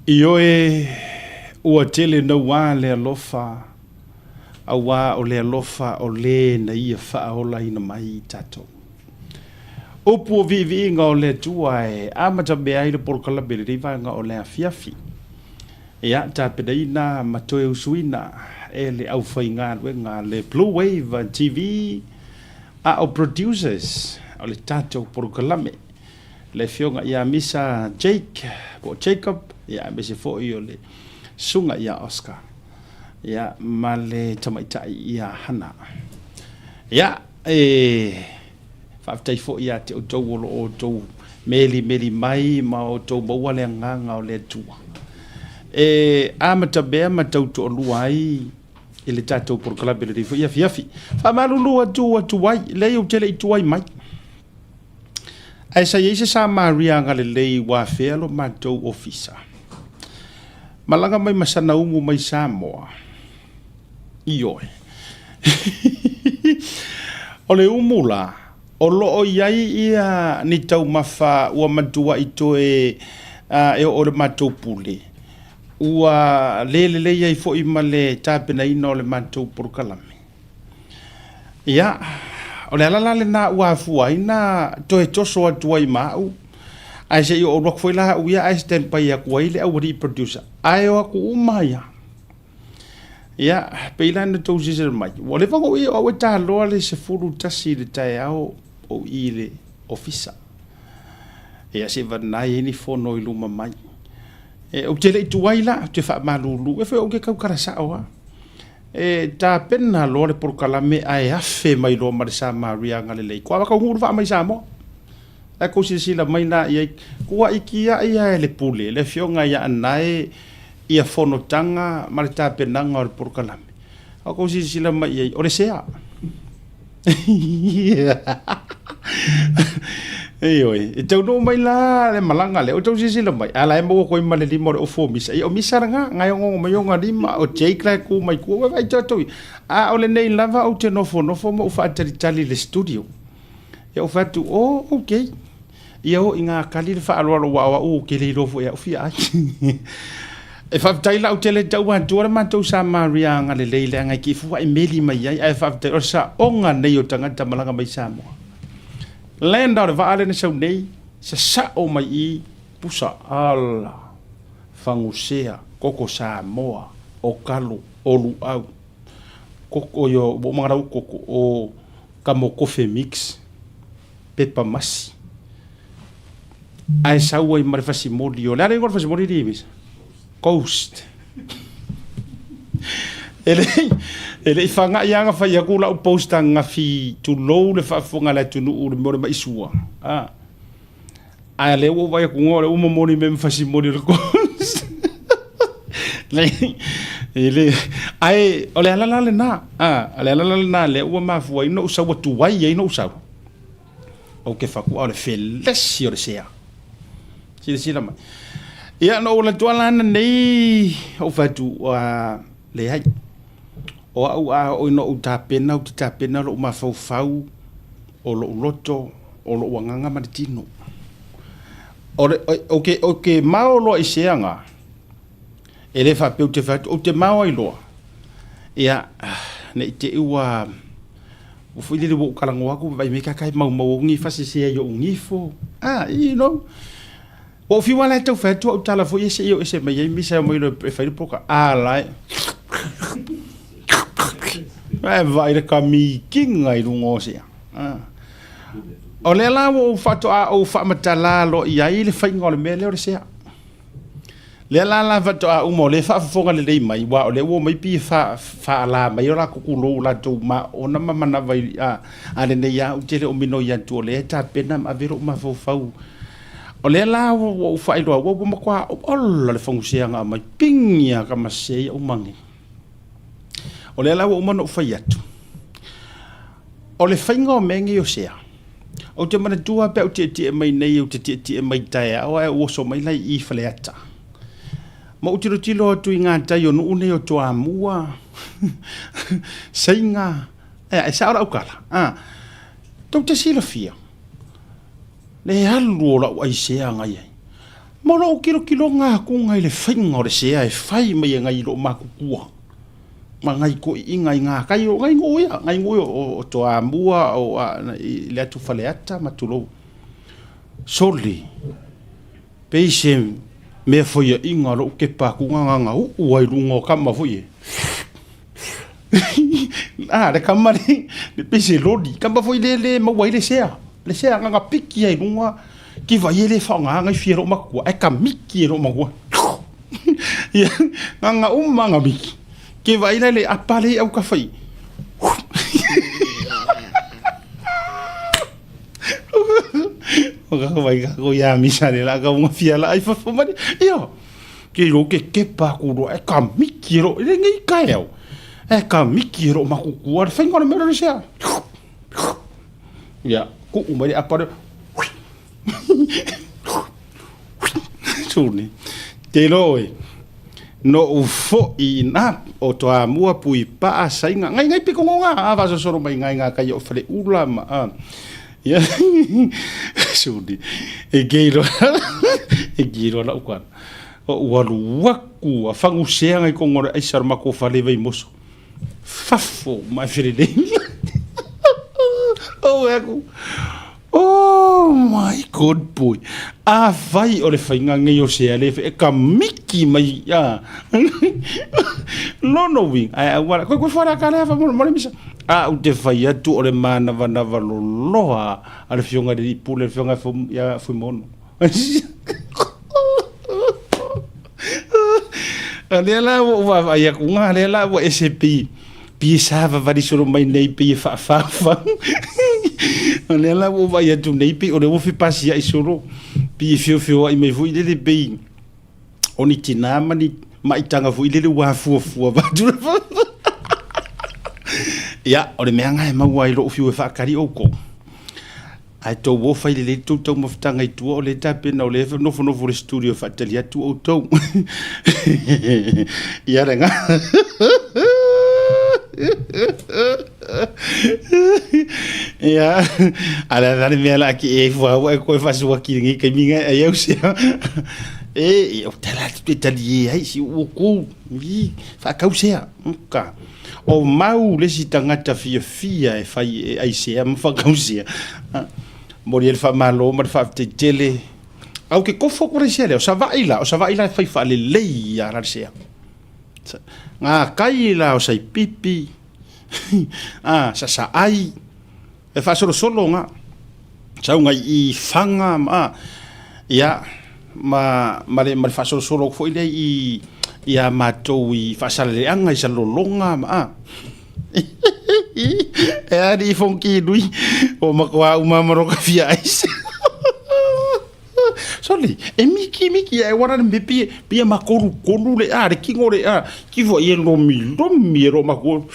Ioe, ua tele naua le alofa, auā o le alofa o le na Ia faaolaina mai i tatou. Upu o viiviiga o le Atua e amatamea ai le polokalame i lenei vaega o le afiafi. Ia, tapenaina ma toe usuina e le aufaigaluega a le Blue Wave TV a o producers o le tatou polokalame, le Afioga ia Misa Jake po o Jacob, ia aemaise foi o le Susuga ia Oscar, ia ma le tamaitai ia Hana. Ia, e faafetai foi ia te outou o lo o outou melimeli mai ma outou maua le agaga o le Atua e amatamea ma tautoalua ai i le tatou polokalame i lenei foi afiafi. Faamalulu atu atu ai, leai ou te le i tuai mai. Ae sa i ai se Samaria agalelei ua afea lo matou ofisa. Malaga mai ma sana umu mai Samoa. Ioe. O le umu la, o lo o i ai ia ni taumafa ua matuai toe e oo i le matou pule, ua le lelei ai foi ma le tapenaina o le matou polokalame. Ia, o le ala la lena ua afua ai na toe toso atu ai ma au, ae se i oo atu foi la au ia ae standby atu ai le aualii producer, ae o atu uma ai lava. Ia, pei la na tou silasila mai, ua leva ona ou i ai o au e taloa le 11 i le taeao o i i le ofisa. Ia, seivagana e i ai ni fono i luma mai. E, ou te le i tuai la, ou te faamalulu, e foi ou te tautala sao lava. E tapena loa le polokalame ae afe mai loa ma le Samaria agalelei. Kua whakaunguru wha mai Samoa. Ae kou silasila mai la i ai, kua ikiai ae le pule, le afioga ia Anae ia fonotaga ma le tapenaga o le polokalame. A kou silasila mai i ai, o le sea. Ioe, e taunuu mai la le malaga lea, o tou silasila mai, a la e maua atu ai ma le lima o le ofo o misa. Ia o misa lena, na e ongoongo mai ona lima, o Jake la e tu mai tua, ua vaai tatou ia. A o lenei lava ou te nofonofo ma ou faatalitali i le studio. Ia ou fai atu, oh, okay. Ia o i ngā kali le faaaloalo aua o au ou te le iloa foi e au fia ai. E faafetai la ou te le tau atua le matou Samaria agalelei leaga e kifua e meli mai ai ae faafetai o le saoga nei o tagata malaga mai Samoa. Land o le vaa lea na sau nei sasao mai i Pusa ala fagusea koko Samoa o kalo o luau koko io ua uma ona koko o kamokofe mix pepa masi ae sau ai ma le fasimoli o le a le igoa o le fasimoli alii Misa? Coast. E le e le i faga'i lava na fai atu la'u post ananafi tulou le faafofoga a le atunuu i le mea o le ma'i sua a ae lea ua ou vaai atu o lea ua momoli mai ma fasimoli o le Coast. E le ae o le ala la lena a o le ala la lena lea ua mafua ai ona ou sau atu ai ai ona ou sau. Ou te fatu o le felesi o le sea. Silasila mai. Ia, na ou alu atu lava la nei, ou fai atu, ua leai. O au a oo ina ou tapena, ou te tapena lou mafaufau, o lou loto, o lou agaga ma le tino. O le, ou te, ou te mao loa i se aga, e le faapea ou te fai atu, ou te mao ai loa, ia, ne i te i ua, Ua foi lele ua ou talanoa atu vaai mai kaka e maumau au ni fasese ai ou nifo. Ah, you know. Ua ou fiu lava la e tau fai atu au tala foi ia se i o ese mai ai misa e omai loa e fai le poka. Ah, la e. Ae vaai le kamikiga i luga o sea. Ah. O lea la ua ou faatoa ou faamatala loa i ai le faiga o le mea lea o le sea. Lea la la faatoa uma o lea e faafofoga lelei mai, aua o lea ua omai pei e faalā mai o latou tulou o latou maona ma manava i a, a lenei lava ou te le o minoi atu o lea e tapena ma ave lou mafaufau. O lea la ua ou faailoa ua ua matua ola le fagusea na aumai, pigi lava ka masē ia uma nei. O lea la ua uma ona ou fai atu, o le faiga o mea nei o sea, Ou te manatua pe a ou tietie mai nei, ou te tietie mai taeao ae ou oso mai la i i Faleata. Ma ou tilotilo atu i ngā tai o nuu nei o Toamua, Seiga, ea, e sao lau tala, a, tou te silafia, le alu o lau aisea na i ai. Ma o lou kilokiloga akuga i le faiga o le sea e fai mai e nai loo makutua ma nai toeaiina i gakai o nai nuu ia, nai nuu ia o Toamua o i le atu Faleata ma tulou. Sole, pei se mea faiaina lou kepa atu na na uu ai luga o tama foi e. A, le tama le, pei se loli, tama foi le le maua ai le sea. Le sea na na piki ai luga, kiva ia le faaaoga nai fia loo matua, ae kamiki e loo matua. Ia, na na uma na miki. Ke vaai la le apa le au ka fai. O ka vai ka ko ia misa le la ka unga fia la ai fafo mani. Ia, ke ro ke kepa ku ro e ka miki ro le ngi ka eo. E ka miki ro makuku ar whainga le mera sea. Ia, ku u mai apa le. Tūni. Te roe. No u fo'i na o Toamua pui paa sainga. Ngai ngai piko ngonga a vasosoro mai ngai ngā kai o whare ula ma a. Ia. Suni. E geiro. E geiro la ukana. O ualu waku a whangu sea ngai kongore aisa mako whare vai moso. Fafo mai whire nei. Oh, aku. Oh my god boy. A fai o le whainga ngei o sea le e ka miki mai a. Lono wing. Ai a wala. Koe koe whara ka lea mo mo misa. A u te whai atu o le mānawanava loloa a le whionga le ipu le whionga ia fuimono. A lea la ua ou vaavaai aku ga lea la ua ese pei pei e savavali solo mai nei pei e faafaufau. O lea la ua ou vaai atu nei pei o lea ua fepasia'i solo pei e feofeoa'i mai foi lele pei o ni tinā ma ni maitaga foi lele ua afuafua vaeatu le Ia, o le mea lena e maua ai lo'u fiu e faatali oukou. Ae tou o fai lelei le tou taumafataga i tua o lea tapena o lea e nofonofo i le studio e faatali atu outou. Ia lena. Ia, a le a le mea la ki e fua ua e koe faasuaki i lenei taimi ngai ai au sea. E, o tala atu te tali e ai si ua kou, i, whaakau sea. Ka. O mau le isi tagata fiafia e fai e aisea ma whakausia. Mori e le whamalo ma le whaafetei tele. Au ke kofo kore sea lea, o Savaii la, o Savaii la e whai whaalelei a la sea. Ngā kai la o Saipipi, a, Sasaai, e whaasolosolo ngā. Sau ngai i whanga, ma, ia, ma, ma le, ma le whaasolosolo foi lea i, i a mātou i whaasaleleanga, i salolonga, ma, a. E ari i whonki nui, o makoa umamaro ka fia aise. Sorry, e miki miki e wara me pie pie makoru kolu le a le kingo le a ki fo i e lomi lomi e ro mako.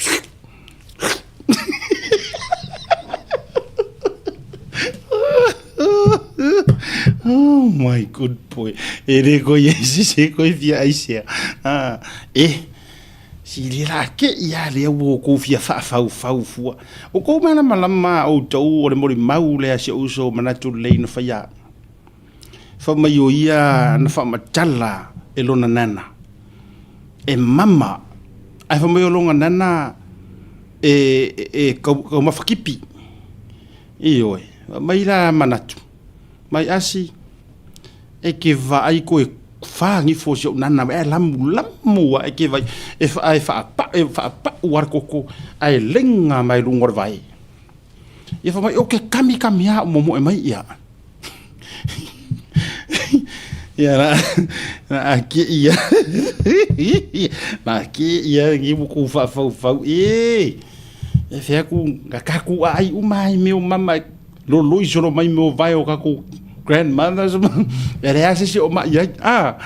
Oh my good boy. E re koe e sese koe fia aisea. Ah, e, si le la ke ia le au o kou fia whaafaufau fua. O kou malamalama a outou o le molimau lea si ou uso manatu lelei na faia. Fai mai o ia na faamatala e lona nana. E mama, ae fai mai o lona nana e, e, e kau, kaumafa kipi. Ioe, fai mai la manatu, mai asi, e ke vaai koe whāngifo si ou nana, e lamu lamu a e ke vai, e, wha, e whaapa, e whaapau ar koko, a e lenga mai lunga o le vai. Ia fai mai, o ke kami kami a o momoe mai ia. Ia na, na a ke ia. Na ke ia ngi mo ku whaafaufau. E, e whea ku, ka kaku a ai uma ai meo mama, loloi solo mai meo vai o kaku grandmothers. E rea se se o mai ai. Ah.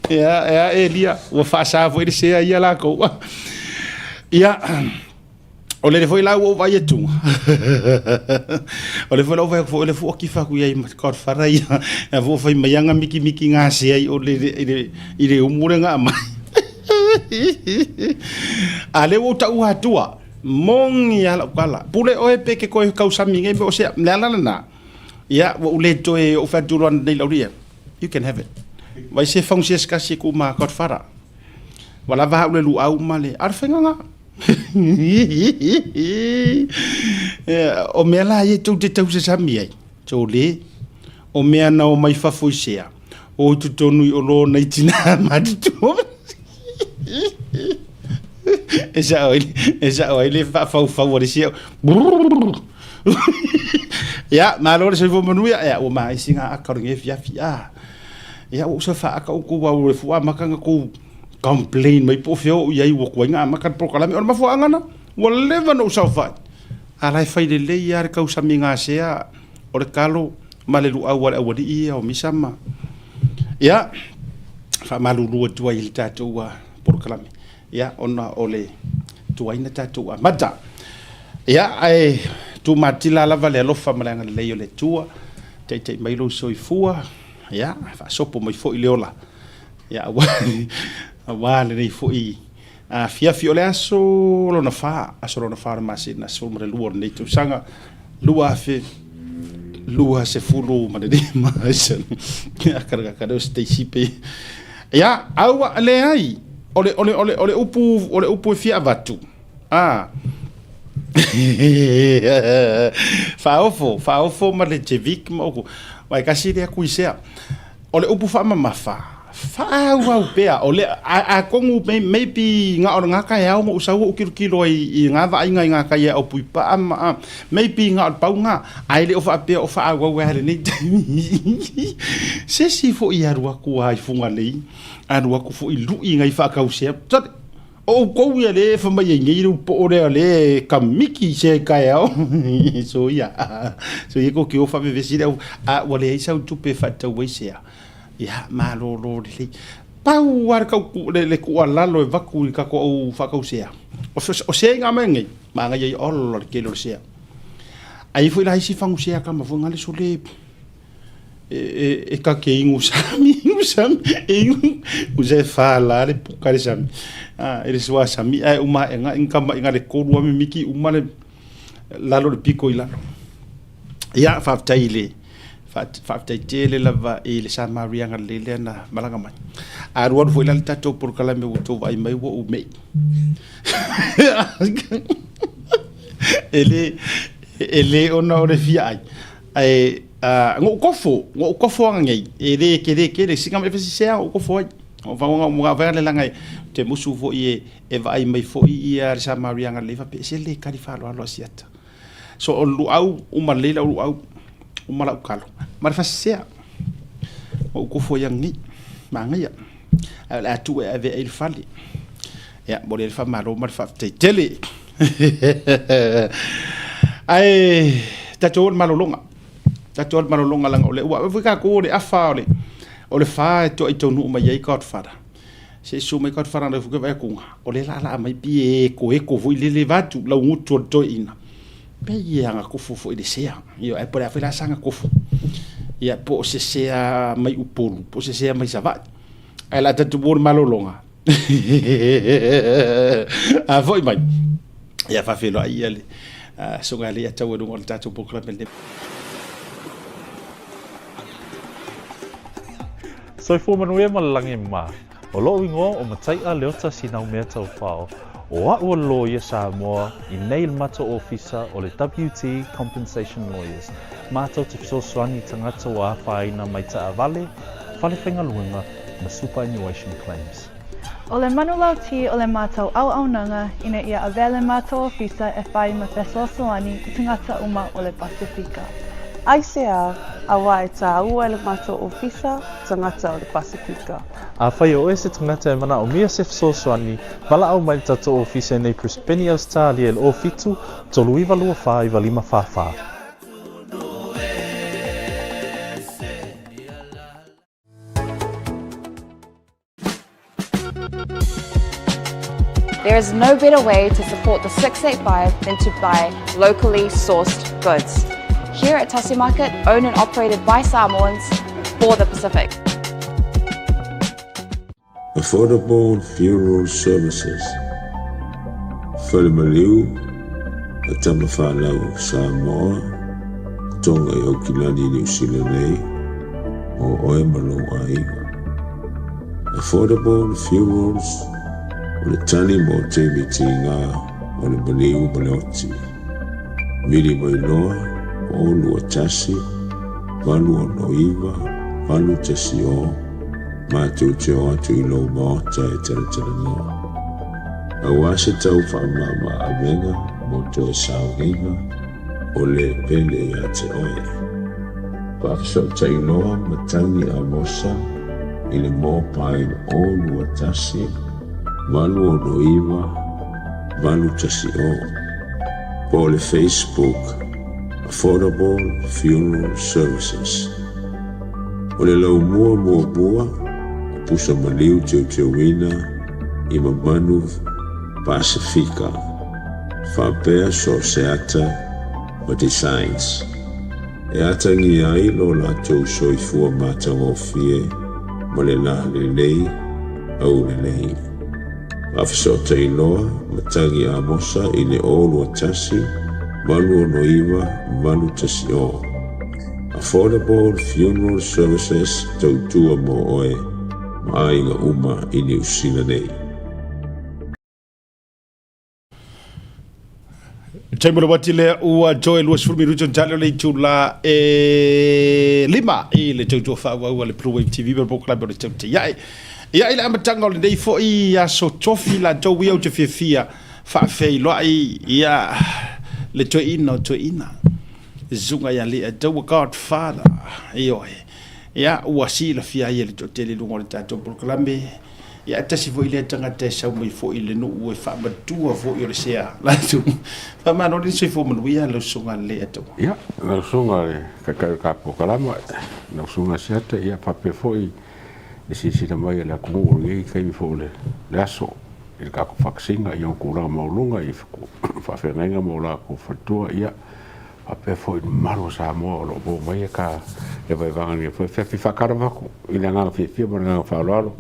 Ia, ia, Elia, ua faasa foi le sea ia lakou. Ia, o lele foi la ua ou vaai atu. O le foi la ou vaai atu foi, o le fua kifa aku iai ma Godfather ia. Ia fua fai mai anga mikimiki ngā sea i o le, i le, i le umu le ngā mai. A le ua ou tau atua, mongi a lau kala. Pule oe pe ke koe kausami ngai me o sea, le ala lena. Ia, ua ou le toe ou fai atu loa nei i le aualii ia, You can have it. Vaai se fagusia se tasi e tuu ma Godfather. Ua lava au le luau ma le, a o le faiga lena. O mea la ia tou te tausasami ai, sole, o mea na omai fafo i sea, o i totonu i olo nai tinā matutua. E sao ai, e sao ai le faafaufau a le isi au. Ia, malo le soifua manuia. Ia, ua maisi ngā aka o lenei afiafi. Ah. Ia, ua usa whaaka o kou au le fua maka nga kou complain mai po fea o iai ua kuai ngā maka le polokalame. O le mafuaanga na, ua leva na ou saofai. A la e fai lelei lava le tausami gasea o le kalo ma le luau a le aualii ia o Misa ma. Ia, faamalulu atu ai i le tatou polokalame, ia, ona o le tuai na tatou amata. Ia, ae tumatila lava le alofa ma le agalelei o le Atua, taitai mai lou soifua, ia, faasopo mai foi le ola, ia, aua, aua lenei foi afiafi o le aso lona fa, aso lona fa o le masina 12 o lenei tausaga 2025. Ia, a ua leai, o le, o le, o le, o le upu, o le upu e fia avatu, a, faaofo, faaofo ma le Jevic ma upu, ma e kasi lea kuisea. O le upu faamamafa, faaauau pea, o le, atonu maybe na o le gata e ao na ou sau ou tilotilo ai i na vaaiga i gata ia o Puipaa ma, maybe na o le pau na, ae le o faapea o faaauau ai lenei taimi. Se isi foi e alu atu lava i Fugalei, alu atu foi lui nai faatausea, O outou ia lea e fai mai ai nei le poo lea o lea e kamiki i sea i taeao. Soia. Soia tou te o faavevesi le au, a ua leai sau tupe e faatau ai sea. Ia, malolo lelei. Pau lava le tau, le, le tuualalo e avatu i le tatou au faatausea, o sea i ngā mea nei, manaia ia ola le tele o le sea. Ae i ai foi la isi fagusea tama foi ngale sole e ta te inu sami, inu sami, inu, usa e whālā le puka le sami, a, e le sua sami, ae uma e ngā inga ma inga le kolu ame miki uma le lalo le piko i lalo. Ia, whaaftai le, whaaftai tele lava i le Samarianga le lea na malaga mai. A alu alu foi la le tatou polokalame ua tou vaai mai ua ou mei. E le, e le ona o le fia ai. Ae na ou kofo, na ou kofo aga nei, e le tele tele, sina mea fesisea ou kofo ai. O whangonga o ngā whaea le langa e te musu foi e, e vaai mai foi ia le Samarianga le faapea, se le kali faaaloalo a siata. So o le luau, uma lelei lau luau, uma lau kalo. Ma le fasisea, na ou kofo ai aga nei, manaia. Ae o le a tuu e ave ai le fale. Ia, mo le faamalo ma le faafetai tele. Ae tatou o le malologa. Tatou o le malologa leaga o lea ua foi tatou o le afa o le o le fa e toai taunuu mai ai Godfather. Se susu mai Godfather na fuke vai atu o le la la mai pi e eko eko foi lele vatu lau ngutu o le toeaina. Pe ia aga kofu foi le sea. Ioe, ae po o le a foi la saga kofu. Ia, po o se sea mai Upolu, po o se sea mai Savaii. Ae o le a tatou o i le malologa. A foi mai. Ia faafeiloai ia le susuga ia Leiataua i luga o le tatou polokalame lenei. Soifua manuia ma le lagi e mama. O loʻu igoa o Mataiʻa Leota Sinaumea Taufao, o aʻu o le loia Samoa i nei le matou ofisa o le WT Compensation Lawyers, matou te fesoasoani i tagata ua afaina mai taavale, fale faigaluega ma superannuation claims. O le manulauti o le matou auaunaga ina ia avea le matou ofisa e fai ma fesoasoani i tagata uma o le Pasefika. Aisea, auā e tāua e le matou ofisa tagata o le Pasefika. Afai o oe se tagata e manaomia se fesoasoani, valaau mai le tatou ofisa i nei Brisbane, Ausetalia i le 07 39 24 95 44. There is no better way to support the 685 than to buy locally sourced goods. Here at Tasi Market, owned and operated by Samoans for the Pacific. Affordable Funeral Services, Fale Maliu, a Tama Whanau Samoa, Tonga i Aukilani i Niu Sila nei mo oe ma lou aiga. Affordable Funerals o le tali mo taimi tiga o le maliu ma le oti. Vili mai loa 0 2 1 8 6 9 8 1 0 matou te o atu i lou maota e talatalanoa. Aua se tau faamama avega mo toe sauniga o le pele ia te oe. Faafesootai loa matagi Amosa i le mobile 0 2 1 8 6 9 8 1 0 po o le Facebook Affordable Funeral Services. O le laumua muamua o pusa maliu teuteuina i mamanu Pasefika faapea so o se ata ma designs e atagia ai lo latou soifua matagofie ma le la lelei aulelei. Faafesootai loa matagi Amosa i le 0 2 1 8 6 9 8 1 0. Affordable Funeral Services tautua mo oe ma aiga uma i Niu Sila nei. Taimi o le uati lea ua joy 20 minuti o tali o le itula e lima i le tautua faaauau a le Blue Wave TV ma le polokalame o le Tautai Ae. Ia i le amataga o lenei foi aso tofi latou ia ou te fiafia faafeiloai ia le toeaina o toeaina. Susuga ia Li'ataua Godfather, ioe, ia ua silafia ai e le toatele i luga o le tatou polokalame, ia e tasi foi lea tagata e sau mai foi i le nuu e faamatua foi o le sea latou. Faamalo le soifua manuia lau susuga Li'ataua. Ia, lau susuga le Taitai o le tatou polokalame, lau susuga Siata, ia faapea foi le silasila mai a le atunuu i lenei taimi foi o le aso i le tatou faatasiga i ona tulaga maualuga i faafeagaiga ma o latou faletua, ia faapea foi i le mamalu o Samoa o lo o maua mai ka le vaevaga nei foi. Feafi faatalofa atu i le agaga fiafia ma le agaga faaaloalo,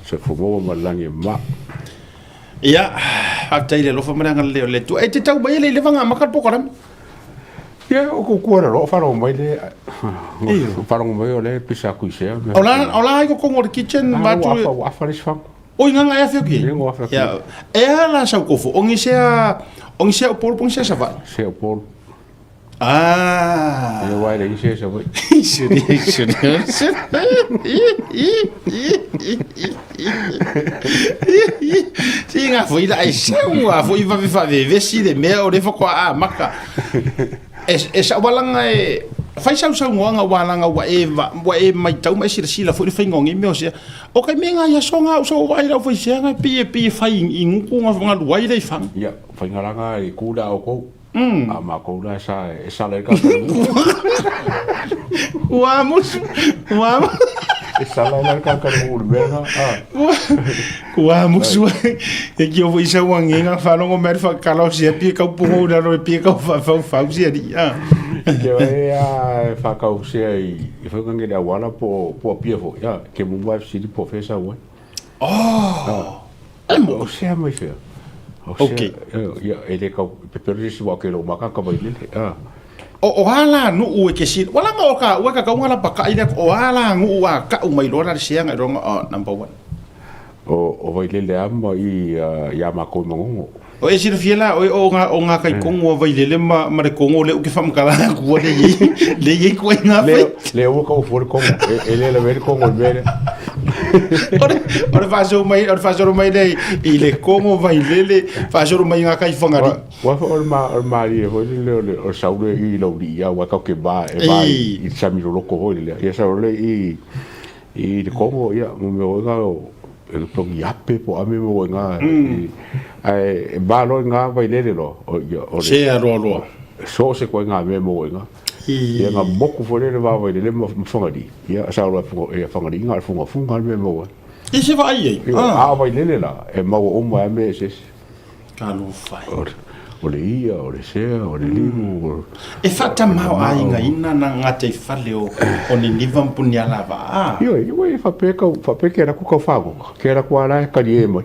soifua maua ma le lagi e mama. Ia, faafetai i le alofa ma le agalelei o le Atua. E te tau mai e le i leva ona amata le polokalame. Ia, o kuku ala loa faalogo mai le faalogo mai o le pisa atu i sea. O la o la ai totonu o le kitchen ma atu. Ua afa le isi fagu. Oi nganga e afe ki. Ia, e ala sau kofo. Ongi sea ongi sea Upolu po sea Savaii. Sea Upolu. Ah. E wai le isi Savaii. Suri, suri, suri. Si nga foi la e seu a foi va fa vevesi le mea o le fakoa a maka. E e sa walanga e fai sau sau ngoanga walanga ua e ua e mai tau mai sila sila foi le fai ngongi mea o sea. O kai me nga ia so nga so vai lau fai sea nga pi e pi e fai i nguku nga nga luai le i fang. Ia, whaingaranga i kūra o kou. A mākou la e sa e sala i ka karamu. Ua musu, ua E sala i ka karamu le mea nga. Ua musu e ki o foi sa ua ngenga whalongo mea whakala o sia pia kau pungo ura roe pia kau whawhau whau sia ri. Ke e a whakau sia i i whakange le awala po po pia fo. Ya, ke mumbai sili po fesa ua. Oh. O sea mai fea. Ok. Ia, e le kau, pepero se si wa ke lo maka ka vai lele. Ah. O a la nuu e ke sila. Wala nga o ka ua ka kaunga la paka i o a la nuu a ka u mai loa la sea nga ronga o number one. O vai lele ama i ia ma ko mangongo. O e silafia la oe o nga o nga kai kongo o Vailele ma ma le kongo le u ke whamakala kua le iei le iei kua i nga whai. Le ua ka ufu le kongo e le lawe le kongo i mele. O le whasoro mai o le whasoro mai nei i le kongo Vailele whasoro mai nga kai whangari. Wa o le ma o le malie hoi le o le o saule i lau li ia wa kau ke ba e ba i sami loloko hoi le ia saule i I le Kongo, ia, mo mea o ngā, e le tongi ape po ame mo ngā, ae, e malo i ngā vailele loa, o, ia, o le... Sea roa roa. So se koe ngā mea mo ngā. Ia ngā moku fo lele wā vailele ma whangari. Ia, sa roa funga, ia whangari ngā funga funga mea mo ngā. I se wha ai ei? A vailele la, e maua uma e mea se. Ka lo whai. O le ia, o le sea, o le limu, o. E faatamao-aigaina na gataifale o o Niniva ma Punialavaa. Ioe, ioe, e faapea kau, faapea ke ala aku kau fāgoga, ke ala aku a la e kali e mai.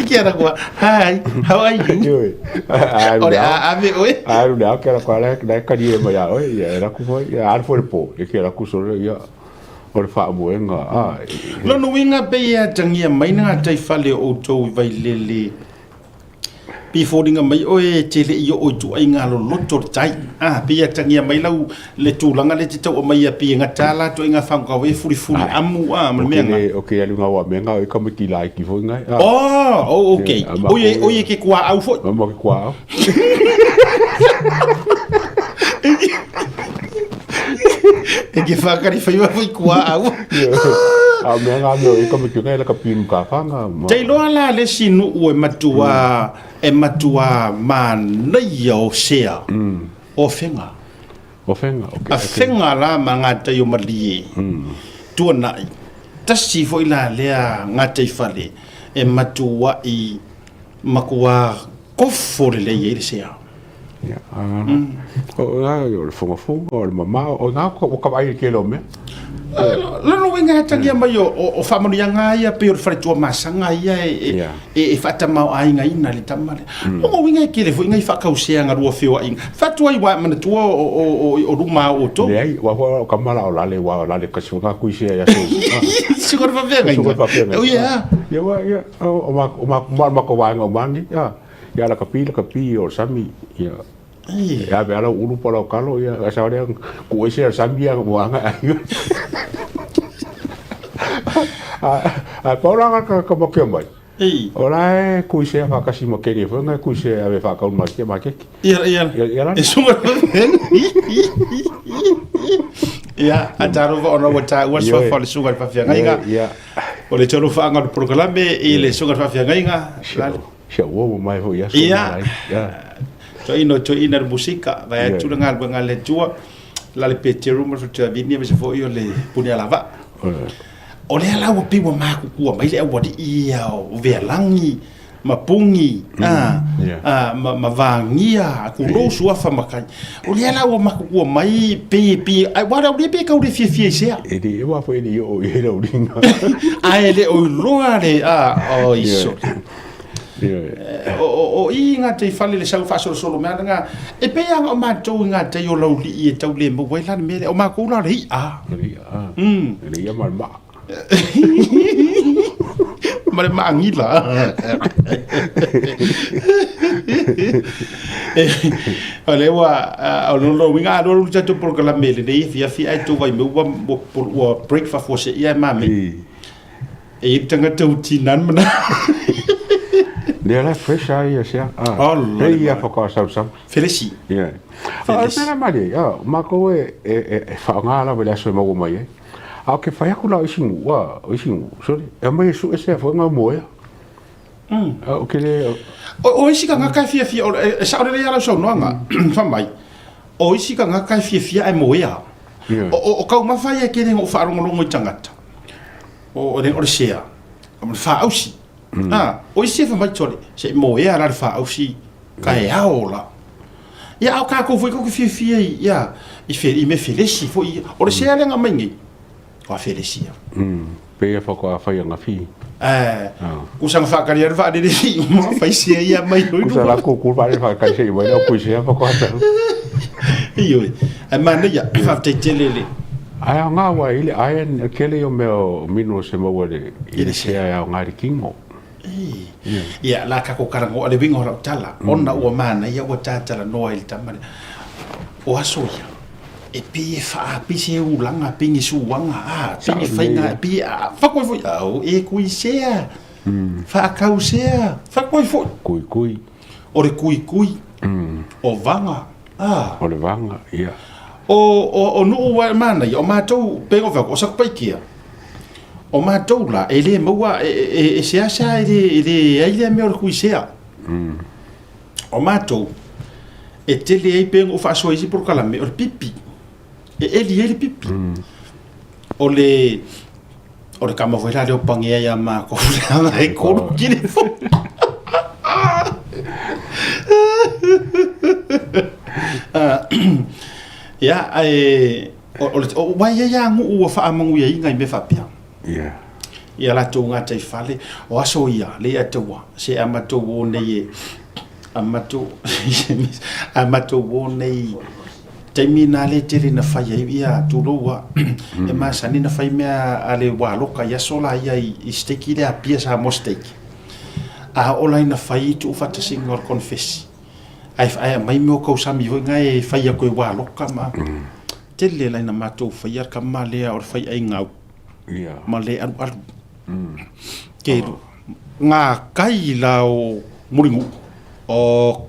Ke ala aku a, hi, how are you? Ioe, a alu O le le ao. a ave oe. A alu le ao ke ala aku a la e kali e mai ia oe, ia e ala aku foi, ia alu foi le pō, ia ke ala aku solo, ia o le faamoega, a. Lona uiga pei e atagia mai le gataifale o outou i Vailele Pei e foliga mai oe e te le i oo i tuaiga loloto o le tai. A, pei e atagia mai lau le tulaga lea e te tau aumaia pei e gata la tuaiga fagogau e fulifuli amu a ma le mea na. O ke alu ngau a me ngau e kamiti laiti foi ngai. Oh, oh okay. Oi oi e ke kuaau foi. Ma ke kuaau. E ke whakari whaiwa foi kuaau. A mea ngā mea o e kamiti ngai la ka pinu ka whanga. Te iloa la le isi nuu e matua e matua manaia o sea o Afega. O Afega, okay. Afega la ma ngā tai o Malie. Tuanai. Tasi foi la lea gataifale e matua'i makua kofo lelei ai le sea. Ia, o le fogafoga, o le mamao, o ngā o ka vaai i le tele o mea. Lona uiga e atagia mai o faamanuiaga ia pei o le faletuamasaga ia e faatamaoaigaina i le tama lea. Lona uiga e tele foi nai faakauseaga lua feoaiga. Faatuai ua manatua o luma o outou. Leai, aua foi o kama la o lale, aua o lale kasi foi ngā kui sea i aso. Suka le faafeagaiga. Suka le faafeagaiga. Ia. Ia, ia, o matou vaega o mani, ia. Ia lakapi lakapi o le sami ia e ave a lau ulu po o lau kalo ia ae sao lea kuu ese le sami ia ua agai aiga. Ae pau la ka makea mai o la e kuisea faatasi ma keni foi ngai kuisea e ave faatau i le maketi. Ia ia ia la. E suka Ia, a talofa ona ua taua le suafa o le susuga i le faafeagaiga. Ia. O le talofa o le polokalame i le susuga i le faafeagaiga. Si au uo mamae foi i aso Ia, toeaina o toeaina le musika, vae atu le galuega a le Atua, la le Peteru ma le Faletuavini aemaise foi o le Punialavaa. O lea la ua pei ua makukua mai le aualii ia o Vealagi ma Pugi ma Vagia, tulou suafa matai. O lea la ua makukua mai pei pei aua le aualii pei e tau le fiafia i sea. E le aua foi e le i oo i ai le auliga. Ae le o iloa le oi sole. O i ngā tei fale le sau faasolosolo mea nga e pei lava o matou i ngā tei o laulii e tau le maua ai la le mea lea. O makou la o le i'a. O le i'a. Le i'a ma le maa. Ma le maagila. O lea ua o lona uiga a alualu le tatou polokalame i lenei afiafi ae tou vaimeu ua break faafuaseia e mamei. E i ai le tagata ua tinan mana. Lea la e fresh lava ia sea. Ola Lea le ia manaia. whakawa sausau. Felesi. Ia. A o le Felesi. mea la malie, a, matou e, e, e, e faaaoga lava i le aso e maua mai ai. A o ke fai aku la o isi nuu, a, o isi nuu, sorry, e aumai e sue sea foi ngau moea. A o ke le, O, o isi tagata e fiafia, o, e, e sao lelei lava lau saunoaga, fai mai, o isi tagata e fiafia ae moea. Ia. O, o, o taumafa ia e tele ina ou faalogologo i tagata. O le o le sea, o le faausi. A, o isi e fai mai sole, se i moea la le faausi ka e ao la. Ia, a o kākou foi kou ke fiafia i, ia, i, fe, i mea felesi foi ia. O le sea lea na aumai nei, o a felesi ia. Pei e whakawa whai anga fi. Eh, kusa na whaakari aru whaarere i uma, whai sea ia mai hoi Kusa la kūkū whaarere whaakari se i mai, o kui sea whakawatau. Ioe, ai manaia, whaafetai tele le. Ae aoga ua i le iron e kele o mea o minerals e maua i le sea e aoga i le kino. Ia, la kako karangoa le uiga o lau tala, ona ua manaia ua tatalanoa i le tama lea. O aso ia, e pei e faapei se ulaga, pei ni suaga, a, pei ni faiga, pei a, whakoi foi, au, e kui sea, whaakau sea, whakoi foi. Kuikui. O le kuikui, o vaga, a. O le vaga, ia. O, o, o nuu ua e manaia, o matou, pei ona fai atu, o Satupaitea, o matou la, e le maua, e, e, e seasea e le, e leai lea mea o le kuisea. O matou, e tele ai pei ona ou faasoa i isi polokalame, o le pipi, e eli ai le pipi. O le, o le kama foi la lea o pagea ia makou leaga e kolu telefoni. Ia, ae o le aua e i ai lava nuu ua faamanuiaina i mea faapea. Ia. Ia latou gataifale, o aso ia, Leiataua, se a matou o nei e, a matou, a matou o nei, taimi na lea e tele na fai ai ia tulou a, e masani na fai mea a le waloka i aso la ia i stake lea Apia Samoa Stake. A oo la ina fai tuufaatasiga o le konifesi, ae ae aumai mea o kausami foi na e fai atu e waloka ma tele la ina matou faia le kama lea o le faiaigau ma le alualu. Ke ngā kai la o Mulinuu o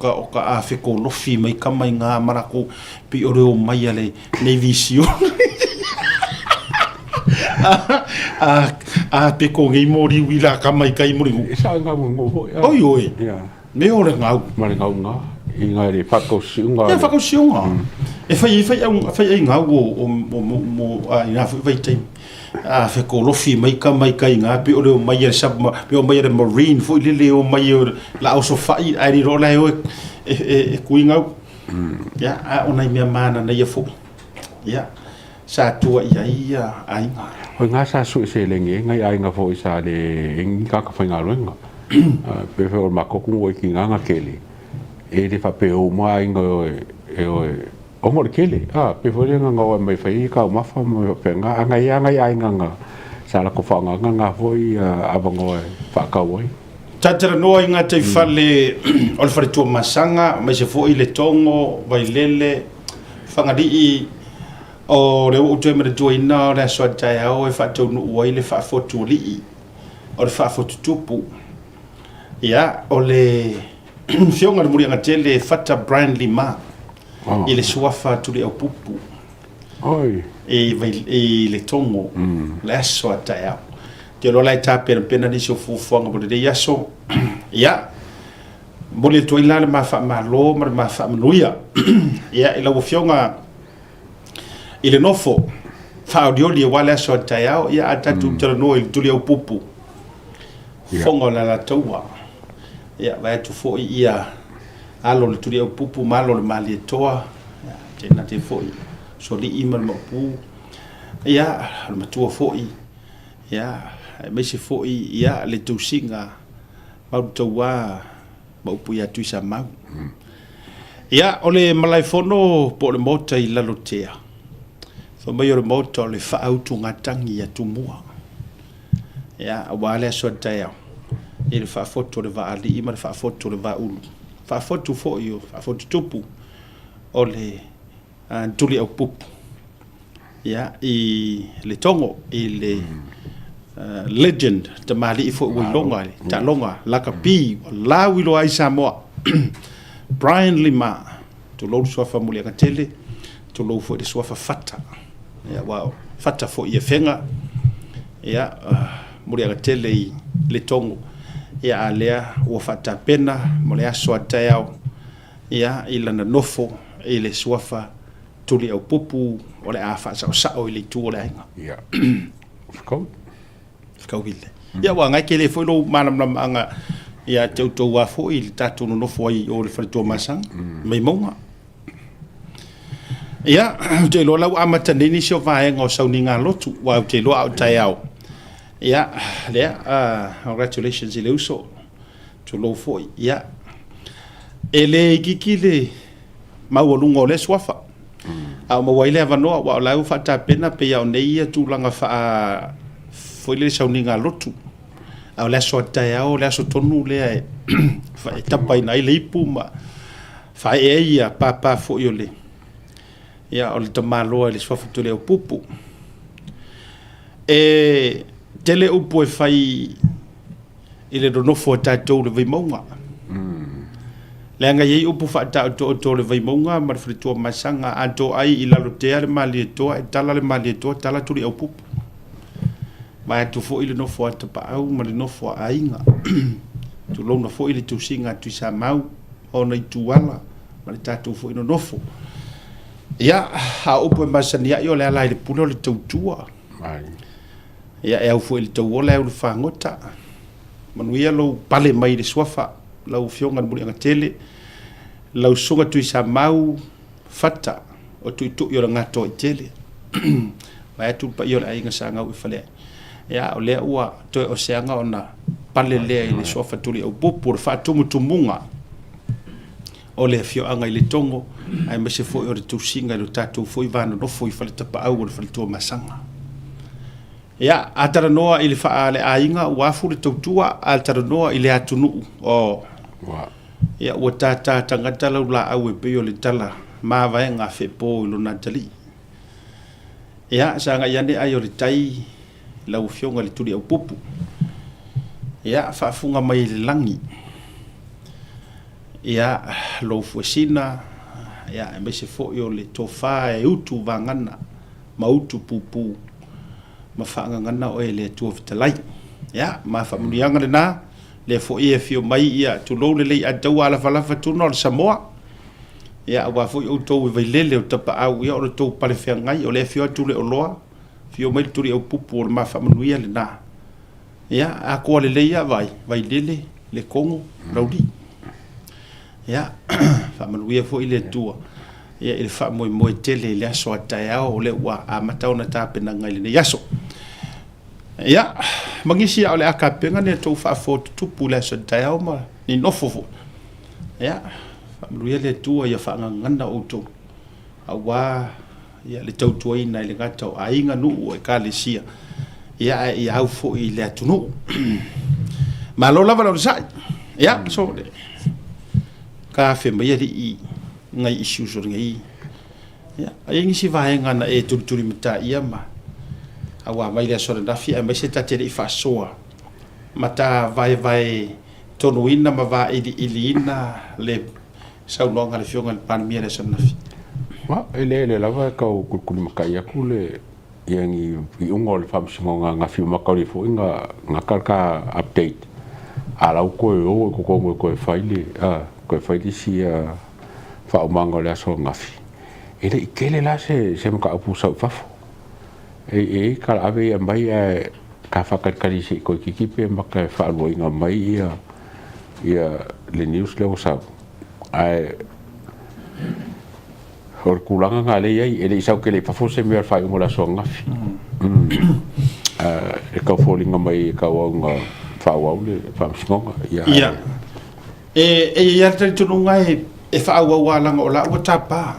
ka o ka a fekolofi mai kama i ngā marako pi o le o mai a le Navy SEAL. A a peko ngei mōriu i la kama i kai Mulinuu. E sa ngā Mulinuu foi. Oi oi. Me o le gau. Ma le gau ngā. I ngā le whakausiunga. Ia whakausiunga. E whai whai au whai ai ngau o o o mo mo a i ngā whai taimi. A whekolofi mai ka mai kai ngā pe o le o mai e sub pe o mai e le marine foi lele o mai o la au so whai ai ri rola e o e e e kui ngau. Ia a o nai mea mana nei a foi. Ia sa tua i ai ia aiga. Hoi ngā sa sui se lenge ngai aiga foi sa le engi ka ka whaingaluenga. Pe fe o makoku ngoi ki nganga kele. E le whape o ma aiga o e o e o mo le kele. A pe foi le nganga o mai whai ka o mafa mo pe nga anga ia ngai aiga nga sa la ko whaanga nga foi avango e whakau ai. Tatalanoa i ngā teiwhale o le Fale Tuamasaga, aemaise foi le Togo, Vailele, Fagalii, o lea ua ou toe manatuaina o le aso a taeao e faataunuu ai le faafotualii o le faafotutupu. Ia, o le Afioga i le Muliagatele Fata Brian Lima i le suafa Tuliaupupu i le Togo le aso a taeao. Ou te iloa la e tapenapena nisi o fuafuaga mo lenei aso. Ia, Momoli atu ai la le ma faamalo ma le ma faamanuia ia i lau Afioga i le nofo faaolioli aua le aso a taeao, ia a tatou talanoa i le Tuliaupupu, fofoga o le Alataua. Ia vae atu foi ia alo o le Tuliaupupu ma alo o le Malietoa, ia tainane foi Solii ma le Maopu, ia o le matua foi, ia aemaise foi ia le tausiga Maulutauā ma upu ia Tuisamau. Ia, o le malaefono po o le maota i Lalotea, fai mai o le maota o le faautugatagi a Tumua. Ia, aua le aso a taeao, i le faafotu o le vaa alii ma le faafotu o le vaa ulu. Faafotu foi o faafotu tupu o le Tuliaupupu ia, i le Togo, i le legend, tamalii foi ua iloga i le taaloga lakapi ua lauiloa ai Samoa. Brian Lima, tulou le suafa Muliagatele, tulou foi le suafa Fata. Ia, aua o Fata foi i Afega, ia, Muliagatele i le Togo. Ia, a lea ua faatapena mo le aso a taeao ia, i lana nofo i le suafa Tuliaupupu o le a faasaosao i le itu o le aiga. Ia. Whakau. Whakauile. Ia, ua ngai kele foi lou malamalamaga ia te outou a foi i le tatou nonofo ai o le fale Tuamasaga, mai mauga. Ia, ou te iloa la ua amata nei nisi o vaega o sauniga lotu, aua ou te iloa a o taeao. Ia, lea, congratulations i le uso. Tulou foi. Ia, e le itiiti le maualuga o lea suafa. A o maua ai le avanoa, aua o la e ua faatapena pei lava o nei ia tulaga faa foi lele sauniga lotu. A o le aso a taeao, o le aso tonu lea e e tapaina ai le ipu ma faaee ai ia papa foi o le ia o le tamaloa i le suafa Tuliaupupu. E tele upu e fai i le nonofo a tatou i le Vaimauga. Leaga e i ai upu faataotooto o le Vaimauga ma le faletua Masaga, a toai i Lalotea le Malietoa, e tala le Malietoa, tala Tuliaupupu. Vaeatu foi le nofo a Tapaau ma le nofo a Aiga. Tulouna foi le tusiga a Tuisamau, ona ituala ma le tatou foi nonofo. Ia, a o upu e masani ai o le ala i le pule o le tautua. Ia, e au foi i le tauola e au le fagota. Manuia lou pale mai i le suafa, lau Afioga i le Muliagatele, lau Susuga Tuisamau, Fata o Tuitui o le Gatoaitele, vaeatu le paia o le aiga sa gau i Faleai. Ia, o lea ua toe o se aga ona pale lea i le suafa Tuliaupupu, o le faatumutumuga o le afioaga i Letogo, aemaise foi o le tusiga i lo tatou foi va nonofo i Faletapaau o le Faletuamasaga. Ia, a talanoa i le faaleaiga ua afu le tautua, a talanoa i le atunuu, o, ia, ua tātā tagata lau laau e pei o le tala mavaega a Feepo i lona atalii. Ia, sagai ane ai o le tai lau Afioga i le Tuliaupupu. Ia, faafuga mai i le lagi. Ia, lou fuesina, ia, aemaise foi o le tofa e utu vagana ma utu pupu ma faagagana oe e le Atua Fetalai. Ia, ma faamanuiaga lena, lea foi e afio mai, ia, tulou lelei Ataua Alafalafa Tuna o le Samoa. Ia, aua foi outou e Vailele o Tapaau, ia o le tou pale feagai, o lea e afio atu Leoloa, afio mai le Tuliaupupu o le ma faamanuia lena. Ia, atoa lelei lava vai, Vailele, Letogo, Laulii. Ia, faamanuia foi le Atua ia, i le faamoemoe tele i le aso a taeao o lea ua amata ona tapenaga i lenei aso. Ia, ma nisi o le a tapena ni a outou faafoa tutupu i le aso a taeao ma ni nofo foi. Ia, faamanuia le Atua ia faagagana outou aua ia le tautuaina e le gata o aiga, nuu, o ekalesia, ia ae ia au foi i le atunuu. Malo lava le onosai. Ia, so le ka afe mai alii ngai issues o lenei. Ia, ai nisi vaega na e tulitulimatāia ma auā mai le aso ananafi aemaise ta te le i faasoa ma ta vaevae tonuina ma vailiiliina le saunoaga a le Afioga i le Palemia i le aso ananafi. Ma, e le lava e tau kulikulimatai atu le ia ni iuga o le Faamasinoga na fiu makauli foi na gata le ta update a la ua toe o i totonu e toe fai le toe fai le isi faaumaga o le aso ananafi. E le i tele la se se mataupu sau i fafo. E i ai talaave ia aumai ae ta faatalitali se i toeitiiti pe mata e faaluaina mai ia ia le news lea ua sau. Ae o le tulaga lena lea e i ai, e le i sau tele i fafo se mea o le faaiuga o le aso ananafi. E tau foliga mai e tauau ina faaauau le faamasinoga. Ia. Ia. E i ai lava le talitonuga e faaauau lava leaga o la ua tapa.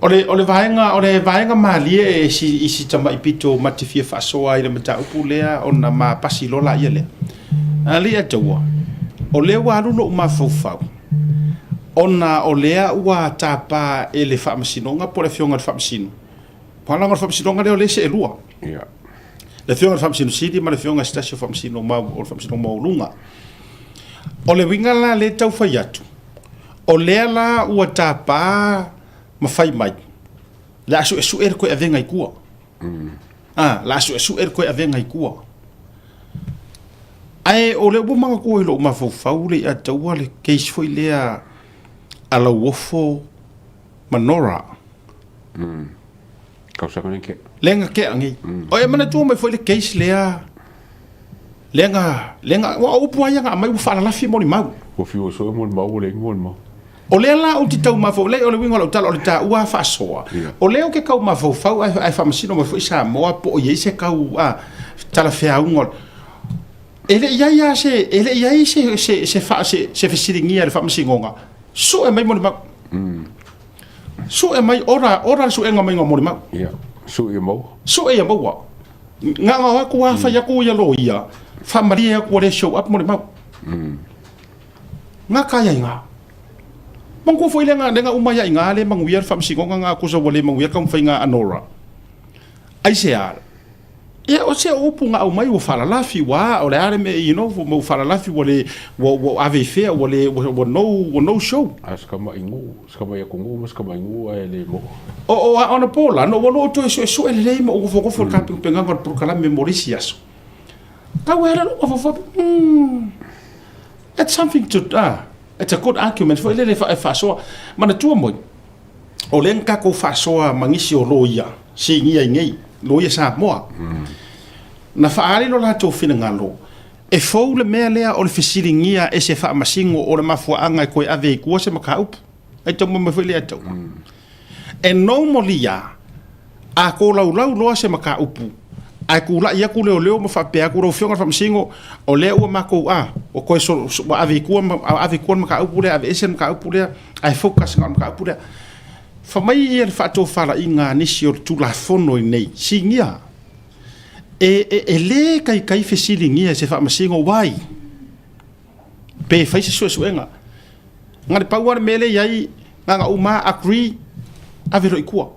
O le, o le vaega, o le vaega malie e si, i si tamai pito ma te fia faasoa ai i le mataupu lea ona ma pasi loa laia lea. Alii a taua, o lea ua alu lou mafaufau, ona o lea ua tapa e le Faamasinoga po o le Afioga i le Faamasino, leaga o le Faamasinoga lea o lea e seelua. Yeah. Le Afioga i le Faamasino Sili ma le Afioga i se tasi o Faamasino o le Faamasinoga Maualuga. O le uiga la lea e tau fai atu, o lea la ua tapa ma fai mai, le a suesue le toe avega i tua. A, le a suesue le toe avega i tua. Ae o lea ua manatua i lou mafaufau le ia taua le case foi lea a Lauofo ma Nora. Tausaga nei tea. Lea na tea nei. O e manatua mai foi le case lea lea na lea na aua o upu lava ia na aumai ua faalalafi molimau. Ua fiu e sue molimau ua leai ni molimau. O lea la ou te tau mafaufau, leai o le uiga o lau tala o le taua faasoa, o lea ou te tau mafaufau ae ae faamasino mai foi Samoa po o i ai se tau a talafeauga o le E le i ai lava se e le i ai se se se faa se se fesiligia e le Faamasinoga, sue mai molimau. Sue mai ora ora le suega maiga o molimau. Ia, sue ia maua. Sue ia maua. Na ona o atu lava fai atu ia loia, faamalie atu ua le show up molimau. Gata ai i ina. Manatua foi lea na uma ai lava i ina le manuia le Faamasinoga na tusa ua le manuia le taumafaiga a Nora. Aisea? Ia, o se upu na aumai ua faalalafi, ua a, o le a le mea, you know, ua faalalafi, ua le, ua, ua ave i fea, ua le, ua, ua no, ua no show. A o si tamai nuu, si tamai atunuu ma si tamai nuu ae le maua. O, o, a anapo la, na ou alu ou toe suesue lelei ma ou nofonofo i le tapenapenaga o le polokalame mo le isi aso. Tau e ala lou mafaufau, hmm, that's something to, ah, it's a good argument foi lele e faasoa. Manatua moi, o lea na tatou faasoa ma nisi o loia sinia i nei, loia Samoa. Na faaali lo latou finagalo, e fou le mea lea o le fesiligia e se faamasino o le mafuaaga e toe ave i tua se mataupu. Ai tau mai foi le atau. E normally a a kolaulau loa se mataupu ae kula'i atu leoleo ma faapea atu, lau Afioga i le Faamasino, o lea ua matou a ua toe ua ave i tua ma ave i tua le mataupu lea, aveese le mataupu lea ae focus na o le mataupu lea. Fai mai ia le faatofalaiga a nisi o le Tulafono i inei, sinia e le taitai fesiligia e se Faamasino why pe fai se suesuega. Na le pau lava le mea lea e i ai, na ona uma lava agree, ave loa i tua.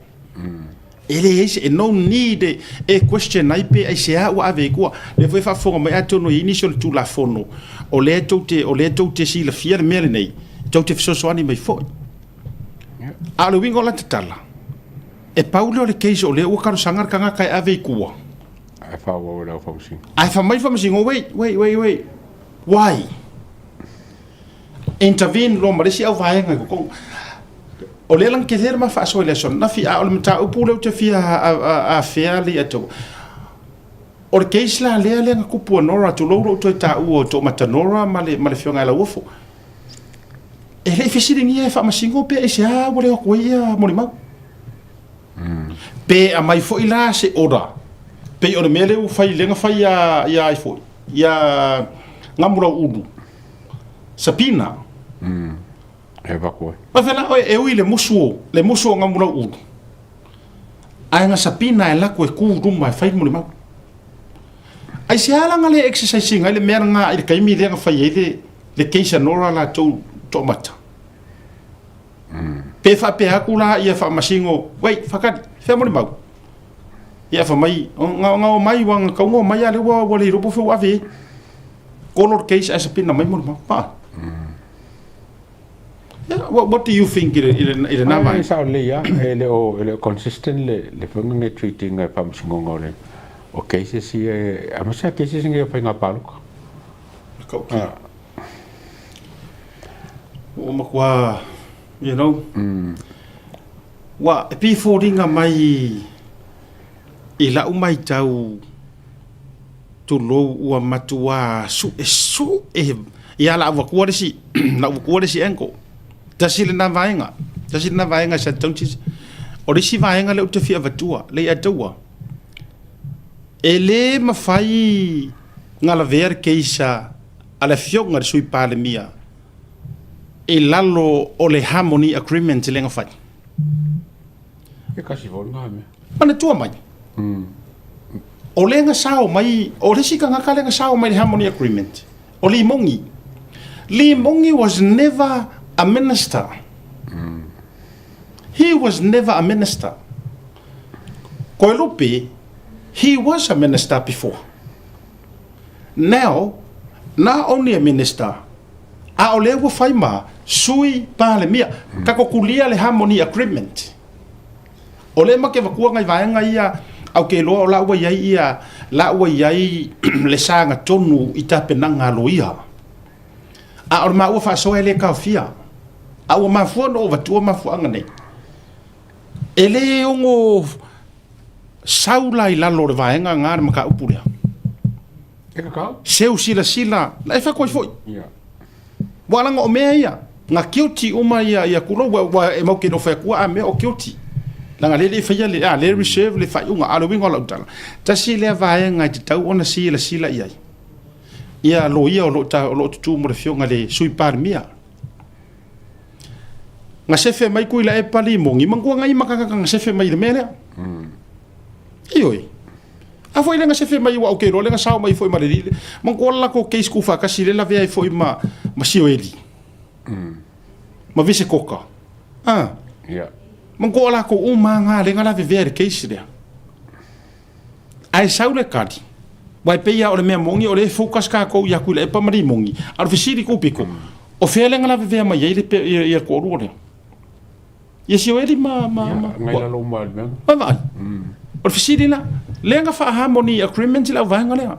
E leai se, no need e question ai pe aisea ua ave i tua. O lea foi e faafofoga mai atonu e i ai nisi o le Tulafono o lea tou te, o lea tou te silafia le mea lenei, tou te fesoasoani mai foi. A o le uiga o lata tala, e pau lea o le case o lea ua talosaga le tagata e ave i tua. Ae faaauau e le au faamasino. Ae fai mai le faamasino, wait, wait, wait, wait, why? Intervene loa ma le isi auvaega i totonu. O lea lagitele le ma faasoa i le aso ananafi, a o le mataupu lea ou te fia afea le ia O le case la lea lea na tupu a Nora, tulou lou toe taua o Toomata Nora ma le ma le afioga ia Lauofo. E le i fesiligia e Faamasino pe aisea ua le o atu ai ia molimau. Pe aumai foi la se order, pei o le mea lea ua fai, lea na fai ia ia ai foi, ia Gamulauulu, Sabina. E avatu ai. Ma fela oe e ui le musu o, le musu o Gamulauulu, ae na Sabina e laku e ku i luma e fai le molimau. Aisea la na le exercise ina ai le mea lena i le taimi lea na fai ai le, le case a Nora latou toamata? Pe faapea atu la ia Faamasino, wait, whakari, fea molimau? Ia fai mai, nga nga omai ua nga kaunga omai a le ua ua le iloa po o fea ua ave i ai. Kolo le case ae sapina mai molimau. Pa. Yeah, what do you think i le, i le, i lena vaega? E sao lelei lava, e le o, e le o consistent le, le faiga nei treat ina e Faamasinoga o le, o cases ia, aemaise lava cases nei o faiga palota. Matautia. Ua matua, you know, ua e pei e foliga mai i lau matau tulou ua matua suesue ia la avatua le isi, la avatua le isi angle. Tasi lena vaega, tasi lena vaega sa tatau ona O le isi vaega lea ou te fia avatua, le ia taua, e le mafai ona lavea le case a le Afioga i le Sui Palemia i lalo o le Harmony Agreement lea na fai. E kasi foi lena mea. Manatua mai, o lea na sao mai, o le isi tagata lea na sao mai i le Harmony Agreement, o Lee Mongi. Lee Mongi was never a minister. He was never a minister. Koelupe, he was a minister before. Now, not only a minister, a o lea ua fai ma Sui Palemia. Tatou kulia le Harmony Agreement. O lea ma ke avatua nai vaega ia, au ke iloa o la ua i ai ia, la ua i ai le sagatonu i tapenaga a loia. A o le maua faasoa e le taofia. A ua mafua ona ou avatua mafuaaga nei. E le ono sau la i lalo o le vaega lena le mataupu lea. E kakau. Seu silasila, la e fai atu ai foi. Ia. Ua laga o mea ia, na guilty uma ia, ia tulou, ua, ua e mau te le o fai atua a mea o guilty. Leaga lea e le i faia le, a, lea e reserve le faaiuga, a o le uiga o lau tala, tasi lea vaega e tatau ona silasila i ai ia loia o lo o ta, o lo o tutū mo le Afioga i le Sui Palemia. Na sefe mai Tuilaepa Limoni, manatua nai matata na sefe mai i le mea lea. Ioe. A foi lea na sefe mai ua ou te iloa lea na sao mai foi ma le alii. Manatua le latou case tuufaatasi lea lavea ai foi ma ma Sioeli. Ma Visekoka. Ah. Yeah. Manatua latou uma lava lea na lavevea i le case lea. Ae sau le tali, aua e pei lava o le mea moni o lea e focus tatou ia Tuilaepa ma Limoni, a o le fesili tuupito, o fea lea na lavevea mai ai le ia le toalua lea? Ia Sioeli ma ma ma Ngai lalo uma i le mea. Vaavaai. O le fesili la, lea na faa-harmony agreement le auvaega lea.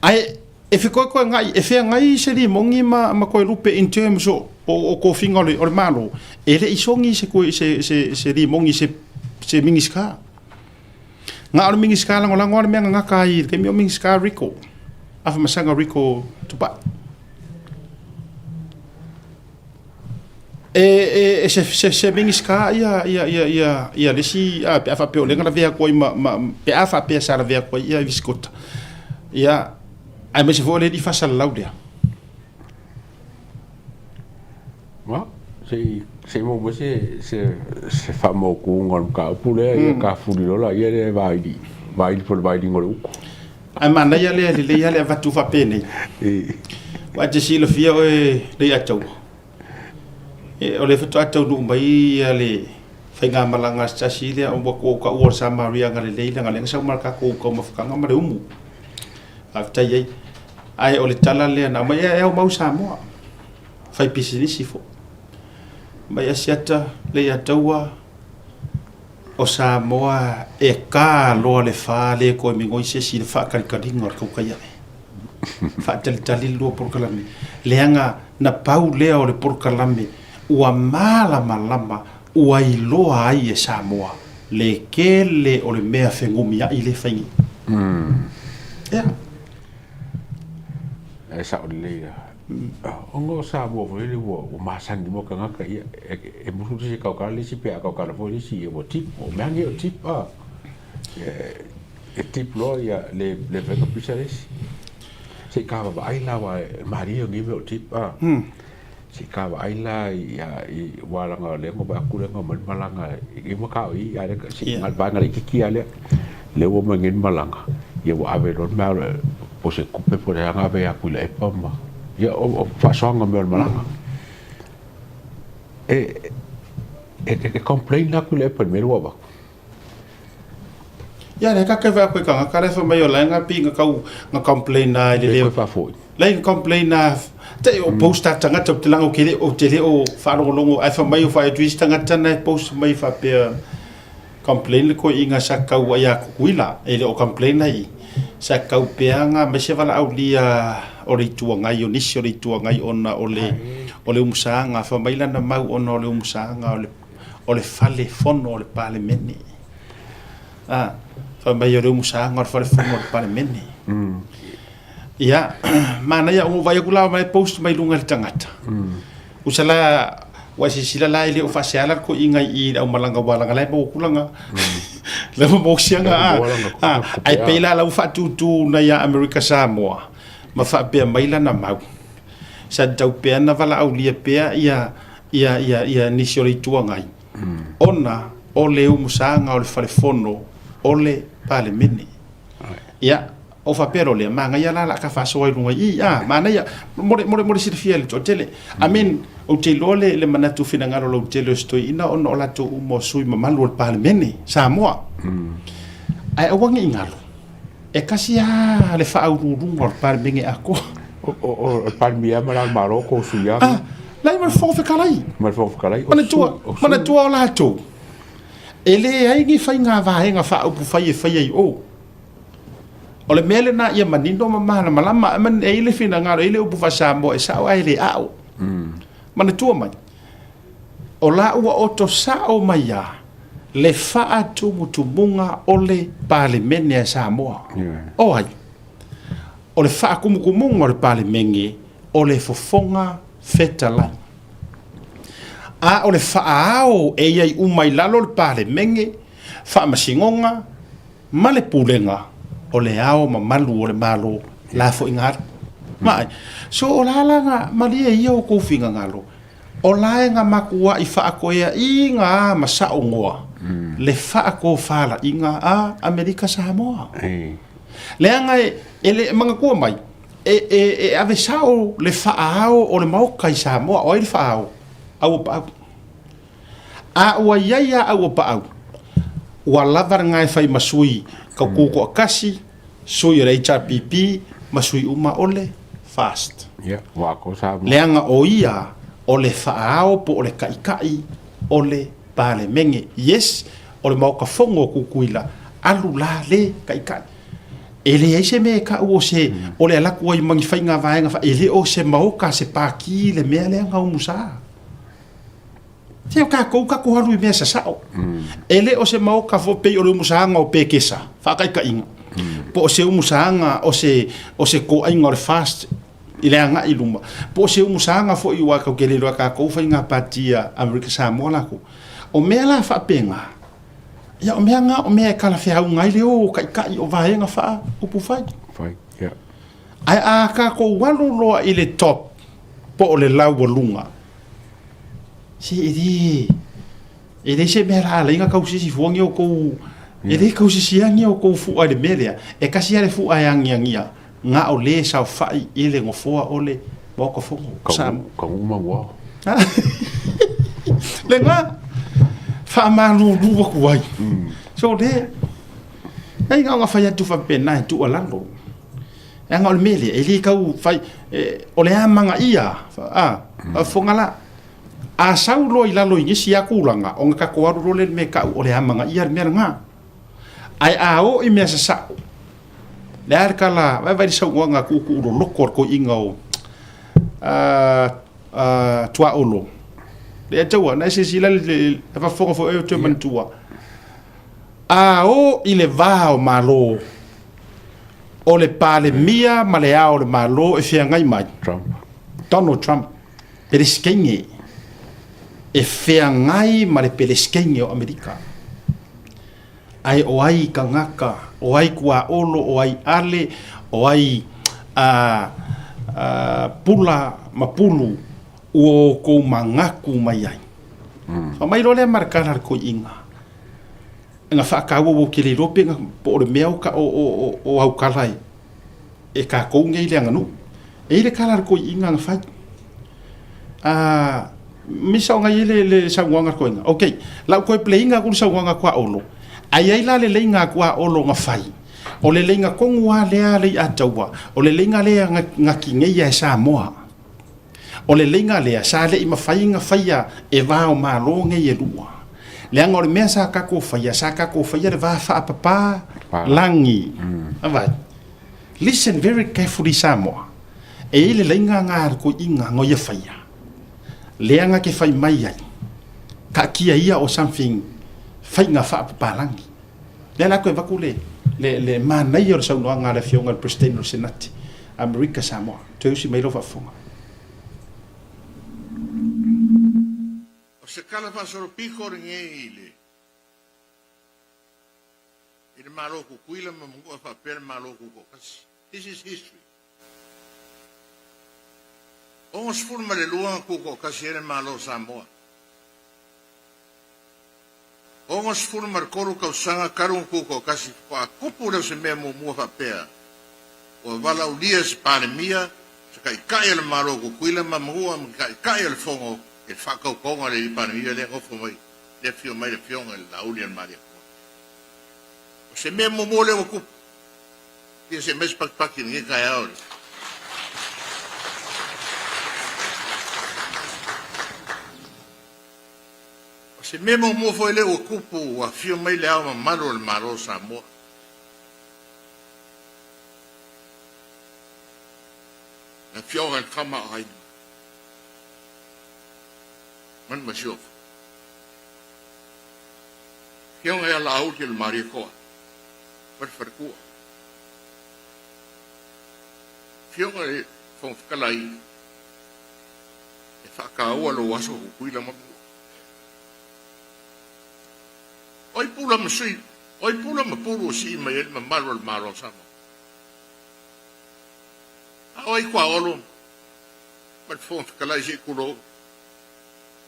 Ae e fekoekoegai, e feagai se Limoni ma ma Toelupe in terms o o tofiga o le o le Malo, e le i sogi se se se se Limoni se se Minisita. Na o le Minisita lagolago lava le mea na gata ai i le taimi o Minisita Rico, Afamasaga Rico Tupai. E, e, e se, se, se Minisita ia, ia, ia, ia, ia le isi, a, pe a faapea o lea na lavea atu ai ma, ma, pe a faapea sa lavea atu ai ia Visikota. Ia, aemaise foi o le alii faasalalau lea. Ma, se i, se i maua mai se, se, se faamautuga o le mataupu lea, ia tafuli loa laia lea e vaili, vaili po o le vailiga o le utu. Ae manaia lea, lelei lava le avatu faapenei. Aua e te silafia oe Leiataua, o lea faatoa taunuu mai le faigamalaga a se tasi lea ua ou taua o le Samaria agalelei leaga o lea na sau ma le tatou taumafataga ma le umu. Faafetai ai. Ae o le tala lea na aumai, e aumau i Samoa, fai pisinisi foi. Mai Asiata, Leiataua, o Samoa e ka loa le fa le toe migoi se isi i le faatalitaliga o le tautai ae. Faatalitali le lua polokalame, leaga na pau lea o le polokalame ua malamalama ua iloa ai e Samoa le tele o le mea fegumiai le fai nei. Ea. E sao lelei la. Ona o Samoa foi lele ua masani mo tagata ia e musu le isi kaukala le isi pe a kaukala foi le isi ia ua tip o mea nei o tip a e tip loa ia le le mafai ona pisa le isi se i ka vaavaai la aua e malie nei mea o tip a se i ka vaai la ia i aua leaga o lea na vaai atu lea na aumai le malaga i ma i a lea se i vaega laitiiti lava lea lea ua aumai nei le malaga ia ua ave loa le mea po o se tupe po o le a na ave ia Tuilaepa ma ia o faasoaga mea o le malaga. E e e complain la Tuilaepa i le mea lea ua avatu. Ia lea ka keve aku i tagata lea fai mai o la e nga pi nga kau nga complain na i le leo. Faafoi. La i complain na te o post a tagata o te langa o ke le o te le o faalogologo ae fai mai o fai atu isi tagata na e post mai faapea complain le koi'iga sa kau ai a Kukuila e le o complain ai sa kau pea nga mai se valaaulia o le Itu Agai o nisi o le Itu Agai ona o le o le umusaga fai mai lana mau ona o le umusaga o le o le fale fono o le Palemene. A, fai mai o le umusaga o le fale fono o le Palemene. Ia, manaia ua vaai atu la mai post mai luga i le tagata. Usa la, ua e silasila la e le o faaseala le toeaina i i le aumalaga aua leaga la e maua tulaga. La e maua siaga a. A, ae pei la la ua faatutu nai a Amerika Samoa ma faapea mai lana mau. Sa tatau pea na valaaulia pea ia ia ia ia nisi o le Itu Agai ona o le umusaga o le fale fono o le Palemene. Ia, ou faapea loa lea, manaia la la ka faasoa i luga i i, a, manaia, mo le, mo le, mo le silafia e le toatele. I mean, ou te iloa le, le manatu finagalo lautele o si toeaina ona o latou uma o sui mamalu o le Palemene, Samoa. Ae aua ne i galo, e tasi lava le faauluuluga o le Palemene atoa. O le Palemia ma le Ao o le Malo tou sui lava. Ah, lai ma le Fofoga Fetalai. Ma le Fofoga Fetalai. Manatua, manatua o latou. E leai ni faiga vaega faaupufai e faia i o. O le mea lena ia manino ma malamalama. E i ai le finagalo, e i ai le upu faa-Samoa e sao ae le ao. Manatua mai, o la ua oto sao mai lava le faatumutumuga o le Palemene a Samoa. O ai? O le faatumutumuga o le Palemene o le Fofoga Fetalai. A o le faaao e i ai uma i lalo le Palemene, Faamasinoga ma le Pulega o le Ao Mamalu o le Malo la foi nga alu. Vaai, so o la la nga malie ia o kou finagalo, o la e nga makuaʻi faakoeaʻiga a ma saʻogoa le faatofalaiga a Amerika Samoa. Leaga e le manatua mai, E, e, e ave sao le faaao o le Maoka i Samoa. O ai le faaao? Auapaau. A ua i ai a Auapaau, ua lava lena e fai ma sui tautu toatasi, sui o le HRPP ma sui uma o le FAST. Ia, ua atoa Samoa. Leaga o ia o le faaao po o le taitai o le Palemene. Yes, o le Maoka Fono o Tutuila, alu la le taitai. E leai se mea e tau o se, o le alu atu ai ma ni faiga vaega fa, e le o se maoka, se pākī le mea lea na umusa. Se o tatou, tatou alu i mea sasao. E le o se maoka fo pei o le umusaga o Pekesa, faataitaiga. Po o se umusaga o se, o se toaiga o le FAST. i le agai i luma, po o se umusaga foi aua tatou te le iloa e tatou faiga pati a Amerika Samoa latou. O mea la faapena, ia o mea na o mea e talafeauga ai le o o taitai o vaega faaupufai. Fai, ia. Ae a tatou alu loa i le top po o le laualuga, se e le, e leai se mea la ala ai ona tausisi fua ni outou, e le tausisia ni outou fua i le mea lea, e tasi lava le fua e agiagia, na o le e saofai i le nofoa o le Maota Fono o Samoa. Taunuu ma ua. Lena, faamalulu atu ai. So le, e na ona fai atu faapena e tuualalo. Leaga o le mea lea, e le tau fai, o le amanaia, a, faafofoga la, a sau loa i lalo i nisi lava tulaga, ona tatou alu loa lea i le mea e tau o le amanaia le mea lena. Ae a oo i mea sasao, le a le tala, vaai le saunoaga tuutuu loloto a le toeaina o Tuaolo. Lea taua, na e silasila le faafofoga foi oe toe manatua. A o i le va o Malo, o le Palemia ma le Ao o le Malo e feagai mai, Trump. Donald Trump, Peresetene, e feagai ma le Peresetene o Amerika. Ae o ai tagata, o ai tuaolo, o ai ale, o ai a, a, pula ma pulu ua outou manatu mai ai. Mm. Fa mai loa lea ma le tala a le toeaina. Na faataua ua ou te le iloa pe na, po o le mea o, o, o, o aukala e, e tatou nei le aganuu. E i ai le tala a le toeaina na fai. A, misa o nai le, le saunoaga a le toeaina. Ok, la u toe play ina atu le saunoaga a Tuaolo. Ae i ai la le leiga a Tuaolo na fai. O le leiga tonu lava lea Leiataua, o le leiga lea na, na tineia e Samoa. O le leiga lea sa le i mafai ona faia e va o Malo nei e lua. Leaga o le mea sa tatou faia, sa tatou faia le va faapapa lagi. Vaai. Listen very carefully Samoa. E i ai le leiga na a le toeaina na ia faia, lea na te fai mai ai, taatia ia o something faiga faapapalagi. Lea la toe avatu le, le, le manaia o le saunoaga a le Afioga i le President o le Senate Amerika Samoa. Toe usi mai lau faafofoga. O se tala faasolopito lenei i le i le Malo o Tutuila ma Manua faapea le Malo Tutoatasi. This is history. 62 na tutoatasi ai le Malo o Samoa. 63 tausaga talu ona tutoatasi faatoa tupu lea o se mea muamua faapea ua valaaulia e se Palemia, se Taitai o le Malo o Tutuila ma Manua ma le Taitai o le Fono i le faatautoga o le Palemia lea nofo mai, lea afio mai le Afioga i le Laauli-a-le-Malietoa. O se mea muamua lea ua tupu. Ia se aumai se pakipaki i lenei taeao i le. O se mea muamua foi lea ua tupu ua afio mai le Ao Mamalu o le Malo o Samoa. Le Afioga i le Tamaoaiga ma le Masiofo. Afioga ia Laauli o le Malietoa ma le Faletua. Afioga i le Fofoga Fetalai, e faataua lou aso Tutuila ma Manua. O ai pula ma sui, o ai pula ma pulu o sii mai ai le mamalu o le Malo o Samoa? A o ai tuaolo ma le Fofoga Fetalai se i tulou,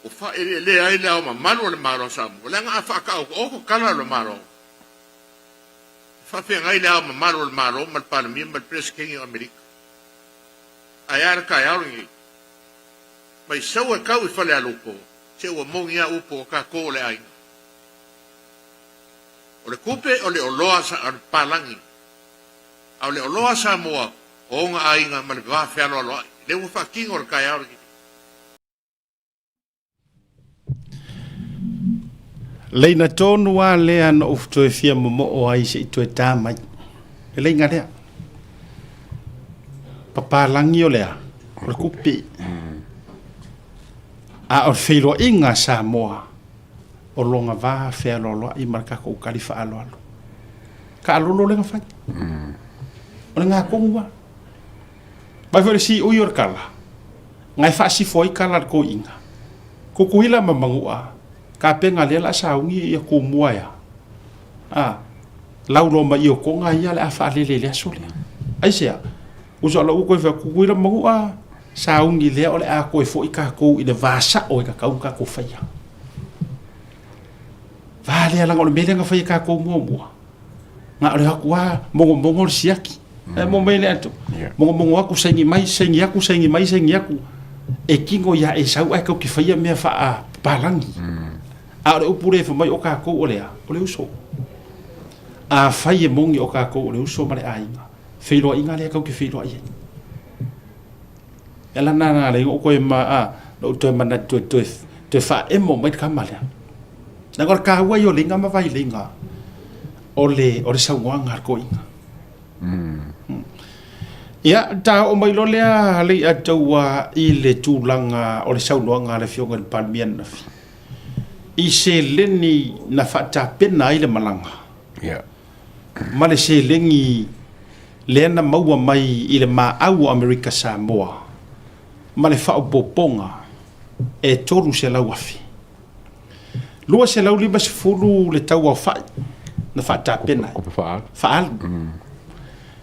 ua faaeleelea ai le ao mamalu o le Malo o Samoa, leaga a faataotooto tala o le Malo, e faafeagai le ao mamalu o le Malo ma le Palemia ma le Peresetene o Amerika. Ae a le taeao lenei? Mai sau e tau i Falealupo, se ua moni a upu o tatou o le aiga. O le tupe o le oloa sa, o le palagi, a o le oloa Samoa o ona aiga ma le va fealoaloai. Lea ua faatino le taeao lenei. Leina tonu a lea na ou toe fia momoo ai se i toe tā mai. Le leiga lea. Papalagi o lea, o le kupi. A o le feiloaiga a Samoa, o lona va fealoaloai ma le tatou tali faaaloalo. Taalolo lea na fai. O le gatonu lava. Mai foi le siui o le kala, nga e faasifo ai kala a le toeaiina. Tutuila ma Manua, kapega lea o le a sauni ia Tumua ea, a, lauloa mai i otoga ia o le a faalele i le aso lea. Aisea? Uso a lou toe fai atu, Tutuila ma Manua, sauni lea o le a toe foi tatou i le va sao e tatau ona tatou faia. Va lea leaga o le mea lea na fai e tatou muamua, na o le o atu lava mogomogo le siaki. E mo mai le atu, mogomogo atu, saini mai, saini atu, saini mai, saini atu. E tino ia Esau ae tau te faia mea faapapalagi. A o le upu lea e fai mai o tatou o le a? O le uso. Afai e moni o tatou o le uso ma le aiga, feiloaiga lea tau te feiloai ai. E ala na na le o koe ma a no toe manatu toe toe toe faaemo mai le kama lea. Leaga o le taua ia o leiga ma vaileiga o le o le saunoaga a le toeaina. Ia, ta oo mai loa lea Leiataua i le tulaga o le saunoaga a le Afioga i le Palemia ananafi i seleni na faatapena ai le malaga. Ia. Ma le seleni lea na maua mai i le maau o Amerika Samoa ma le faaopoopoga e $300,000. 250 le tau aofai na faatapena ai. Tupe faaalu. Faaalu.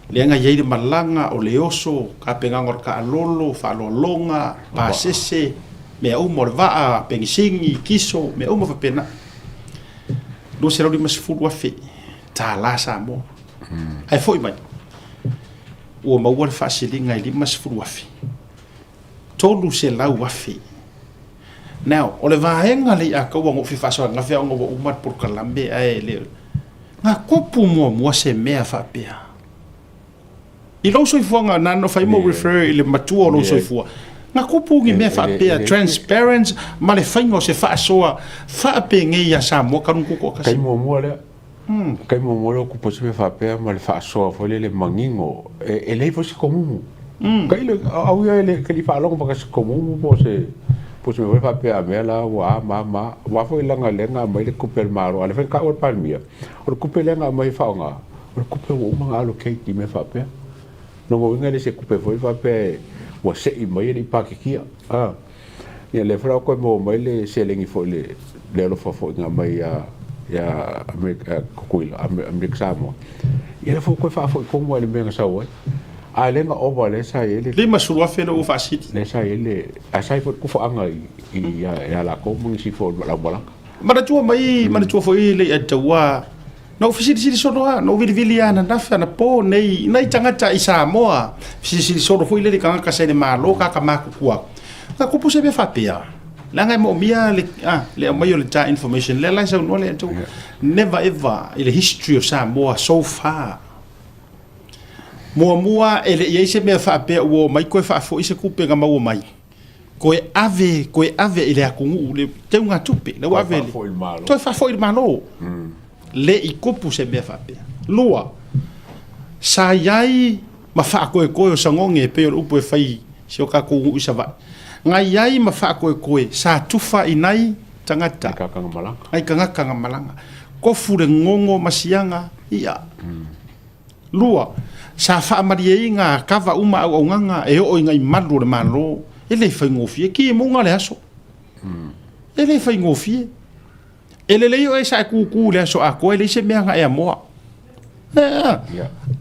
Lea na i ai le malaga, o le oso, tapenaga o le taalolo, faaaloaloga, pasese, mea uma o le vaa, penisini, kiso, mea uma faapena. $250,000 tala Samoa. Ae foi mai, ua maua le faasiliga e $50,000. $300,000. Now, o le vaega lea i Ataua na ou fia faasoa ananafi ona ua uma le polokalame ae le o... Na tupu muamua se mea faapea i lou soifuaga, na ona fai ma ou refer i le matua o lou soifua. Na tupu ni mea faapea, transparent ma le faiga o se faasoa faapenei ia Samoa talu ona tutoatasi. Taimi muamua lea. Taimi muamua lea ua tupu ai se mea faapea ma le faasoa foi lele manino, e leai foi se tomumu. Tailo, au ia e le i faalogo baka se tomumu po o se po o se mea foi faapea a mea la ua a ma a ma a. Aua foi leaga lea na aumai le tupe a le Malo, a o lea foi na taua e le Palemia, o le tupe lea na aumai e faaaoga, o le tupe ua uma ona allocate i mea faapea. Lona uiga e le se tupe foi faapea ua sei mai e le i pakekia. Ia lea foi la ua toe maua mai le seleni foi le le alofa foi na aumai ia ia Amerika Tutuila Amerika Samoa. Ia lea foi ua toe faafoi tonu lava i le mea na sau ai. A lea na ova lea sa i ai le $50,000 lea ua faasili. Lea sa i ai le ae sa i ai foi le tufaaga i i ia latou ma nisi foi o le aumalaga. Manatua mai, manatua foi le Ataua Na ou fesilisili solo lava, na ou vilivili lava ananafi, anapo nei, nai tagata i Samoa, fesilisili solo foi lele i tagata sa i le Malo, tagata matutua. Na tupu se mea faapea, leaga e moomia le, a, le aumai o le ta information, lea la e saunoa le atu, never ever i le history of Samoa so far. Muamua e le i ai se mea faapea ua omai toe faafoi se tupe na maua mai. Toe ave, toe ave i le atunuu le teugatupe, lea ua ave i le, toe faafoi i le Malo. Le i tupu se mea faapea. Lua, sa i ai ma faatoetoe o Sagoge e pei o le upu e fai i si o tatou nuu i Savaii. Na i ai ma faatoetoe sa tufa i nai tagata. Nai tagata na malaga. Tofu le gogo ma siaga, ia. Lua, sa faamalieina kava uma auaunaga e oo i nai malu o le Malo, e le faigofie. Ki muga le aso. E le faigofie. E lelei oe sa e kūkū i le aso atoa, e leai se mea na e amoa.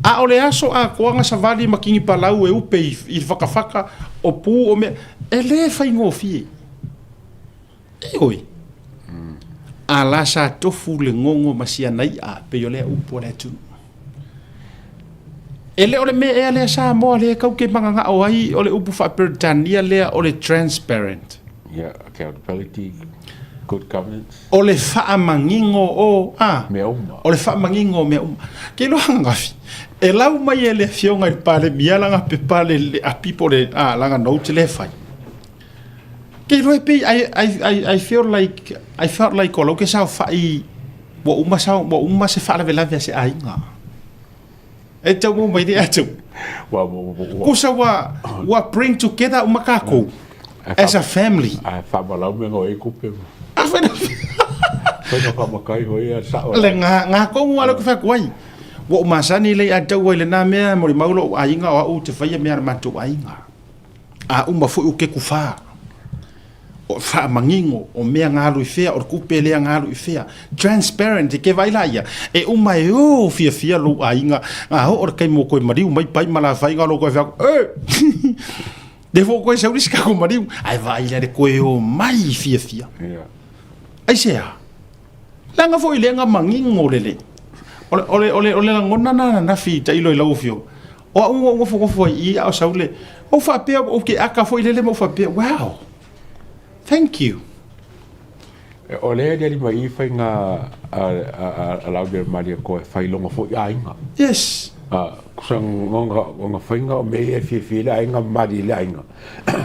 A o le aso atoa na savali ma kinipalau e upe i le fakafaka o pu o mea, e le faigofie. Ioe. A la sa tofu le gogo ma siana i'a pei o lea upu a le atunuu. E le o le mea ea lea Samoa lea kau ke manganga'o ai o le upu faa-Peretania lea o le transparent. Yeah, accountability, good governance. O le faamanino o, a? Mea uma. O le faamanino o mea uma. Ke iloa ananafi, e lau mai e le Afioga i le Palemia lana pepa le, le api po o le, a, lana note lea e fai. Ke iloa e pei, I, I, I, I feel like, I felt like o lau ke saofai ua uma sa, ua uma se faalavelave a se aiga. E tau mo mai le atu. Ua, ua, ua, ua. Kusa ua, ua bring together uma kākou. As a family. Ae faamalau mea ngā e kupe. A whai Whai ngā whamakai hoi a sao. Le ngā, ngā kongu a lau ke whai kuai. Ua ou masani lei a taua i lena mea, molimau lou aiga o au ou te faia mea a le matou aiga. A uma foi ou te kufā. O faamanino o mea na alu i fea, o le kupe lea na alu i fea. Transparent, e ke vaai la ia, e uma e o fiafia lou aiga, na oo le taimi ua toe maliu mai pai ma lafaiga o lou toe fai atu, e! Le foi koe sau le isi kako maliu, ae vaai la le toe o mai fiafia. Aisea? Leaga foi lea na manino le le. O le, o le, o le, o le lagona na ananafi tailo i lau afioga. O au na ou nofonofo ai i i a o sau le, ou faapea, ou te aka foi lele ma ou faapea, wow, thank you. O lea e aliali mai i i faiga a Laaulialemalietoa e failoga foi aiga. Yes. Kusa ona faiga o mea ia e fiafia ai le aiga ma malie ai le aiga.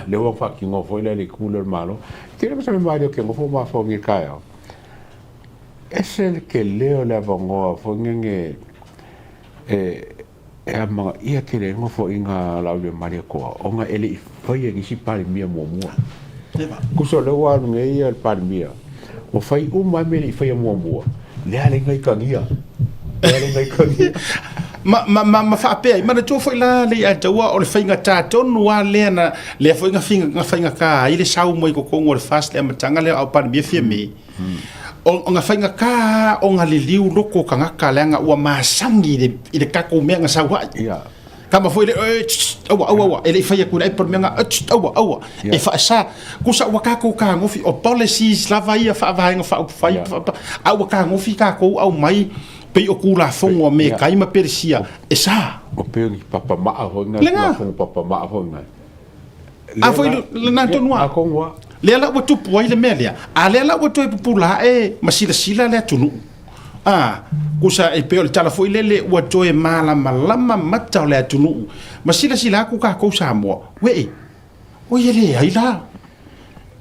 Lea ua faatinoa foi lea e le Itu lea o le Malo. Tele ma se mea malie ou te nofo ma afoagia i le taeao. Ese le tele o le avanoa foi nene e e amanaia tele ai nofoaiga a Laaulialemalietoa ona e le i faia e nisi Palemia muamua. Tusa o lea ua alu nei le Palemia, ua fai uma lava mea e le i faia muamua, lea lea na itagia. Lea lea na itagia. Ma, ma, ma, ma faapea ai, manatua foi la le ia taua o le faigata tonu lava lea na, lea foi na, na faigata ai le sau mai totonu o le FAST le amataga lea a o Palemia Fiame. O, na faigata lava ona liliu loko o tagata leaga ua masani i le, i le tatou mea na sau ai. Yeah. Kama foi le, e, tss, aua, aua, aua, e le i fai atu i le Apple mea na, tss, aua, aua, Yeah. e faasa, kusa ua tatou tagofi, o policies lava ia faavaega faaupufai, Yeah. a ua tagofi tatou aumai pei o Tulafono a Mekai ma Peresia, e sa. O pei o ni papamaa foi na, Lena. Tulafono papamaa foi na. A foi lena tonu a. Lea la ua tupu ai le mea lea, a lea la ua toe pupula ae ma silasila le atunuu. A, kusa e pei o le tala foi lele ua toe malamalama mata o le atunuu ma silasila atu tatou Samoa, wee, oi e leai la.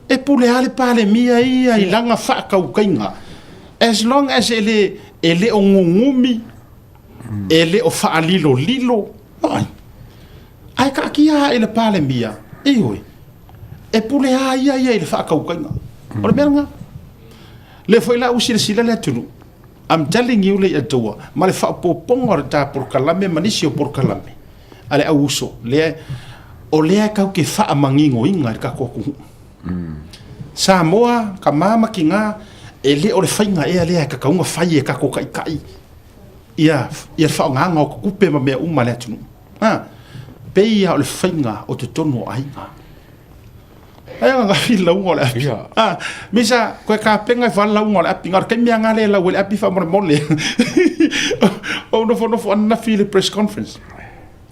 E pule lava le Palemia ia i lana faatautaiga. As long as e le, e le o gugumi, e le o faalilolilo, ai. Ae taatia ae i le Palemia, ioe, e pule lava ia ia i le faatautaiga. O le mea lena. Lea foi la ua silasila le atunuu, I'm telling you Leiataua, ma le faaopoopoga o le ta polokalame ma nisi o polokalame a le au uso, lea, o lea e tatou te faamaninoina i le tatou atunuu. Samoa, tama ma tina, e le o le faiga ea lea e tatau ona fai e tatou taitai ia, ia le faaaogaina o tupe ma mea uma a le atunuu. A, pei lava o le faiga o totonu o aiga. Ai ananafi le lauga o le api. A, Misa, koe kapena ifo lava le lauga o le api. Na o le taimi lava lena lea e lau ai le api faamolemole. Ou nofonofo ananafi i le press conference.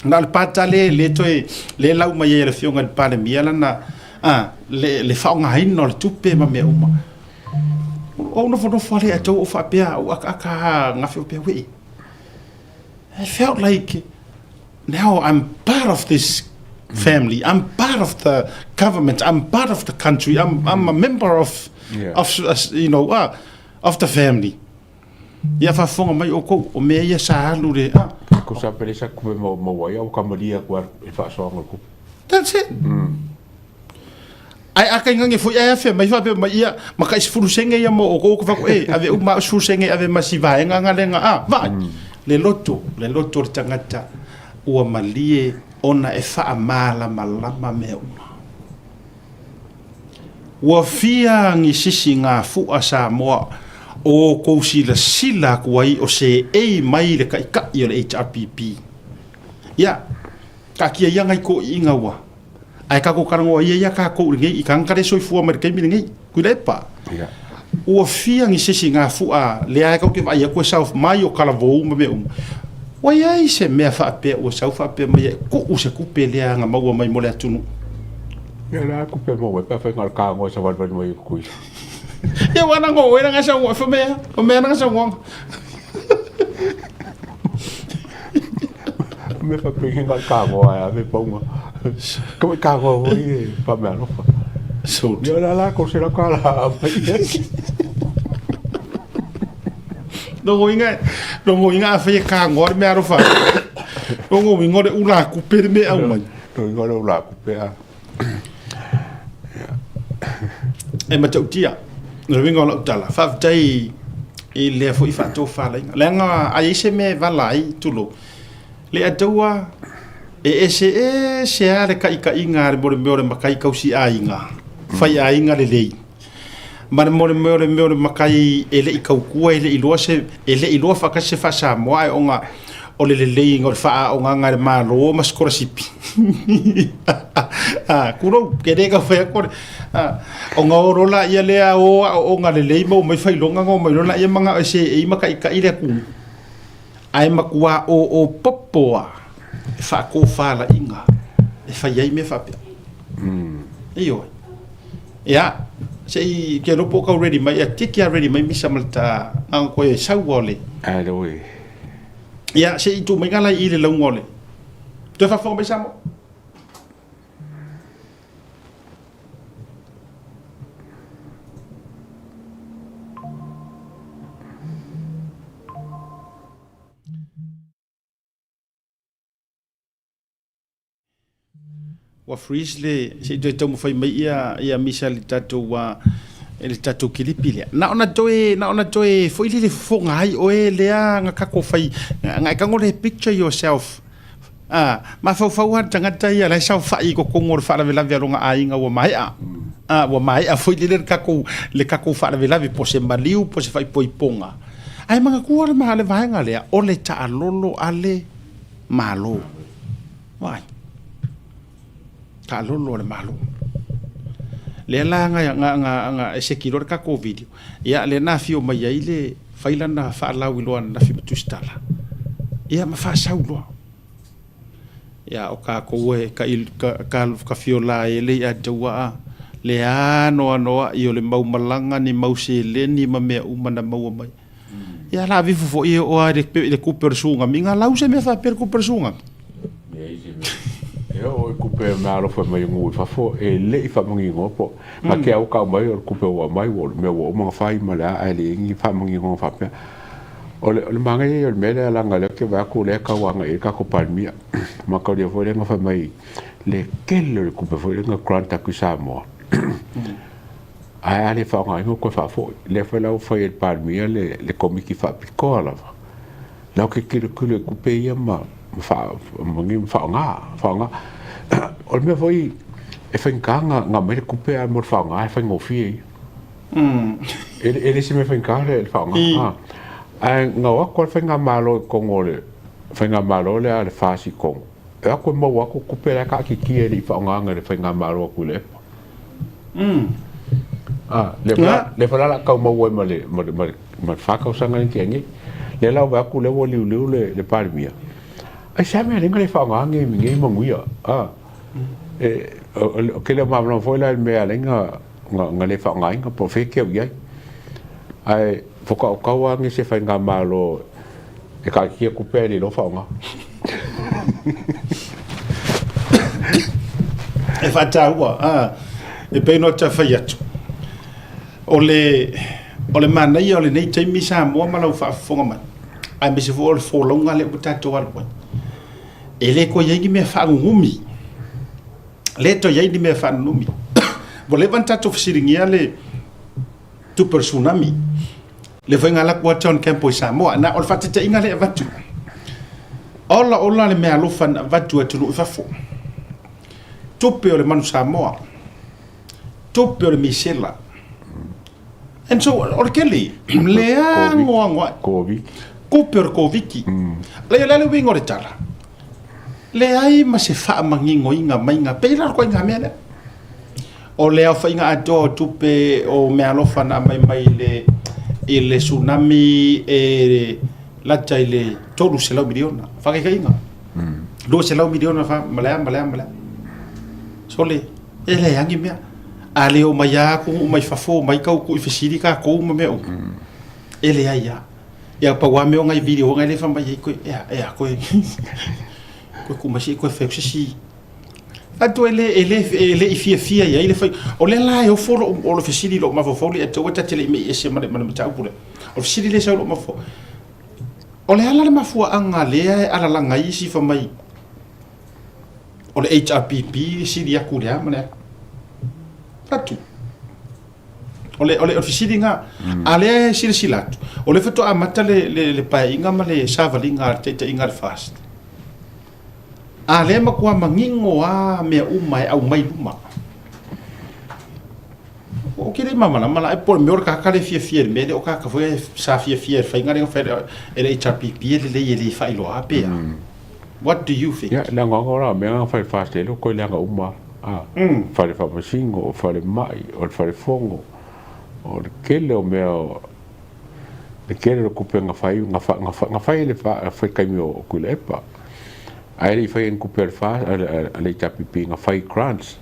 Na o le pata lea le toe, lea e lau mai ai e le Afioga i le Palemia lana, a, le, le faaaogaina o le tupe ma mea uma. Ou nofonofo lava lea ou faapea, ou akaaka lava ananafi ou faapea, wee, I felt like now I'm part of this family. I'm part of the government. I'm part of the country. I'm, I'm a member of, Yeah. of you know, of the family. Ia faafofoga mai outou, o mea ia sa alu le, ah. Ko sa pele sa kupe mau mau ai au kamalia ku e faasoaga o le kupe. That's it. Ae a kaingange foi ae afea mai faapea mai ia ma kai sefulu sene ia mo outou ka faaku e ave uma au sefulu sene ave ma si vaega nga lenga a vaai le loto le loto o le tagata ua malie ona e faamalamalama mea uma. Ua fia ni sisi ngā fu'a Samoa o outou silasila atu ai o seei mai le kaʻikaʻi o le HRPP. Ia, taatia ia ngai toʻiiga ua Ae kakou talanoa ia ia kakou i lenei i tagata le soifua mai le taimi lenei. Tuilaepa. Ua fia ni sesi ngā fu'a lea e kou te vaai atu e sau mai o Kalavou ma mea uma. Ua iai se mea faapea ua sau faapea mai e ku'u se kupe lea na maua mai mo le atunuu. Ia la kupe maua pe afai na o le kagoa e savalivali mai e Tutuila. Ia ua na ngo oe na sau ngoe fa mea, o mea na sau ngoga. Me whapenge ngā kāngoa e ave paunga. Ka mai kāngoa hoi e pa mea alofa. So, Ia la la ko se la ka la mai. Rongo inga, rongo inga a whai e kāngoa le mea alofa. Rongo inga le ula kupe le mea au mai. Rongo inga le ula kupe a. E matautia, le uiga o lau tala, faafetai. I lea foi faatofalaiga. Leaga a i ai se mea e vala ai, tulou, le ataua e eseese lava le taitaiga a le mea o le matai tausiaiga, faiaiga lelei, ma le mea o le mea o le matai e le i tautua, e le i iloa se, e le i iloa faatasi se faa-Samoa, ae ona o le leleiga o le faaaogaga e le Malo ma sikolasipi. Tulou, e le tau fai atu, ona o loa laia lea o aooga lelei maua mai faailoga ona omai loa laia manao e seei ma taitai le atunuu. Ae matua oo popo lava e faatofalaiga e fai ai mea faapea. Ioe. Ia, se i ke lopo kau ready mai, ia tiki a ready mai misa ma le ta, na ona koe sau o le. Ae le oe. Ia, se i tu mai ngala i le lauga o le. Toe faafofoga mai Samoa. Ua freeze le se i toe taumafai mai ia ia misa i le tatou i le tatou kilipi lea. Na ona toe na ona toe foi lele fofoga ai oe lea na tatou fai na e tago le picture yourself. Ah, mafaufau lava le tagata ia la e saofai i totonu o le faalavelave a lona aiga ua maea. Ah, ua maea foi lele le tatou le tatou faalavelave po o se maliu po o se faaipoipoga. Ae manatua le le vaega lea o le taalolo a le Malo. Vaai. Taalolo a le Malo. Lea la na, na, na, na e seki loa le tatou video, ia lea na afio mai ai le fai lana faalauiloa ananafi ma Tusitala, ia ma faasau loa. Ia o tatou e ka, ka, ka, ka fio la e le ia taua a, le anoanoai o le mau malaga ni mau seleni ma mea uma na maua mai. Ia la vifu foi e oo lava i le kupe o le sugami, na lau se mea faapea i le kupe o le sugami. Leai se mea. E oo i kupe mea alofa mai nuu i fafo e le i faamaginoa po na ke au kau mai o le kupe ua aumai ua o le mea ua uma ona fai ma le a ae leai ni faamaginoga faapea. O le o le manaia ia o le mea lea leaga o lea ou te vaai atu o lea e tau agai i ai le tatou Palemia. Mataulia foi lea na fai mai le tele o le tupe foi lea na grant atu i Samoa. Ae a le faaaogaina ua toe faafoi. Lea foi la ua fai e le Palemia le le Komiti Faapitoa lava la te tilotilo i tupe ia ma ma faa ma ni faaaoga faaaoga. O le mea foi e faigata na na aumai le tupe ae mo le faaaoga e faigofie ia. E le e le o se mea faigata le faaaoga. Ae na o atu lava le faigamalo i totonu o le faigamalo lea a le FAST i totonu, e o atu e maua atu tupe la e taatitia e le i faaaogaina e le faigamalo a Tuilaepa. Lea foi la o le a tau maua ai ma le ma le ma le ma le fa tausaga lea na tea nei. Lea la ua vaai atu lea ua liuliu le le Palemia, aisea mea lea na le faaaoga nei nei manuia a? E ou te le o malamalama foi la i le mea e ala ai na na le faaaogaina po o fea e keu i ai. Ae faatoa ou tau lava se faigamalo e taatia tupe ae le iloa faaaoga. E faataua, a, e pei ona ta fai atu, o le, o le manaia o lenei taimi Samoa ma lau faafofoga mai, aemaise foi o le folauga lea ua tatou alu ai, e le toe i ai ni mea faanunumi. Le toe i ai ni mea faanunumi. Ua leva ona tatou fesiligia le tupe o le tsunami, le foi na alu atu a John Campbell i Samoa. Na o le faataitaiga lea e avatu. Ola ola le meaalofa na avatu e atunuu i fafo. Tupe o le manu Samoa. Tupe o le misela. And so, o le kele, le anoanoai. Tupe o le Koviti. Leai, o le a le uiga o le tala? Leai ma se faamaninoina maiga, pei la o le ituaiga mea lea. O le aofaiga atoa o tupe o meaalofa na aumai mai le i le tsunami e lata i le 300 miliona. Faataitaiga. 200 miliona fa ma le a ma le a ma le a. Sole, e leai ni mea. A le omai lava atunuu mai fafo omai tau tuuifesili tatou ma mea uma. E leai lava. Ia pau lava mea o nai video nai lea fai mai ai koe, ea, ea, koe, koe tuu mai se i toe fai atu se isi. Atu e le, e le, e le i fiafia i ai le fai. O lea la e ofo lou, o le fesili i lou mafaufau lea, taua ta te le i mei ese ma le, ma le mataupu lea. O le fesili lea e sau i lou mafaufau, o le a la le mafuaaga lea e alalaga ai isi fai mai o le HRPP e sili atu i le a ma le a? Atu. O le, o le, o le fesiliga, a lea e silasila atu, o lea faatoa amata le, le, le paeaiga ma le savaliga a le taitaiga a le FAST. A lea e matua manino lava mea uma e aumai i luma. Ou te le malamalama la, po o le mea o le tagata lea e fiafia i le mea lea, o tagata foi sa fiafia i le faiga lea na fai e le HRPP e lelei e le faailoa pe a. What do you think? Ia, le anoano la o mea na fai FAST e le o toe leaga uma a. Fale faamasino, o falemai, o le fale fono, o le tele o mea o le tele o le tupe na fai, na fa, na fa, na fai e le fa, fai taimi o Tuilaepa. Ae le i faia ni tupe a le fa, a le HRPP na fai grants.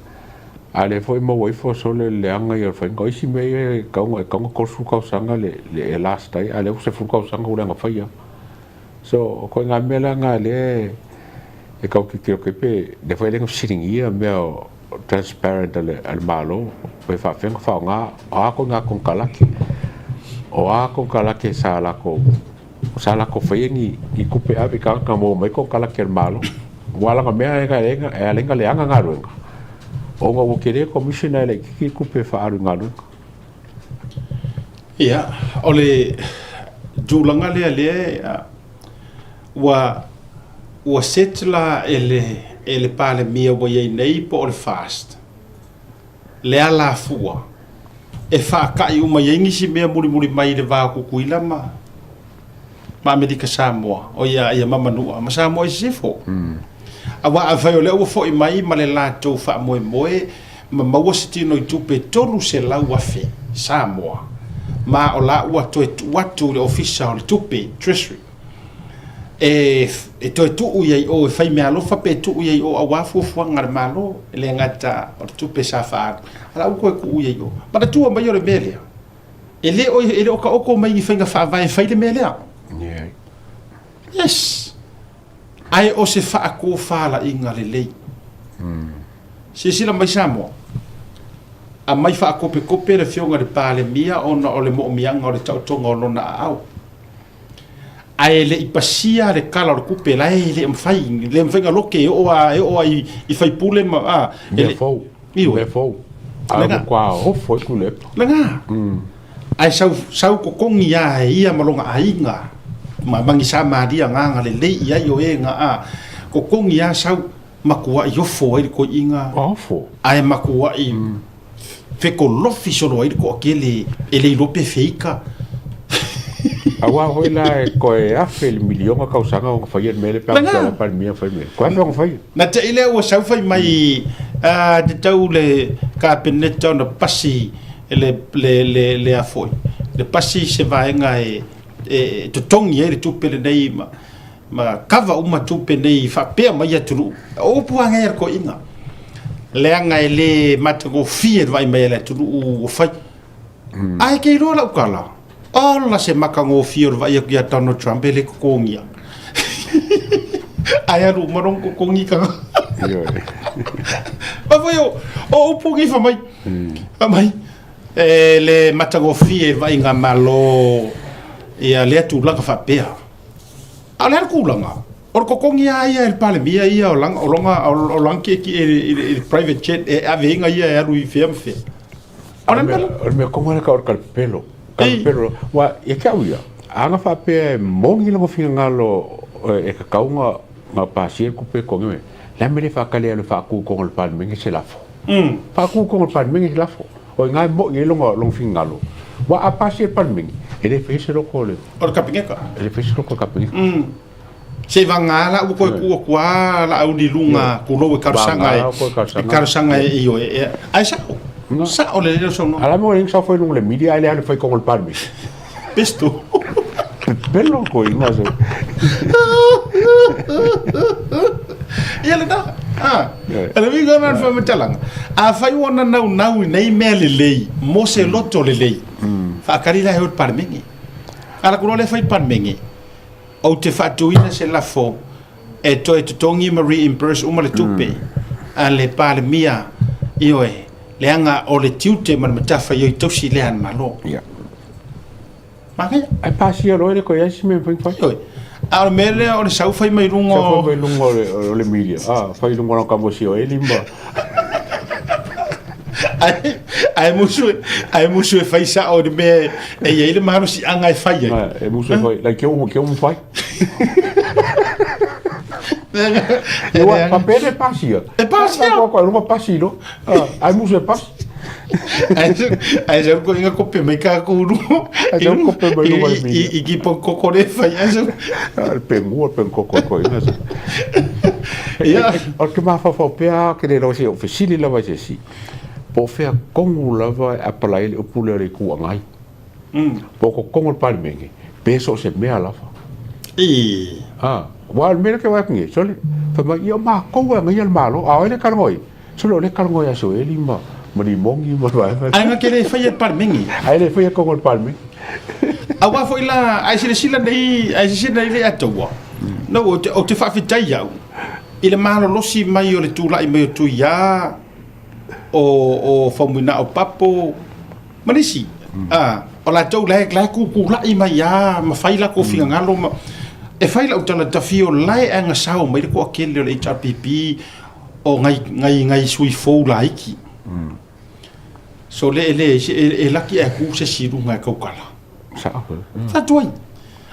A lea foi maua ifo sole le leaga ia o le faiga. O isi mea ia e tatau ona, e tatau ona 30 tausaga le, le e last ai, a lea ua 10 tausaga ua leaga faia. So, o koiga mea la na lea e tau tilotilo atu ai pe, lea foi e le na fesiligia mea o transparent a le, a le Malo, pe faapefea ona faaaoga, o a koiga konekarate, o a konekarate sa latou, sa latou faia ni, ni tupe ave i tagata na maua mai konekarate a le Malo. Aua leaga mea e ala ai ona leaga galuega, ona ua tele commission ae laitiiti le tupe e faaalu i galuega. Ia, o le tulaga lea lea ua ua set la e le e le Palemia ua i ai nei po o le FAST le alafua e faata'i uma i ai nisi mea mulimuli mai i le va o Tutuila ma ma Amerika Samoa, o ia, ia ma Manua, ma Samoa i sisifo. Aua afai o lea ua foi mai ma le latou faamoemoe ma maua se tino i tupe 300,000 Samoa, ma o la ua toe tuu atu i le Ofisa o le Tupe, Treasury, e, e toe tuu i ai o e fai meaalofa pe tuu i ai o aua fuafuaga a le Malo, e le gata o le tupe sa faaalu, a la ua toe tuu i ai o. Manatua mai o le mea lea, E le o, e le o taoto mai ni faiga faavae e fai le mea lea. Yeah. Yes. Ae o se faatofalaiga lelei. Silasila mai Samoa, aumai faakopekope le Afioga i le Palemia ona o le moomiaga o le taotoga o lona aao. Ae le i pasia le Tala o le Tupe, la e le mafai, le mafai ona loke e oo lava, e oo lava i sui usufono ma, a, e le. Mea fou. Ioe. Mea fou. A Lena. matua ofo ai Tuilaepa. Lena. Ae sau, sau totogi lava e ia ma lona aiga, ma magisa malie agaga lelei i ai o e na, a, totogi lava sau, matuai ofo ai le toeaina. Ofo. Ae matuai fetolofi solo ai le toatele e le iloa pe feika. Aua foi la e toe afe le miliona tausaga ona faia le mea lea pe a Lena. la Palemia fai mea. Toe afe ona faia. Na te i lea ua sau fai mai a te tau le Kapeneta ona pasi le le le le a foi le pasi se vaega e e totogi ai le tupe lenei ma ma kava uma tupe nei faapea mai atunuu. O upu lava nei a le toeaina, leaga e le matagofie le vaai mai a le atunuu ua fai. Ae ke iloa lau tala, ola se matagofie o le vaai atu ia Donald Trump e le totogia. Ae alu uma lona totogi tagata. Ioe. Ma foi o, o upu nei fai mai, fai mai, e le matagofie vaaiga Malo ia lea tulaga faapea. A o le a le tulaga? O le totogi lava ia e le Palemia ia o lana, o lona, o lana tietie i le, i le private jet e ave ai ia e alu i fea ma fea. O le mea, o le mea kohu lea o le kalapelo. Kalapelo. Aua, ia te au ia, a na faapea e moni lona finagalo e tatau ona, ona pasia le tupe e totogi mai, le a le mea e le faatali ai e faatu i totonu o le Palemene se lafo? Faatu i totonu o le Palemene se lafo. O i ina e moni ai lona, lona finagalo. Aua a pasia e le Palemene, e le faia se loto o le... O le Kapeneta. E le faia se loto o le Kapeneta. Se i vagā la ua toe tuu atu lava Laauli i luga tulou e talosaga e, e talosaga e ioe. E, ae sao, sao lelei lau saunoaga. A la mea ua leai ni sao fai i luga o le media ae le alu e fai i totonu o le Palemene. Pistol. Pepelo koe ingoa se. Ia lena. Ah. Le uiga lena o le faamatalaga. Afai ua naunau i nei mea lelei mo se loto lelei, faatali la e o i le Palemene. A latou loa lea fai i le Palemene, ou te faatuina se lafo e toe totogi ma reimburse uma le tupe a le Palemia, ioe, leaga o le tiute ma le matafaioi tausi lea a le Malo. Ia. Manaia. Ae pasia loa e le toe i ai se mea e mafai ona fai. Ioe. A o le mea lea o le sau fai mai luga o... Sau fai mai luga o le, o le media. Ah, fai luga o lana kamuasi o Eli ma... Ae musu ae musu e fai sa'o i le mea e i ai le malosi'aga e fai ai. E musu e fai, like ke umu fai. Ia, faapea le pasia. E pasia. Ko lunga pasi lo. Ai musu e pasi. Ai sa ko inga kope mai ka ko ru. Ai sa kope mai lunga i I i ki po koko le fai ai sa. Le pengua pen koko ko inga. Ia. O te mafaufau pea ke le se o fesili lava i se isi. Po o fea kogu lava e apalai ai le upu lea o le Itu Agai. Po o kokogo le Palemene, pe so o se mea lava. I. Ah, aua o le mea lea ke vaai atu nei, sole, fai mai, ia o matou e agaia le Malo, a o ai lea e talanoa i ai? Sole, o lea e talanoa ia Soeli ma ma Limogi ma le vaega lea. Aiga ke le faia e le Palemene. Ae le faia kogo e le Palemene. Aua foi la, a e silasila nei, a e silasila nei le Ataua, no, ou te, ou te faafetai au i le malolosi mai o le tulai mai o Tuia, o, o Faumuina o Papo, ma nisi. A, o latou la e, la e kukula'i mai lava ma fai lakou finagalo ma, e fai lau tala tafio la e agasao mai le toatele o le HRPP o nai, nai, nai sui fou laiti. So le e leai se, e, e laki ae ku se isi i luga e tautala. Sao. Sa tuai.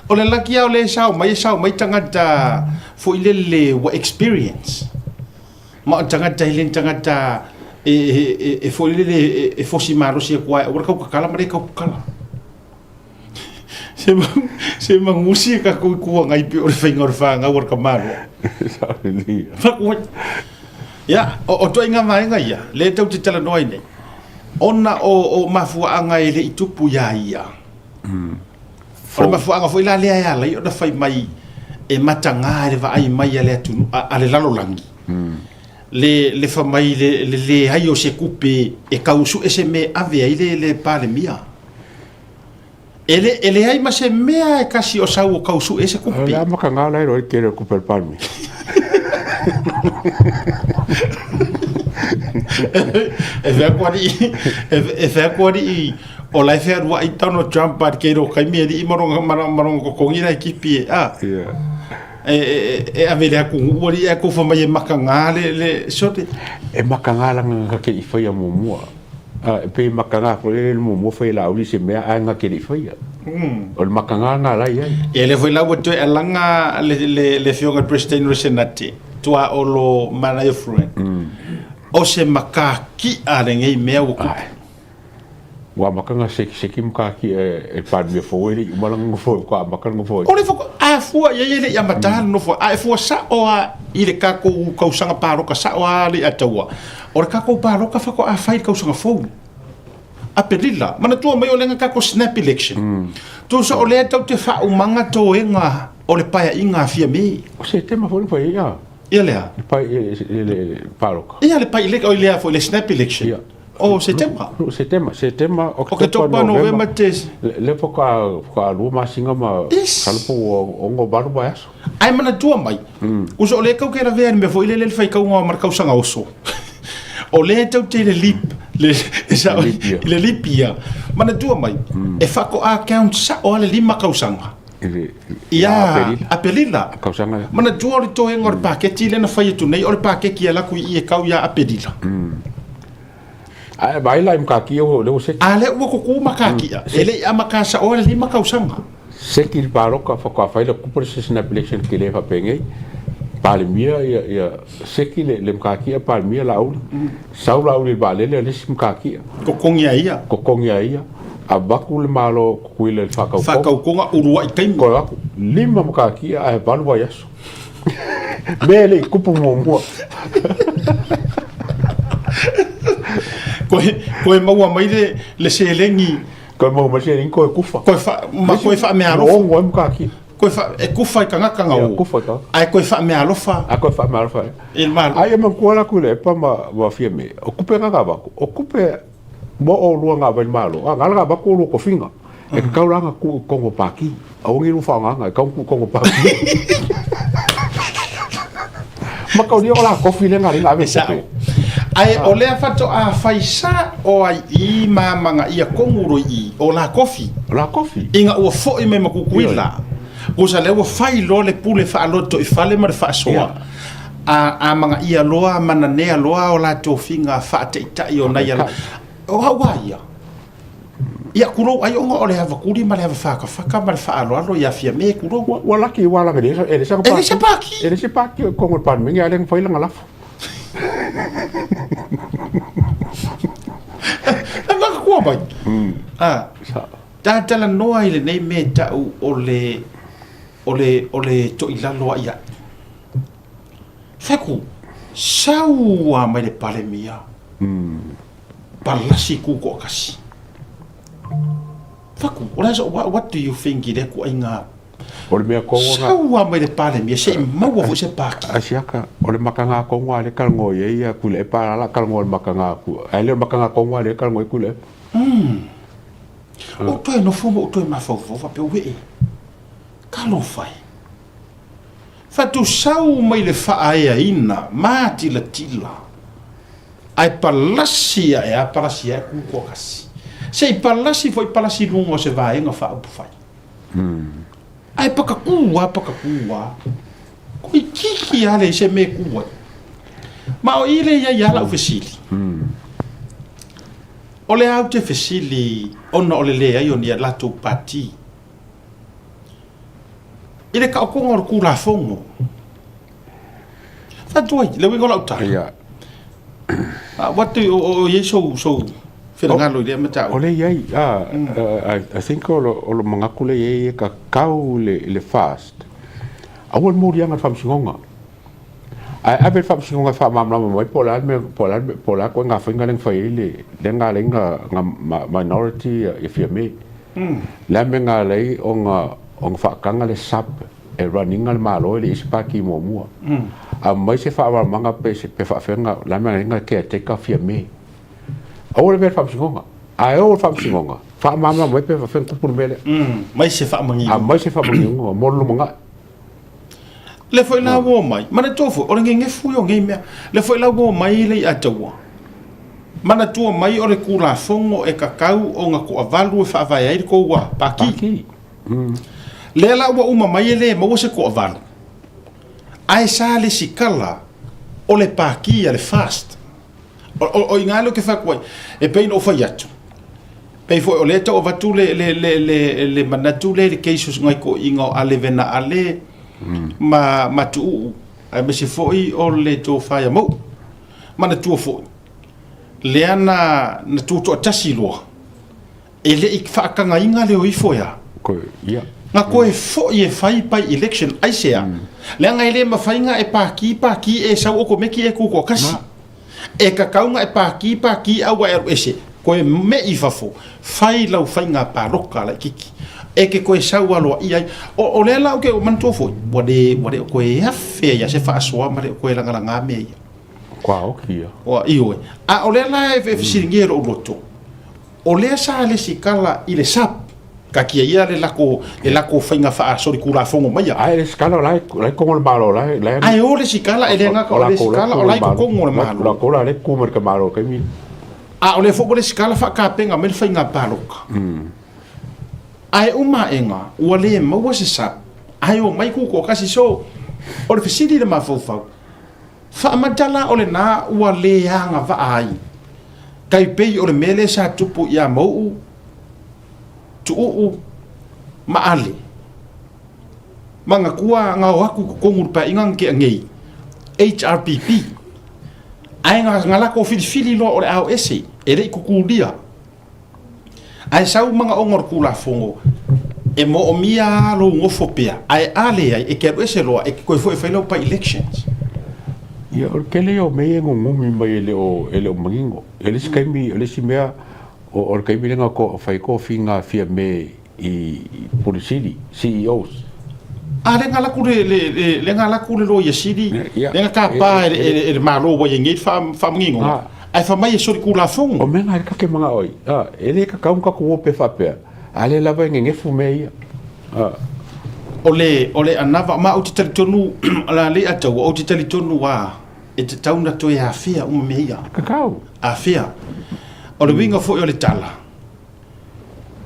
O le laki lava o le e sao mai, e sao mai tagata foi lele ua experience. Ma o le tagata e le ni tagata e, e, e, e foi lele e, e fosi malosi atu ai, aua le tautatala ma le tautatala. Se, se magusi e kakou i kuagai pe o le faiga o le whāngau o le tamaloa. Sao lelei. Whakuai. Ia, o, o toaiga vaega ia, le tau te talanoa ai nei, ona o, o mafuaaga e le i tupu iā ia. O le mafuaaga foi la lea e ala ai ona fai mai e matagā i le vaai mai a le atunuu, a, a le lalolagi. Le, le fai mai le, le leai o se tupe e tau sue se mea e ave ai le, le Palemia. E le, e leai ma se mea e kasi o sau o kau sue se kupe. O le amataga la e iloa ai le tele o le kupe a le Palemia. E fai atu alii, e fai atu alii, o la e fealuai Donald Trump a le keiro taimi alii ma lona, ma lona totogi la e kipi e, a. Yeah. E, e, e ave i le atunuu alii ae tou fai mai e mataga le, le, sole. E mataga lana na te i faia muamua. A, e pei e mataga foi lele le muamua fai e Laauli se mea ae na te le i faia. O le mataga lena la e i ai. Ia lea foi la ua toe alaga le, le, le Afioga i le President o le Senate, Tuaolo Manaia Fruin, o se makaki'a lenei mea ua tupu. Ae. Ua amata ona sekiseki makaki'a e le Palemia fou e le i uma lana nofo, faatoa amata le nofo ai. O le a fua i ai e le i amata le nofo, a e fua sa'o lava i le tatou tausaga palota sa'o lava le i ataua, O le tatou palota faatoa fai i le tausaga fou, Aperila. Manatua mai o lea na tatou snap election. Tusa o lea tatou te faaumaga toega o le paeaiga a Fiame. O Setema foi na fai ai a? Ia lea. Le pai le palota. Ia le pai o lea foi le snap election. Ia. O Setema. Setema, Setema, Oketopa, Novema, Tes. Le faatoa faatoa 2 masina ma masalo po ua 6 8 vaiaso. Ae manatua mai, uso o lea tau te lavea i le mea foi lele le faitauga ma le tausaga oso. O lea tau te le leap, le, le, le leap year. Manatua mai, e faatoa count sa'o a le 5 tausaga. Ia Aperila. Tausaga. Manatua o le toega o le paketi lea na fai atu nei, o le paketi e alu atu i i e kau ia Aperila. Ae vaai la i Makakia o lea ua seki. A lea ua kuku Makakia, e le i amata sa'o le 5 tausaga. Seki le paloka faatoa fai le kupu le snap election tele faapenei. Palemia ia ia seki le le Makakia Palemia Laauli. Sau Laauli i le vaalele a le isi Makakia. Totogi a ia. Totogi a ia. Avatu le Malo Tutuila i le faatautoga. Faatautoga uluai taimi. Toe atu 5 Makakia ae 8 vaiaso. Mea e le i tupu muamua. Koe, koe maua mai le, le seleni. Koe maua mai le seleni, koe kufa. Koe wha, ma koe whaamealofa. Ongo ai makakia. Koe wha, e kufa i tagata nga o. Kufa i tagata. Ae koe whaamealofa. Ae koe whaamealofa. I le Malo. Ai e manatua la atu i le epa ma, ma Fiame, o kupe nga avatu, o kupe mo o lua nga avai le Malo, a ngala nga avatu o lua tofiga. E tatau la ona tuu i totonu o pākī. Aua nei lua faaaogaina, e tatau ona tuu i totonu o pākī. Mataulia o la tofi lea na ala ai ona ave E sa'o. Ae o lea faatoa fai sa'o ai i ma magaia tonu roi i o la kofi. O la kofi. Ina ua fo'i mai ma Kukuila. Kusa lea ua fai loa le pule faaloto i fale ma le faasoa. A amagaia loa ma nanea loa o la tofiga faataitai o nai ala. O au a ia, ia kulou ai ona o le ava kuli ma le ava whakawhaka ma le whaaloalo ia Fiame kulou. Ua laki ua langa e le sa E le se paki. E le se paki o kongo le Palemene a le ngawhai langa lafo. E maka kua mai. Ah, talanoa i lenei mea ta'u o le o le o le toilalo a'i a'i. Feku, sau a mai le Palemia. Palasi ku to'atasi. Faku, o le aso, what do you think i lea tuaiga? O le mea kongo na. Sau a mai le Palemia se i maua foi se paki. Asiaka, o le makaga kongo a le talanoa i ai ia Tuilaepa a la talanoa i le makaga atu, ae le o le makaga kongo a le talanoa i Tuilaepa. Ou toe nofo ma ou toe mafaufau faapea, uee, talofa e. Fatusau mai le faaeaina matilatila, ae palasi ae a palasi ae ku toatasi. Se i palasi foi palasi i luga o se vaega faaupufai. Ae pakakū a pakakū a, toeitiiti a leai se mea e kū ai. Ma o i lea i ai a lau fesili. O le a ou te fesili ona o le leai o ni a latou pati i le taotoga o le Tulafono. Fatu ai, le uiga o lau tala. Ia. What do you, o i ai sou, sou finagalo i lea mataupu? O lea i ai, I think o lo manatu lea i ai e kakau le FAST, aua le moliaga i le Faamasinoga. Ae ave le Faamasinoga e faamalamalama mai po o le a le mea, po o le a, po o le a ituaiga faiga lea na fai ai le, lea na ala ai na minority ia Fiame. Le a le mea na ala ai ona, ona faataga le sub e run ina le Malo e le i ai se Pati muamua. Aumai se faamalamalamaga pe, pe faafefea na, le a le mea na ala ai na caretaker Fiame. Aua le avea i le Faamasinoga. Ae oo i le Faamasinoga, faamalamalama mai pe faafefea na tupu le mea lea. Aumai se faamaninoga. Aumai se faamaninoga mo le lumanai. Le foi la ua omai, manatua foi, o le gegefu ia o nei mea. Le foi la ua omai le iataua, manatua mai o le Tulafono e tatau ona toavalu e faavae ai le tou pati. Lea la ua uma mai e le maua se toavalu, ae sa lesitala o le pati a le FAST. O i ina lea ou te fai atu ai, e pei ona ou fai atu, pei foi o lea e tau avatu le, le, le, le, le manatu lea i le case o nai toeaiina o Ale Vena Ale ma, ma Tuuu, aemaise foi o le tofa ia Mauu. Manatua foi, lea na, na tutoatasi loa, E le i faatagaina le o ifo ea. Na toe foi e fai by election aisea? Leaga e le mafai na e paki paki e sau okomeki e tutoatasi. E tatau na e paki paki a ua e alu ese toe me i fafo fai lau faiga paloka laititi e te toe sau aloaia ai. O lea la ou te manatua foi ua le ua le o toe afe ai lava se faasoa ma le o toe lagalaga mea ia. Kua oki ia. Ioe. A o lea la e fesiligia e lou loto. O lea sa lesitala i le sap, taatia ia le lako, le lako faiga faasolitulafono maia. Ae lesitala o la e, la e i totonu o le Malo, la e, la e. Ae o lesitala, e le gata o lesitala, o la e i totonu o le Malo. O latou la lea e tu mai le Malo i le taimi lea. A o lea foi ua lesitala faatapena mai le faiga palota. Ae uma aega, ua le maua se sap, ae omai tutoatasi. So, o le fesili i le mafaufau, Faamatala o lena ua le agavaa ai, tai pei o le mea lea sa tupu ia Mau'u, Tu'u'u ma Ale. Manatua na o atu i totonu o le paeaiga na tea nei, HRPP, ae na latou filifili loa o le a o ese, e le i tutulia. Ae sau manaoga o le Tulafono, e moomia lava lou nofo pea, ae a leai, e te alu ese loa, e te toe foi e fai lau by-elections. Ia, o le tele ia o mea ia e nunumi mai e le o, e le o manino. E le isi taimi, o le isi mea, o le taimi lea na fai ai tofiga a Fiame i Pule Sili, CEOs. A, lea na alu atu le, le, le, lea na alu atu le Loia Sili, lea na tapa e le Malo ua i ai nei le faamaninoga, ae fai mai e solitulafono. O mea na e kake manao ai, a, e le kakau ona tatou o pea faapea, a lea lava e nenefu mea ia. A. O le, o le anava, ma ou te talitonu, o le a le ataua, ou te talitonu a, e tatau ona toe afea uma mea ia. Kakau. Afea. O le uiga foi o le tala,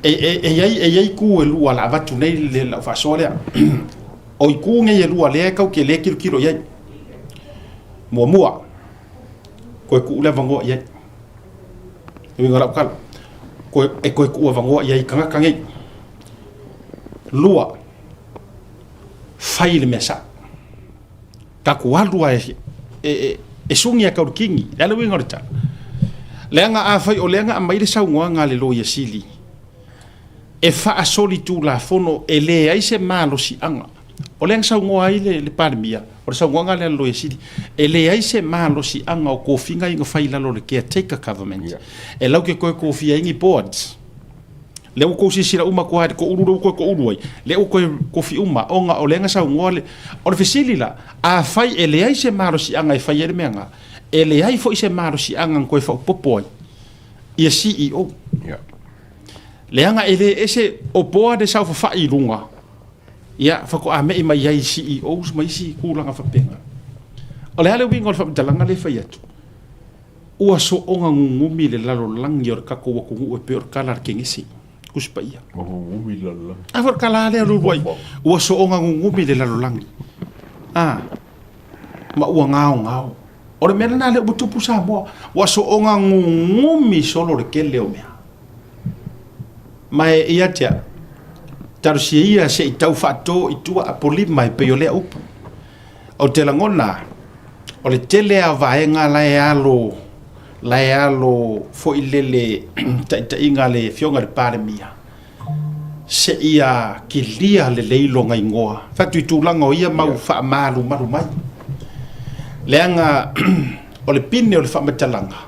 E, e, e iai, e iai itu e lua la avatu nei le lau faasoa lea. O itu nei e lua lea e kau te le tilotilo i ai. Muamua, koe kuu le avanoa i ai. Le uiga o lau tala, koe, e koe kuu avanoa i ai i tagata nei. Lua, fai le mea sao. Tatou alu lava e, e, e, e suni a Kaulikini. Le a le uiga o le tala? Leaga afai o lea na aumai le saunoaga a le Loia Sili, e faasolitulafono e leai se malosiaga. O lea na saunoa ai le, le Palemia, o le saunoaga lea a le Loia Sili, e leai se malosiaga o tofiga ia na fai i lalo o le caretaker government, yeah. E lau te toe tofia ai ni boards. Lea ua tou silasila uma atu lava i le toulu lea ua toe toulu ai, lea ua toe tofi uma, ona o lea na saunoa le... O le fesili la, afai e leai se malosiaga e fai ai le mea lena, e leai foi se malosiaga na toe faaopoopo ai ia CEO. Yeah. Leaga e le ese o board e saofafai i luga, ia faatoa me'i mai ai CEOs ma isi tulaga faapena. O le a le uiga o le faamatalaga lea e fai atu? Ua soona gugumi le lalolagi o le tatou atunuu e pei o le tala a le Kenese, Tusi Paia. Ua gugumi le lalolagi. A foi le tala lava lea o le uluai, ua soona gugumi le lalolagi. A, ma ua gaogao. O le mea lena lea ua tupu Samoa, ua soona gugumi solo le tele o mea. Ma e ia te au, talosia ia se i tau faato i tua Apolima e pei o lea upu. Ou te lagona, o le tele lava o vaega la e alo, la e alo foi lele taitaiga a le Afioga i le Palemia, seia kilia lelei lona igoa, fai atu i tulaga o ia mau faamalumalu mai. Leaga o le pine o le faamatalaga,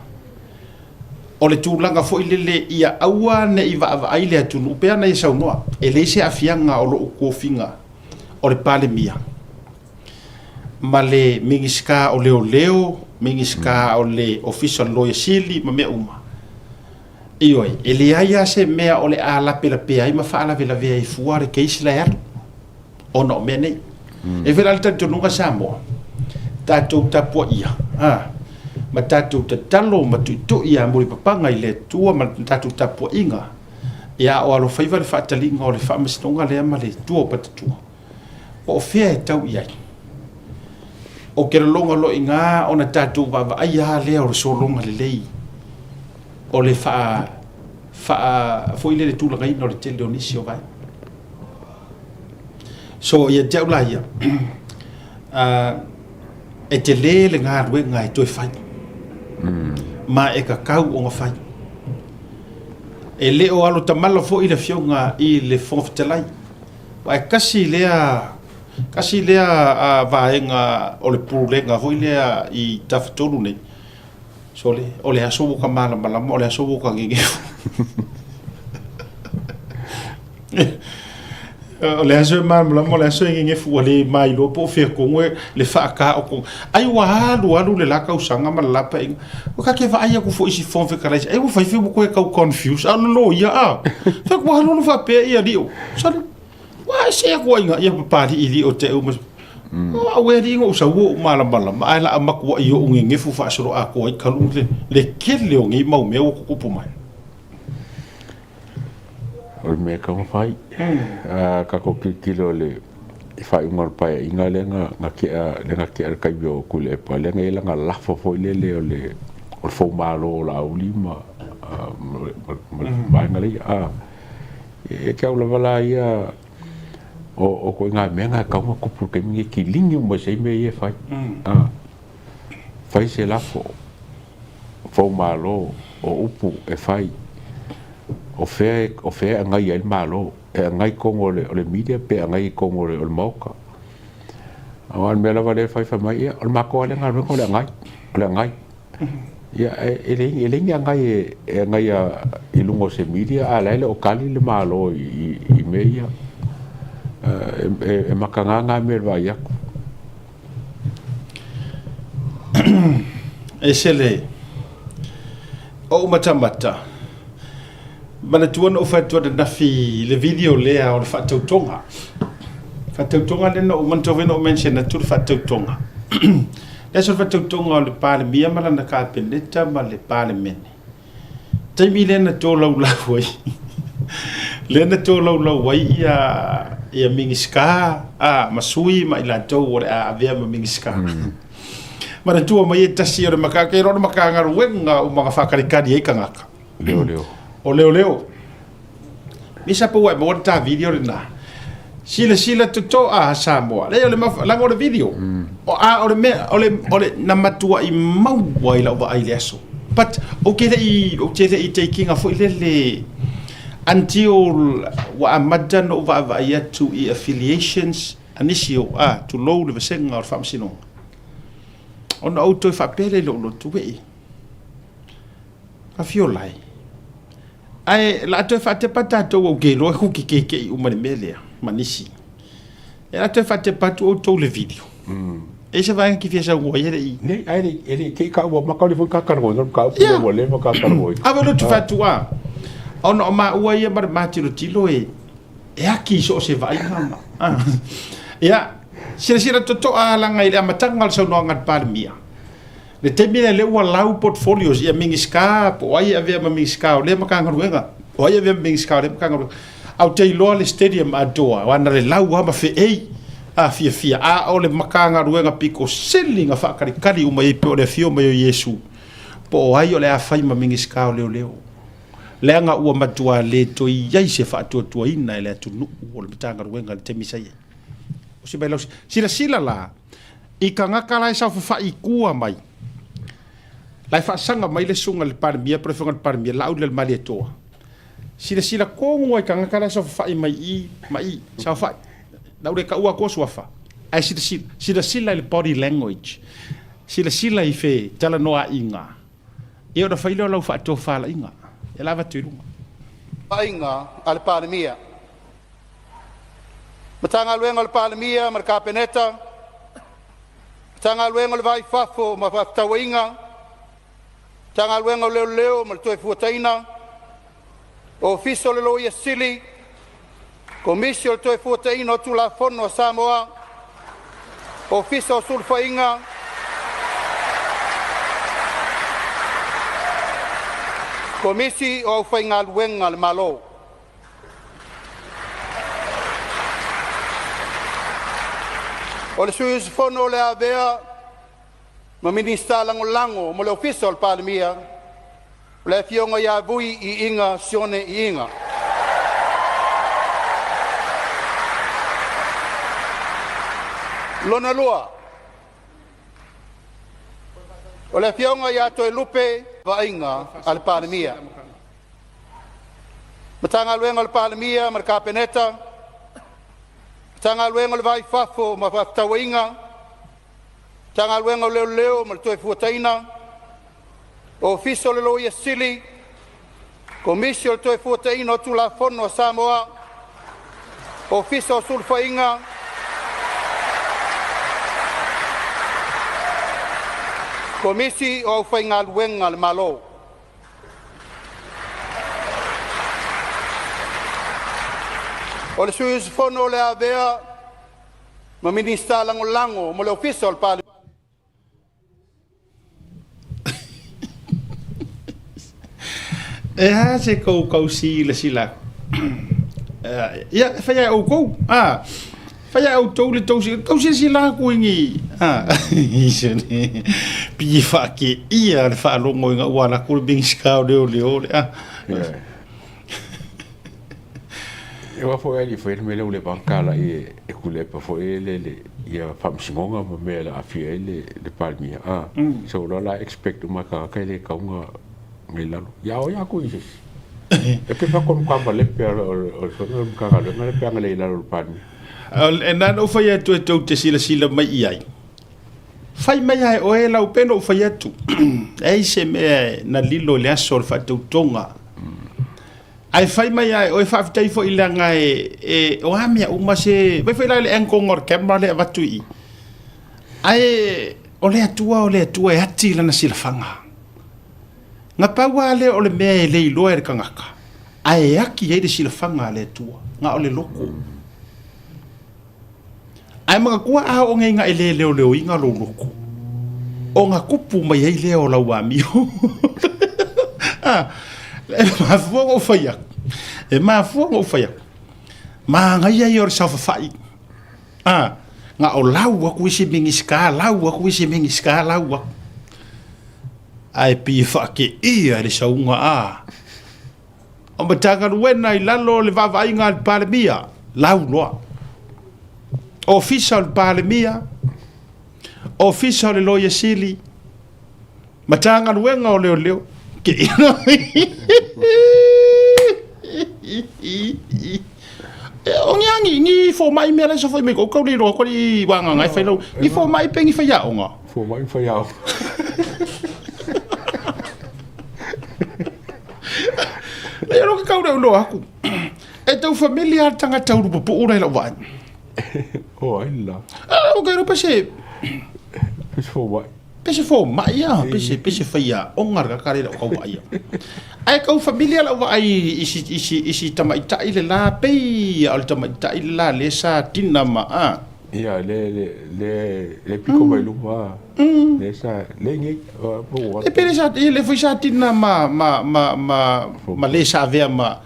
o le tulaga foi lele ia aua ne i vaavaai le atunuu, pei ona ia saunoa, e leai se aafiaga o lou tofiga o le Palemia ma le Minisita o Leoleo, Minisita o le Ofisa o le Loia Sili ma mea uma. Ioe, e leai lava se mea o le a lapelapea ai ma faalavelavea ai fua le case la e alu ona o mea nei. E fai la le talitonuga Samoa, tatou tapuaia, a, ma tatou tatalo ma tuitui a mulipapaga i le Atua ma le tatou tapuaiga, ia a o alofaiva le faataliga o le faamasinoga lea ma le tua o Patatua, po o fea e tau i ai. Ou te lologa loa i ina ona tatou vaavaai lava lea o le sologa lelei o le faa, faa, foi lele tulagaina o le tele o nisi o vaega. So, ia te au la ia, e tele le galuega e toe fai, ma e tatau ona fai. E le o alo tamala foi le Afioga i le Fofoga Fetalai, aua e tasi lea, tasi lea vaega o le Pulega foi lea i Tafatolu nei, sole, o le aso ua ta malamalama, o le aso ua ta gegefu. O le aso e malamalama, o le aso e gegefu, ua le mailoa po o fea tonu e le faata o tonu. Ai ua alu alu le la tausaga ma le la paeaiga, ua ta te vaai atu foi i si Fofoga Fetalai, ai ua fai fai ua toe tau confuse, a o le loia a. Fai atu ua alu alu faapea ia alii o, sole, ua ese atu ai ia Papalii alii o te uma. O au e alii na ou sau ua ou malamalama, ae la matuai ou gegefu faasoloatoa ai talu le tele o nei mau mea ua tutupu mai. O le mea e taumafai, a tatou tilotilo i le faaiuga o le Paeaiga lea na tea, lea na tea i le taimi o Tuilaepa, lea na i ai lana lafo foi lele o le foumalo o Laauli ma le vaega lea. Ia te au lava la ia, o ituaiga mea na e tatau ona tupu i le taimi lenei, kiligi uma i se mea ia e fai. Fai se lafo. Foumalo, o upu e fai, o fea e, o fea e agai ai le Malo, e agai i totonu o le, o le media pe agai i totonu o le, o le Maota. Aua o le mea lava lea e fai, fai mai, ia, o le matou lava lea galuega o le agai, o le agai. Ia, e, e leai, e leai ni agai e, e agaia i luga o se media a o la e le o tali le Malo i, i, i mea ia. E, e, e mataga na mea i le vaai atu. Ese le ou matamata, manatua na ou fai atu ananafi i le video lea o le faatautoga. Faatautoga lea na ou manatua foi na ou mention atu le faatautoga. Le aso o le faatautoga o le Palemia ma lana Kapeneta ma le Palemene. Taimi lea na tolaulau ai lea na tolaulau ai ia ia Minisita a ma sui ma i latou o le a avea ma Minisita. Manatua mai e tasi o le maka, ke iloa o le Matagaluega uma na faakalikali ai tagata. Leoleo. O leoleo. Misa pe ua e maua le ta video lena. Silasila totoa Samoa. Leai o le maf, leaga o le video. O a o le mea o le o le na matuai maua i lau vaai i le aso. But ou te le i ou te le i take ina foi lele until ua amata ona ou vaavaai atu i affiliations a nisi o a tulou le vasega o le Faamasinoga. Ona ou toe faapea lea i lou lotu, wee, afio lai. Ae la toe faatepa tatou ou te iloa ku ke keke'i uma i le mea lea ma nisi. E la toe faatepa atu outou le video. E se vaega ki fia saunoa ai e le i. Nei, ae le e le i te i ka ua maka le foi ka karago ina ka upu ua leva ka karago ina. Ave lotu fatu a. Ona o maua ia ma le matilotilo e e aki i so o se vaaiga ma. Ia, silasila totoa laga i le amataga o le saunoaga a le Palemia. Le taimi lea lea ua lau portfolios ia Minisita po o ai e avea ma Minisita o lea Matagaluega, o ai e avea ma Minisita o lea Matagaluega. Ae ou te iloa le stadium atoa, aua na le lau lava ma feei a fiafia, a o le Matagaluega pito sili na faatalikali uma i ai pei o le afio mai o Iesu, po o ai o le a fai ma Minisita o Leoleo. Leaga ua matua le toe i ai se faatuatuaina e le atunuu o le Matagaluega i le taimi sa i ai. O si mea Silasila la, I tagata la e saofafai i tua mai, la e faasaga mai le susuga i le Palemia po o le Afioga i le Palemia, Laauli Laumalietoa. Silasila tonu lava i tagata la e saofafai mai i ma i, saofai. La ua le taua atua suafa, ae silasila, silasila i le body language, silasila i fetalanoaiga, ia ona fai lea o lau faatofalaiga, ia la avatu i luga. Vaaiga a le Palemia. Matagaluega o le Palemia ma le Kapeneta, Matagaluega o le Va i Fafo ma Fefaatauaiga, Matagaluega o Leoleo ma le Toefuataiga, Ofisa o le Loia Sili, Komisi o le Toefuataiga o Tulafono a Samoa, Ofisa o Sulufaiga, Komisi o Aufaigaluega a le Malo. O le sui usufono o le a avea ma Minisita Lagolago mo le Ofisa o le Palemia, o le Afioga ia Vui Iiga Sione Iiga. Lona lua, o le Afioga ia Toelupe Vaaiga a le Palemia. Matagaluega o le Palemia ma le Kapeneta, Matagaluega o le Va i Fafo ma Fefaatauaiga, Matagaluega o Leoleo ma le Toefuataiga, Ofisa o le Loia Sili, Komisi o le Toefuataiga o Tulafono a Samoa, Ofisa o Sulufaiga, Komisi o Aufaigaluega a le Malo. O le sui usufono o le a avea ma Minisita Lagolago mo le Ofisa o le Palemia. E a se kou silasila atu? Ia, e fai lava e outou, a. Fai a outou le tou tou silasila atu i ni a pei e faateia le faalogo ina ua alu atu le Minisita o Leoleo le a. E aua foi a le i faia le mea lea ua leva ona talai e Tuilaepa foi lele ia faamasinoga ma mea e aafia ai le Palemia a. So o la expect uma e tagata e le tatau ona i lalo. Ia o ia atu i se isi. E pe faatonu kavalepe o le Matagaluega lea pe ana le i lalo o le Palemia. E na ona ou fai atu e tou te silasila mai i ai. Fai mai lava e oe lau pe na ou fai atu. E ai se mea na lilo i le aso o le faatautoga. Ae fai mai lava e oe faafetai foi leaga e o a mea uma se... Vai foi la i le angle o le camera lea e avatu i i. Ae o le Atua o le Atua e ati lana silafaga. Na pau lava lea o le mea e le iloa e le tagata, ae ati ai le silafaga a le Atua, na o le loto. Ae manatua a oo nei ina e le leoleoina lou loto, ona tupu mai ai lea o lau amio. E mafua ona ou fai atu, e mafua ona ou fai atu, manaia ia o le saofafai. Na o lau aku isi Minisita, lau aku isi Minisita, lau aku. Ae pei e faateia i le sauga a o Matagaluega i lalo o le vaavaaiga a le Palemia, lau loa. Ofisa o le Palemia, Ofisa o le Loia Sili, Matagaluega o Leoleo, O ni a ni, ni fomai mea la e sofai mai kou kau le iloa ko li wanga ngai fai lau. Ni fomai pe ni faiaoga. Fomai faiaoga. Le ro ka kau le iloa aku. E tau familia le tagata ulu pupuu la i lau vaai. O ai la. Ah, o ke ro pese. Pese fomai. Pe se fomai a, pe se, pe se faiaoga le kaka lea i lau kau vaai a. Ae kau familia lau vaai i si, i si, i si tamaitai le la, pei a o le tamaitai le la lea sa tina ma a. Ia, le, le, le, le piko mai luma, le sa, le nei, po o E pe le sa, le foi sa tina ma, ma, ma, ma, ma le sa avea ma,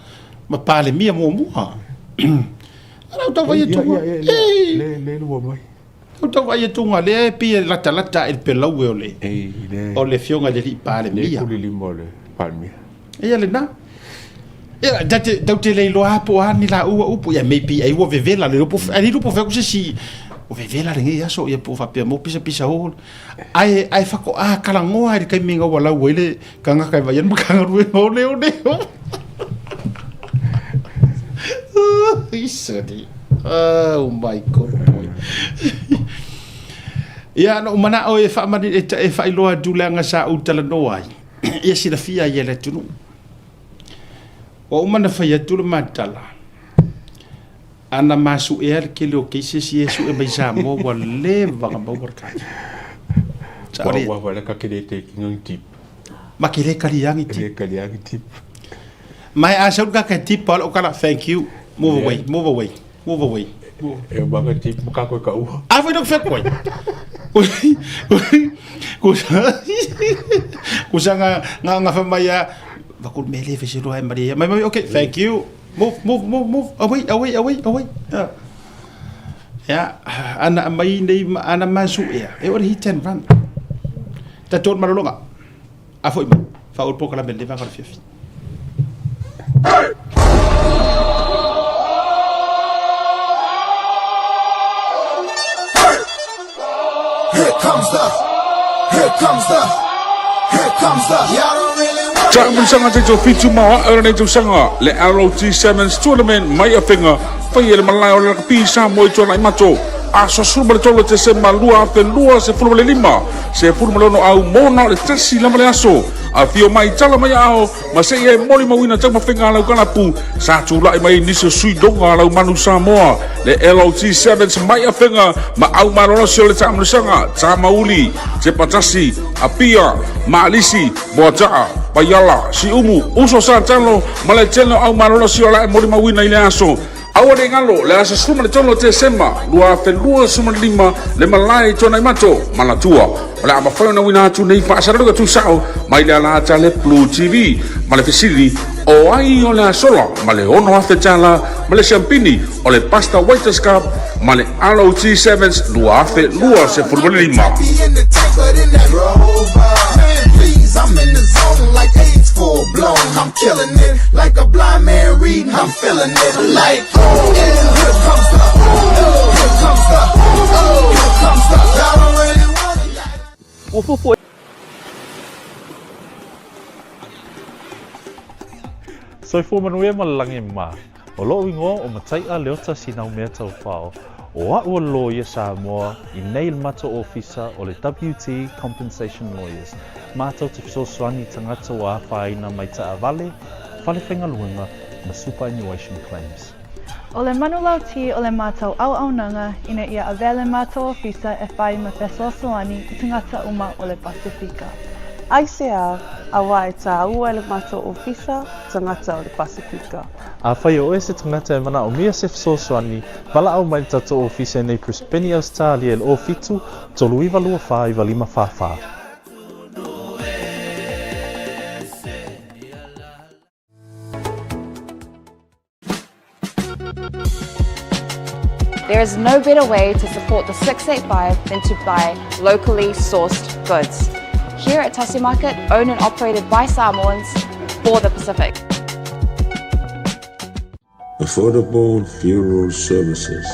ma Palemia muamua. Lau tau vaai atu. Ia, ia, ia, le, le lua mai. Ua tau vaai atu nga lea e pei e latalata ae i le pelaue o le o le afioga i le alii Palemia. Le kuli lima o le Palemia. Ia lena. Ia ta te tau te le iloa po o a ni laua upu ia maybe ai ua vevela le upu ai le upu fai atu se isi ua vevela lenei aso ia po o faapea mo pisapisa o ae ae faatoa talanoa i le taimi ina ua lau ai le tagata e vaai atu ma Matagaluega o Leoleo. Isani. Oh my God boy. Ia, na ou manao e faamani, e, e faailoa atu leaga sa ou talanoa ai. Ia silafia ai e le atunuu. Ua uma ona fai atu le matala. Ana masuʻea le tele o cases ia e sue mai Samoa ua leva ona maua le kali. Ua ua wala ka kele te kinga ni tip. Ma ke le kali ia ni tip. Le kali ia ni tip. Ma e a sau ka ka tip o kala thank you. Move away, move away, move away. E o manga tip mo ka koe ka uha. A foi no fai koe. Ku sa nga nga nga fa mai a vakul mele fe se roa e Maria. Mai mai okay, thank you. Move, move, move, move. Away, away, away, away. Yeah. Yeah. Ana mai nei ana masu ea. E ora hit and run. Ta tōn malolonga. A foi mai. Fa ul poka la mele vanga fiafi. Here comes the, here comes the, here comes the. Y'all don't really want Taamilosaga taitofitu ma o ae o lenei tausaga, le ROT Sevens Tournament mai Afega, faia i le malae o le Lakapi Samoa i Tuanaimato, aso 13 Tesema 2025, 16 au mona o le tasi lava le aso. Afio mai, tala mai aao, ma seia e molimauina taumafaiga a lau kalapu, sa tulai mai ai nisi o sui doga a lau manu Samoa, le LOT Sevens mai Afega ma au malolosi o le taamilosaga, Tamauli, Tepatasi, Apia, Maalisi, Moataa, Paiala, Siumu, Uso Satalo ma le tele o au malolosi o la e molimauina i le aso. Aua ne i galo, le aso 13 o Tesema 2025, le malae i Tuanaimato, Manatua. O le a mafai ona uina atu nei faasalaluga tusao mai le alaata le Blue TV ma le fesili o ai o le a sola ma le 6,000 tala ma le siampini o le Pasta Waiters Cup ma le ROT Sevens 2025. Ua fuafua Soifua manuia ma le lagi mā. O loʻu igoa o Mataiʻa Leota Sinaumea Taufao. O aʻu o le loia Samoa i nei le matou ofisa o le WT Compensation Lawyers. Matou te fesoasoani i tagata ua afaina mai taavale, fale faigaluega ma superannuation claims. O le manulauti o le matou auaunaga ina ia avea le matou ofisa e whai ma fesoasoani i tagata uma o le Pasifika. Aisea, auā e tāua e le matou ofisa tagata o le Pasifika. Afai o oe se tagata e manaomia se fesoasoani, valaau mai le tatou ofisa i nei Brisbane, Ausetalia i le 07 39 24 95 44. There is no better way to support the 685 than to buy locally sourced goods. Here at Tasi Market, owned and operated by Samoans for the Pacific. Affordable Funeral Services,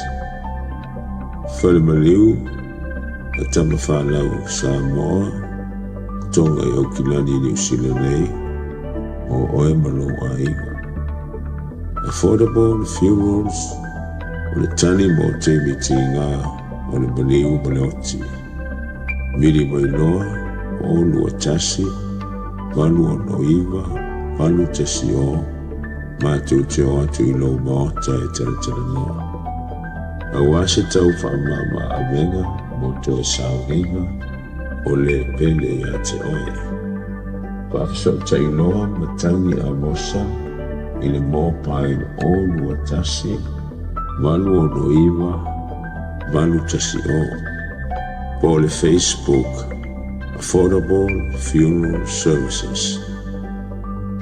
Fale Maliu a Tama Whanau Samoa, Tonga i Aukilani Niu Sila nei, mō oe ma lou aiga. Affordable Funerals, o le tali mo taimi tīgā o le maliu ma le oti. Vili mai loa, 0 2 1, 8 6 9 8 1 0, matou te o atu i lou maota e talatalanoa. Aua se tau faamama avega mo toe sauniga o le pele ia te oe. Faafesootai loa Matagi Amosa i le mobile 0 2 1 8 6 9 8 1 0 po o le Facebook Affordable Funeral Services.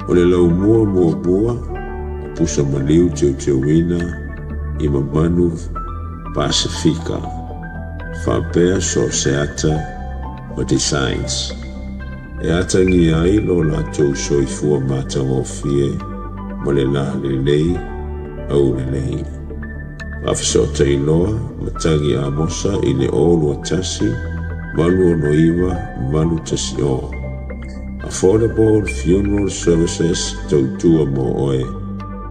O le laumua muamua o pusa maliu teuteuina i mamalu Pasefika faapea so o se ata ma designs e atagia ai lo latou soifua matagofie ma le lalelei aulelei. Faafesootai loa Matagi Amosa i le 0 2 1 8 6 9 8 1 0. Affordable Funeral Services tautua mo oe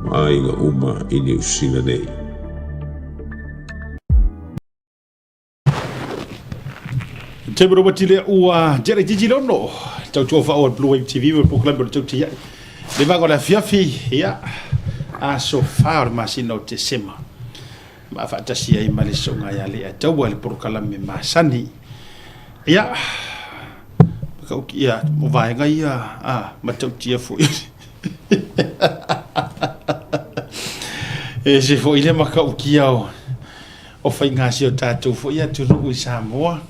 ma aiga uma i Niu Sila nei. Te mero mati lea ua jere jiji lono. Tautua wha o Blue Wave TV ma pokla mo tau tia. Le vago la fiafi ia aso fa o le masina o Tesema. Ma faatasi ai ma le soga ia le ataua le polokalame masani. Ia makauki ia o vaega ia a matautia foi. E se foi le makaukia o o faiga si o tatou foi atunuu i Samoa.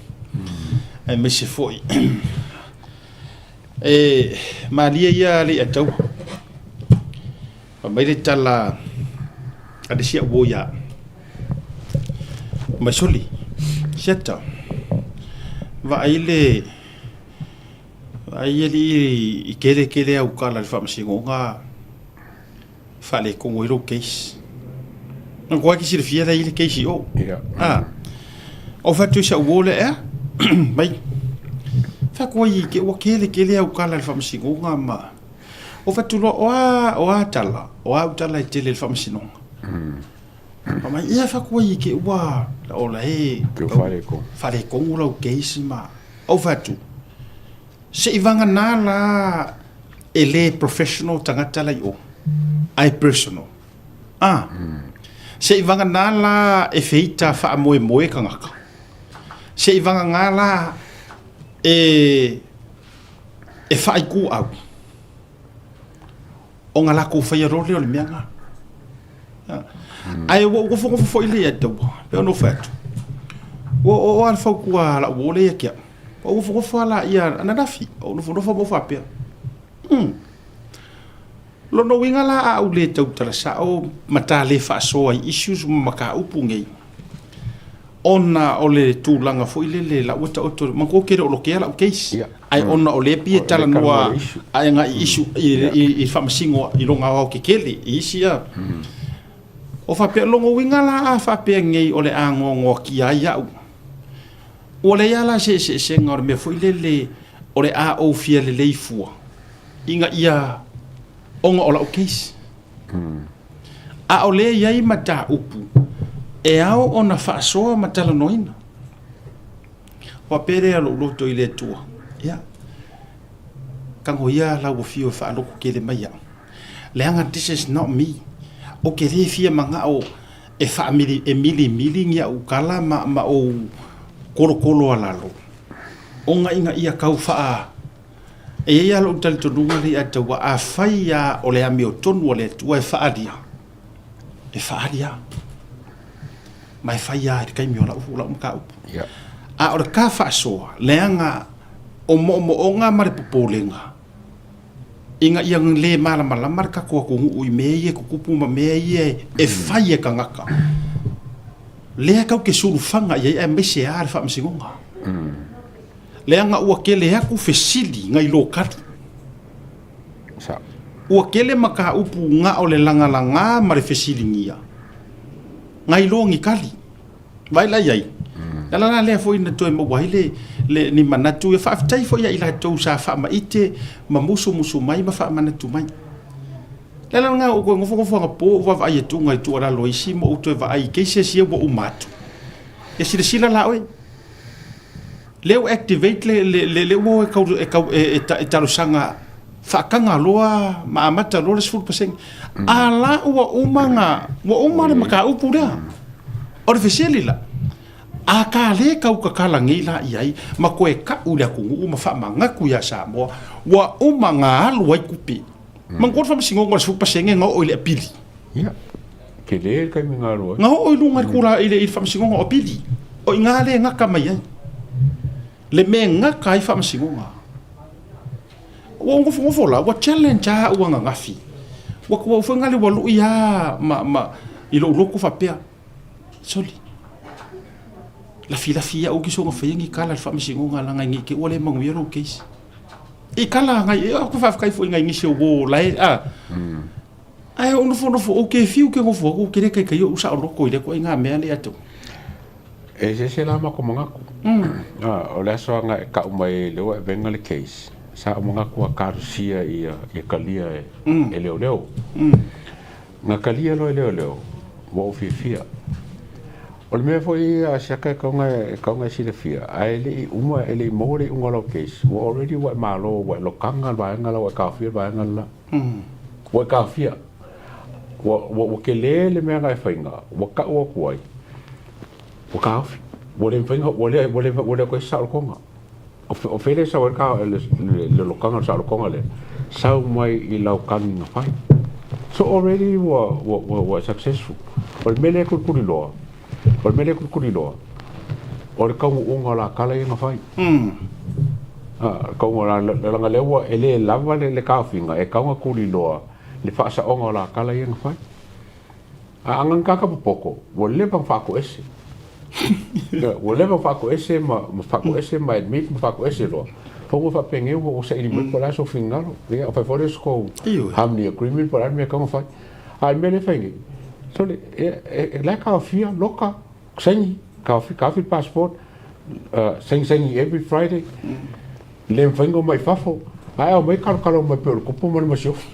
Aemaise foi e malie ia le ataua. Fai mai le tala a le sia ua ia. Mai soli, siata. Vaai le vaai alii i kele kele au kala le faamasinoga faalekogo ai lou case. Na koa ki silafia la i le case i o. Ia. Ah. O fatu sa uo le ea. Mai. Fa koa i ke ua kele kele au kala le faamasinoga ma O fatu loa, o a, o a tala, o a tala e tele le faamasinoga. Fa mai, ia fa koa i ke ua, o la e, Ke whareko. wharekongo lau case ma. O fatu, se i vanga nā la e le professional tangata lai o, ai personal. Ah, se i vanga nā la e feita wha moe moe kangaka. Se i vanga ngā la e, e whaiku au. O ngā lako whai role o le mea ngā. Ai ua ua fo fo ile ia taua. Pe ono whai atu. Ua o o alfa kua la ua le ia kia. Ua fo fo la ia ananafi. O no fo no fo mo whapea. Lono winga la a ule tau tala sa o mata le whaasoa i issues ma maka upu ngei. Ona o le tulaga foi lele la ua taoto ma ko kere o lo ke la o case. Ai ona o le pie tala noa ai nga i issue i i faamasino i longa o ke kele i isi ia. O faapea logo uiga la a faapea nei o le agoagoa kia ai au. Ua le ia la se eseesega o le mea foi lele o le a ou fia lelei fua ina ia ona o lau case. A o le iai mataupu e ao ona faasoa ma talanoaina. Faapea lea lou loto i le Atua, ia, tago ia lau afio e faaloko kele mai au. Leaga this is not me. O ke le fia manao e faamili e milimili ni au kala ma ma ou kolokolo a lalo. Ona ina ia kau faa e iai a lou talitonuga le ia taua afai a o le amiotonu a le Atua e faalia, e faalia. Ma e fai a i le taimi o lau lau mataupu. A o le ka faasoa, leaga o moomooga ma le popolega, ina ia le malamalama le tatou atunuu i mea ia e tutupu ma mea ia e fai e tagata. Lea kau ke sulufaga i ai aemaise a le Faamasinoga. Leaga ua kele aku fesili ngai lokali. Ua kele mataupu ga o le lagalaga ma le fesiligia ngai loa ni kali. Vaai la i ai. Le ala la lea foi na toe maua ai le, le, ni manatu. Ia faafetai foi ia i latou sa faamaite ma musumusu mai ma faamanatu mai. Le ala lena ua ou toe nofonofo anapo ou vaavaai atu i tuualalo a isi ma ou toe vaai i cases ia ua uma atu. Ia silasila la oe. Lea ua activate le, le, le, le ua o e kau, e kau, e, e, e talosaga faataga loa ma amata loa le 10%. A la ua uma na, ua uma le mataupu lea. O le fesili la, a ka le kau tatala nei la i ai ma toe ka'u i le atunuu ma faamanatu ia Samoa, ua uma na alu ai tupe. Manatua le faamasinoga o le 10% na oo i le apili. Ia, tele le taimi na alu ai. Na oo i luga i le kula i le faamasinoga o apili. O i ina lea e gata mai ai. Le mea e gata ai faamasinoga. Ua ou nofonofo la, ua challenge lava au ananafi. Ua ua ou foi lea ua lui lava ma, ma, i lou loto faapea, soli, lafilafi au ki soona faia ni tala i le faamasinoga leaga nei te i ua le manuia lou case. I tala ngai, e ou faafetai foi ngai nisi o uo la e, a. Ae ou nofonofo, ou te fiu ke nofo atu, ou te le taitai ou saoloto i lea ituaiga mea lea tou. E eseese la matou manatu. O le aso lava na e tau mai ai lea ua e vega le case, sa ou manatu a talosia ia talia e leoleo. Na talia loa e leoleo, ua ou fiafia. O le mea foi ia a Siaka e tatau ona e silafia, ae le i uma, e le i maua le iuga o lau case, ua already ua e malo, ua e lokaga le vaega la, ua e taofia le vaega le la. Ua e taofia. Ua, ua, ua tele le mea na e faina, ua tau atu ai, ua taofi. Ua le mafai ona, ua le, ua le, ua le toe saolotoga. O fea lea e sau ai le, le, le lokaga o le saolotoga lea? Sau mai i lau kagi na fai. So already ua, ua, ua, ua successful. O le mea lea e tulituliloa, o le mea lea e tulituliloa, o le taunuuga o la tala ia na fai. Taunuuga, leaga lea ua, e le lava le taofiga, e tatau ona tuliloa le faasaoga o la tala ia na fai. A ana tagata popoto, ua leva ona faatoese. Ua leva ona faatoese ma faatoese ma admit ma faatoese loa. Fono faapenei ua saili mai po o le a sou finagalo. Ia, fai foi lea o se tou harmony agreement po o le a le mea e tatau ona fai. A o le mea lea e fai nei, sole, e, la e taofia, loka, saini, taofi, taofi le passport, saini saini every Friday, le mafai ona omai i fafo, ae omai kalokalo mai pei o le tupu ma le masiofo.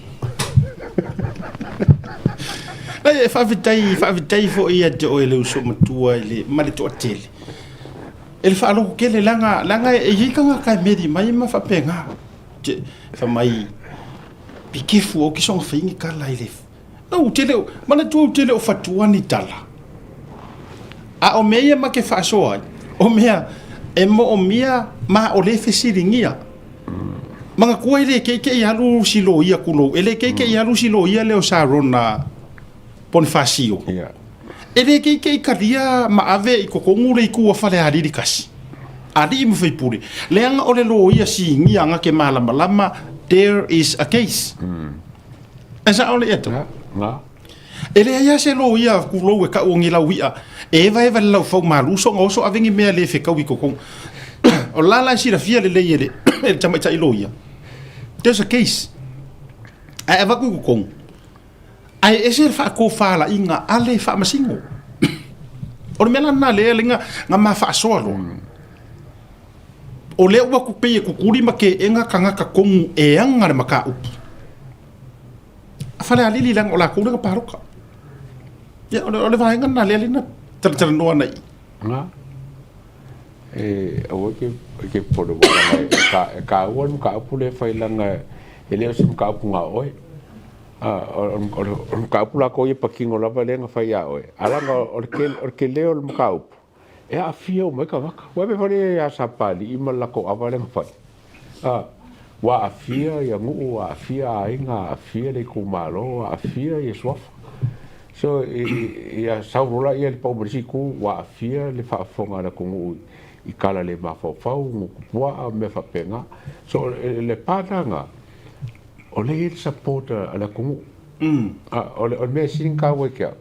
Leai, e faafetai, faafetai foi ia te oe le uso matua i le, ma le toatele. E le faalogo tele, leaga, leaga e i ai tagata e meli mai ma faapena. Te, fai mai, be careful aua ke soona fai ni tala i le Ou te le o, manatua ou te le o fatua ni tala. A o mea ia ma ke faasoa ai, o mea e moomia ma o le fesiligia. Manatua e le keikei alu si loia kulou, e le keikei alu si loia lea o Sarona Ponifasio. E le keikei talia ma ave i totonu le itu a Falealili tasi, alii ma faipule, leaga o le loia sinia na ke malamalama there is a case. E sao le ea Na. E leai lava se loia kulou e kau o ni lau i'a e evaeva i le laufau malu soga oso ave ni mea le fekau i totonu. O la la e silafia lelei e le e le tamaitai loia. There's a case. Ae avatu i totonu. Ae ese le faatofalaiga a le faamasino. O le mea la lena lea lea na ma faasoa loa. O lea ua pei e kukuli ma keena tagata tonu e ana le mataupu. A Falealili leaga o latou lea na palota. Ia, o le, o le vaega lena lea na talatalanoa ana i. Na. E, aua ke, ke popole ua leaga e, e, ka, e kāua le mataupu lea e fai leaga e le o se mataupu na oe. A, o, o, o le mataupu latou ia patino lava lea na fai ia oe. A leaga o le tele, o le tele o le mataupu, e aafia uma ai tagata. Ua ave foi ia Sapalii ma le latou ava lea na fai. A, ua aafia ia nuu, ua aafia aiga, aafia le itumalo, aafia ia suafa. So, ia sau loa laia i le pau ma le isi itu, ua aafia le faafofoga a le atunuu i tala le mafaufau, gutu puaa, mea faapena. So, le part lena, o lea e i ai le support a le atunuu. A, o le mea e sili ona taua ia te au,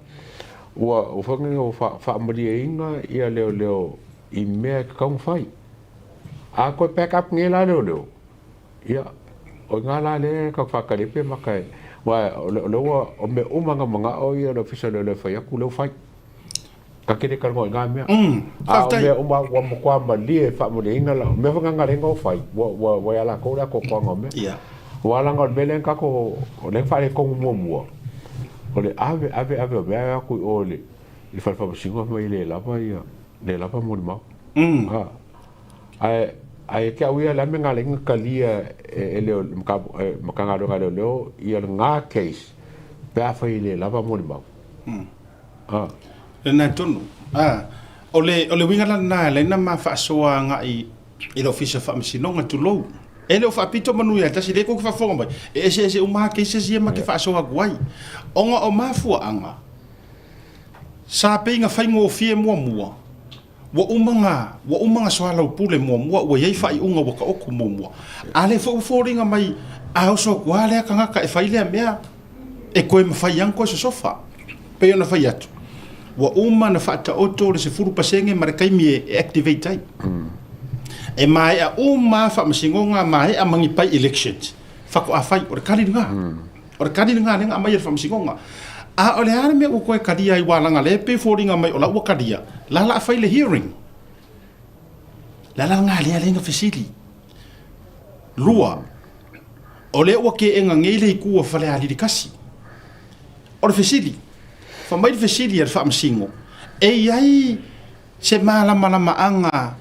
Ua ua fai ua faamalieina ia leoleo i mea e tatau ona fai. A toe back up nei la leoleo, ia, o i ina la lea e tau faatali ai pe mata e, aua o lea ua, o mea uma na manao ia le Ofisa o Leoleo e fai atu, lea ua fai. Ta te le talanoa i na mea. A o mea uma ua matua malie e faamalieina la, o mea foi na na lea na fai, ua, ua, ua ia latou le atoatoaga o mea. Aua leaga o le mea lea na tatou, o lea na faaletonu muamua, o le ave, ave, ave o mea ae o atu i o i le, i le fale faamasino fai mai e le lava ia, le lava molimau. A, ae, ae ia te au ia, o le a le mea na ala ai ona talia e, e le Matagaluega a Leoleo ia lena case pe afai e le lava molimau. A. Lena tonu. A. O le, o le uiga la lena e ala ai ona ma faasoa agai i le Ofisa o Faamasinoga, tulou. E le o faapito manu ia tasi, lea kou te faafofoga mai, e eseese uma lava cases ia ma te faasoa atu ai. Ona o mafuaaga, sa pei na faigofie muamua, Ua uma na, ua uma na soalaupule muamua, ua i ai faaiuga ua taoto muamua. A lea foi ua foliga mai, a oso atu lava lea tagata e fai lea mea, e toe mafai lava ona toe sosofa. E pei ona fai atu, ua uma ona faataoto le 10% ma le taimi e activate ai. E maea uma lava faamasinoga, maea ma ni by-elections, faatoa fai. O le tali lena. O le tali lena lea na aumai e le Faamasinoga. A o le a le mea ua toe talia ai aua leaga o lea e pei e foliga mai o la ua talia, la o le a fai le hearing. Le a la lena lea lea na fesili. Lua, o lea ua teena nei le itu a Falealili 1. O le fesili, fai mai le fesili a le Faamasino, e i ai se malamalamaaga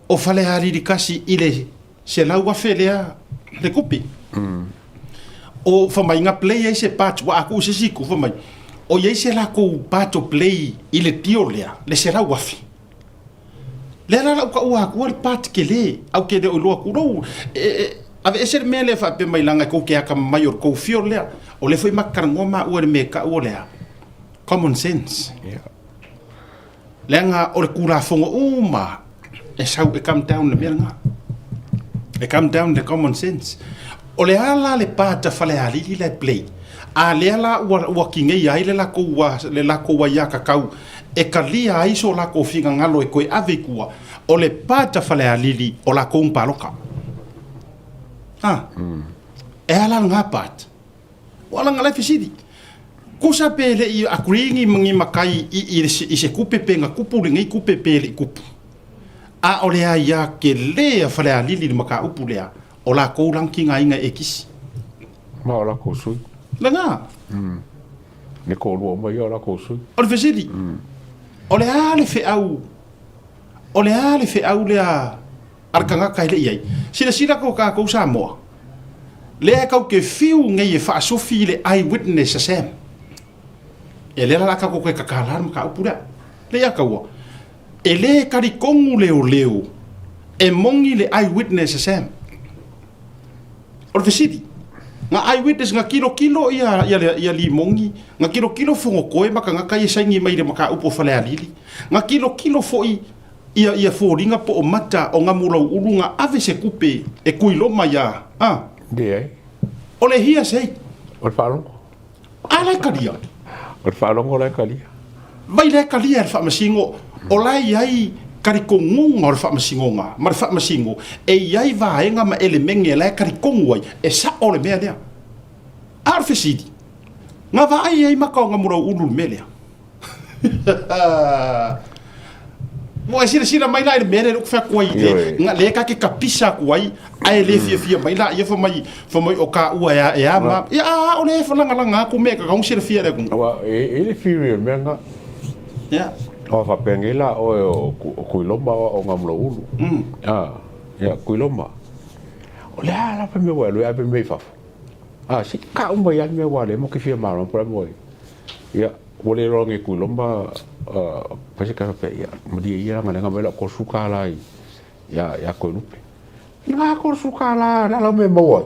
o Falealili 1 i le 100,000 lea le tupe. O fai mai na play ai se part, ua a tuu i se isi itu, fai mai, o i ai se latou part o play i le deal lea, le 100,000. Lea la lau taua atua le part tele, ae ou te le o iloa tulou, aveese le mea lea faapea mai leaga e tou te atamamai o le tou field lea. O lea foi ma te talanoa maua i le mea e tau o le a? Common sense. Leaga o le Tulafono uma e sau e come down i le mea lena. E come down i le common sense. O le a la le part a Falealili la e play? A lea la ua, ua tineia ai le latou, le latou aiatatau e talia ai so latou finagalo e toe ave i tua, o le part a Falealili o latou na palota. A? E a la lena part? Ua laga la e fesili, Kusa pe le i agree ni ni makai i i se kupe pe na kupu lenei kupe pe le i kupu. A o le aia kele a Falealili le mataupu lea, o lakou la na tigaina e kisi. Ma o lakou sui. Lena. Le toalua uma ia o lakou sui. O le fesili, o le a le feau, o le a le feau lea a le tagata e le i ai. Silasila ko tatou Samoa, lea e tau te fiu nei e faasofi i le eye witness a Sam. E lea la la tatou toe tatala le mataupu lea. Lea ia taua, e le talitonu leoleo e moni le eye witness a Sam. O le fesili, na eye witness na tilotilo ia, ia, ia Limoni, na tilotilo Fonotoe ma tagata ia e saini mai i le mataupu o Falealili, na tilotilo foi Ia ia foliga po o mata o Gamulauulu na ave se kupe e kuiloma ia a. Leai. O le hearsay. O le faalogo. A la e talia. O le faalogo la e talia. Vai la e talia e le faamasino, o la e i ai talitonuga o le faamasinoga ma le faamasino e i ai vaega ma elemene la e talitonu ai e sao le mea lea. A o le fesili, na vaai ai mata o Gamulauulu i le mea lea? Ua e silasila mai la i le mea lea ou te fai atu ai, le, lea ta te tapisa atu ai, ae le fiafia mai la ia fai mai, fai mai o taua e a, e a ma. Ia a o lea e falagalaga atu mea e tatau ona silafia e le atunuu. Aua e i le theory o le mea lena. Ia. Aua faapea nei la oe o Tuiloma o Gamulauulu. Ia, Tuiloma. O le a la mea ua e alu ai ave mea i fafo? A, se i tau mai lava le mea ua le mo ke fia malamalama po o le a le mea ua i ai. Ia, ua le iloa nei Tuiloma, fai se tala faapea, ia, malie ia leaga lea na aumai lau $30 i, ia, ia Toelupe. Na $30, le a lau mea e maua ai?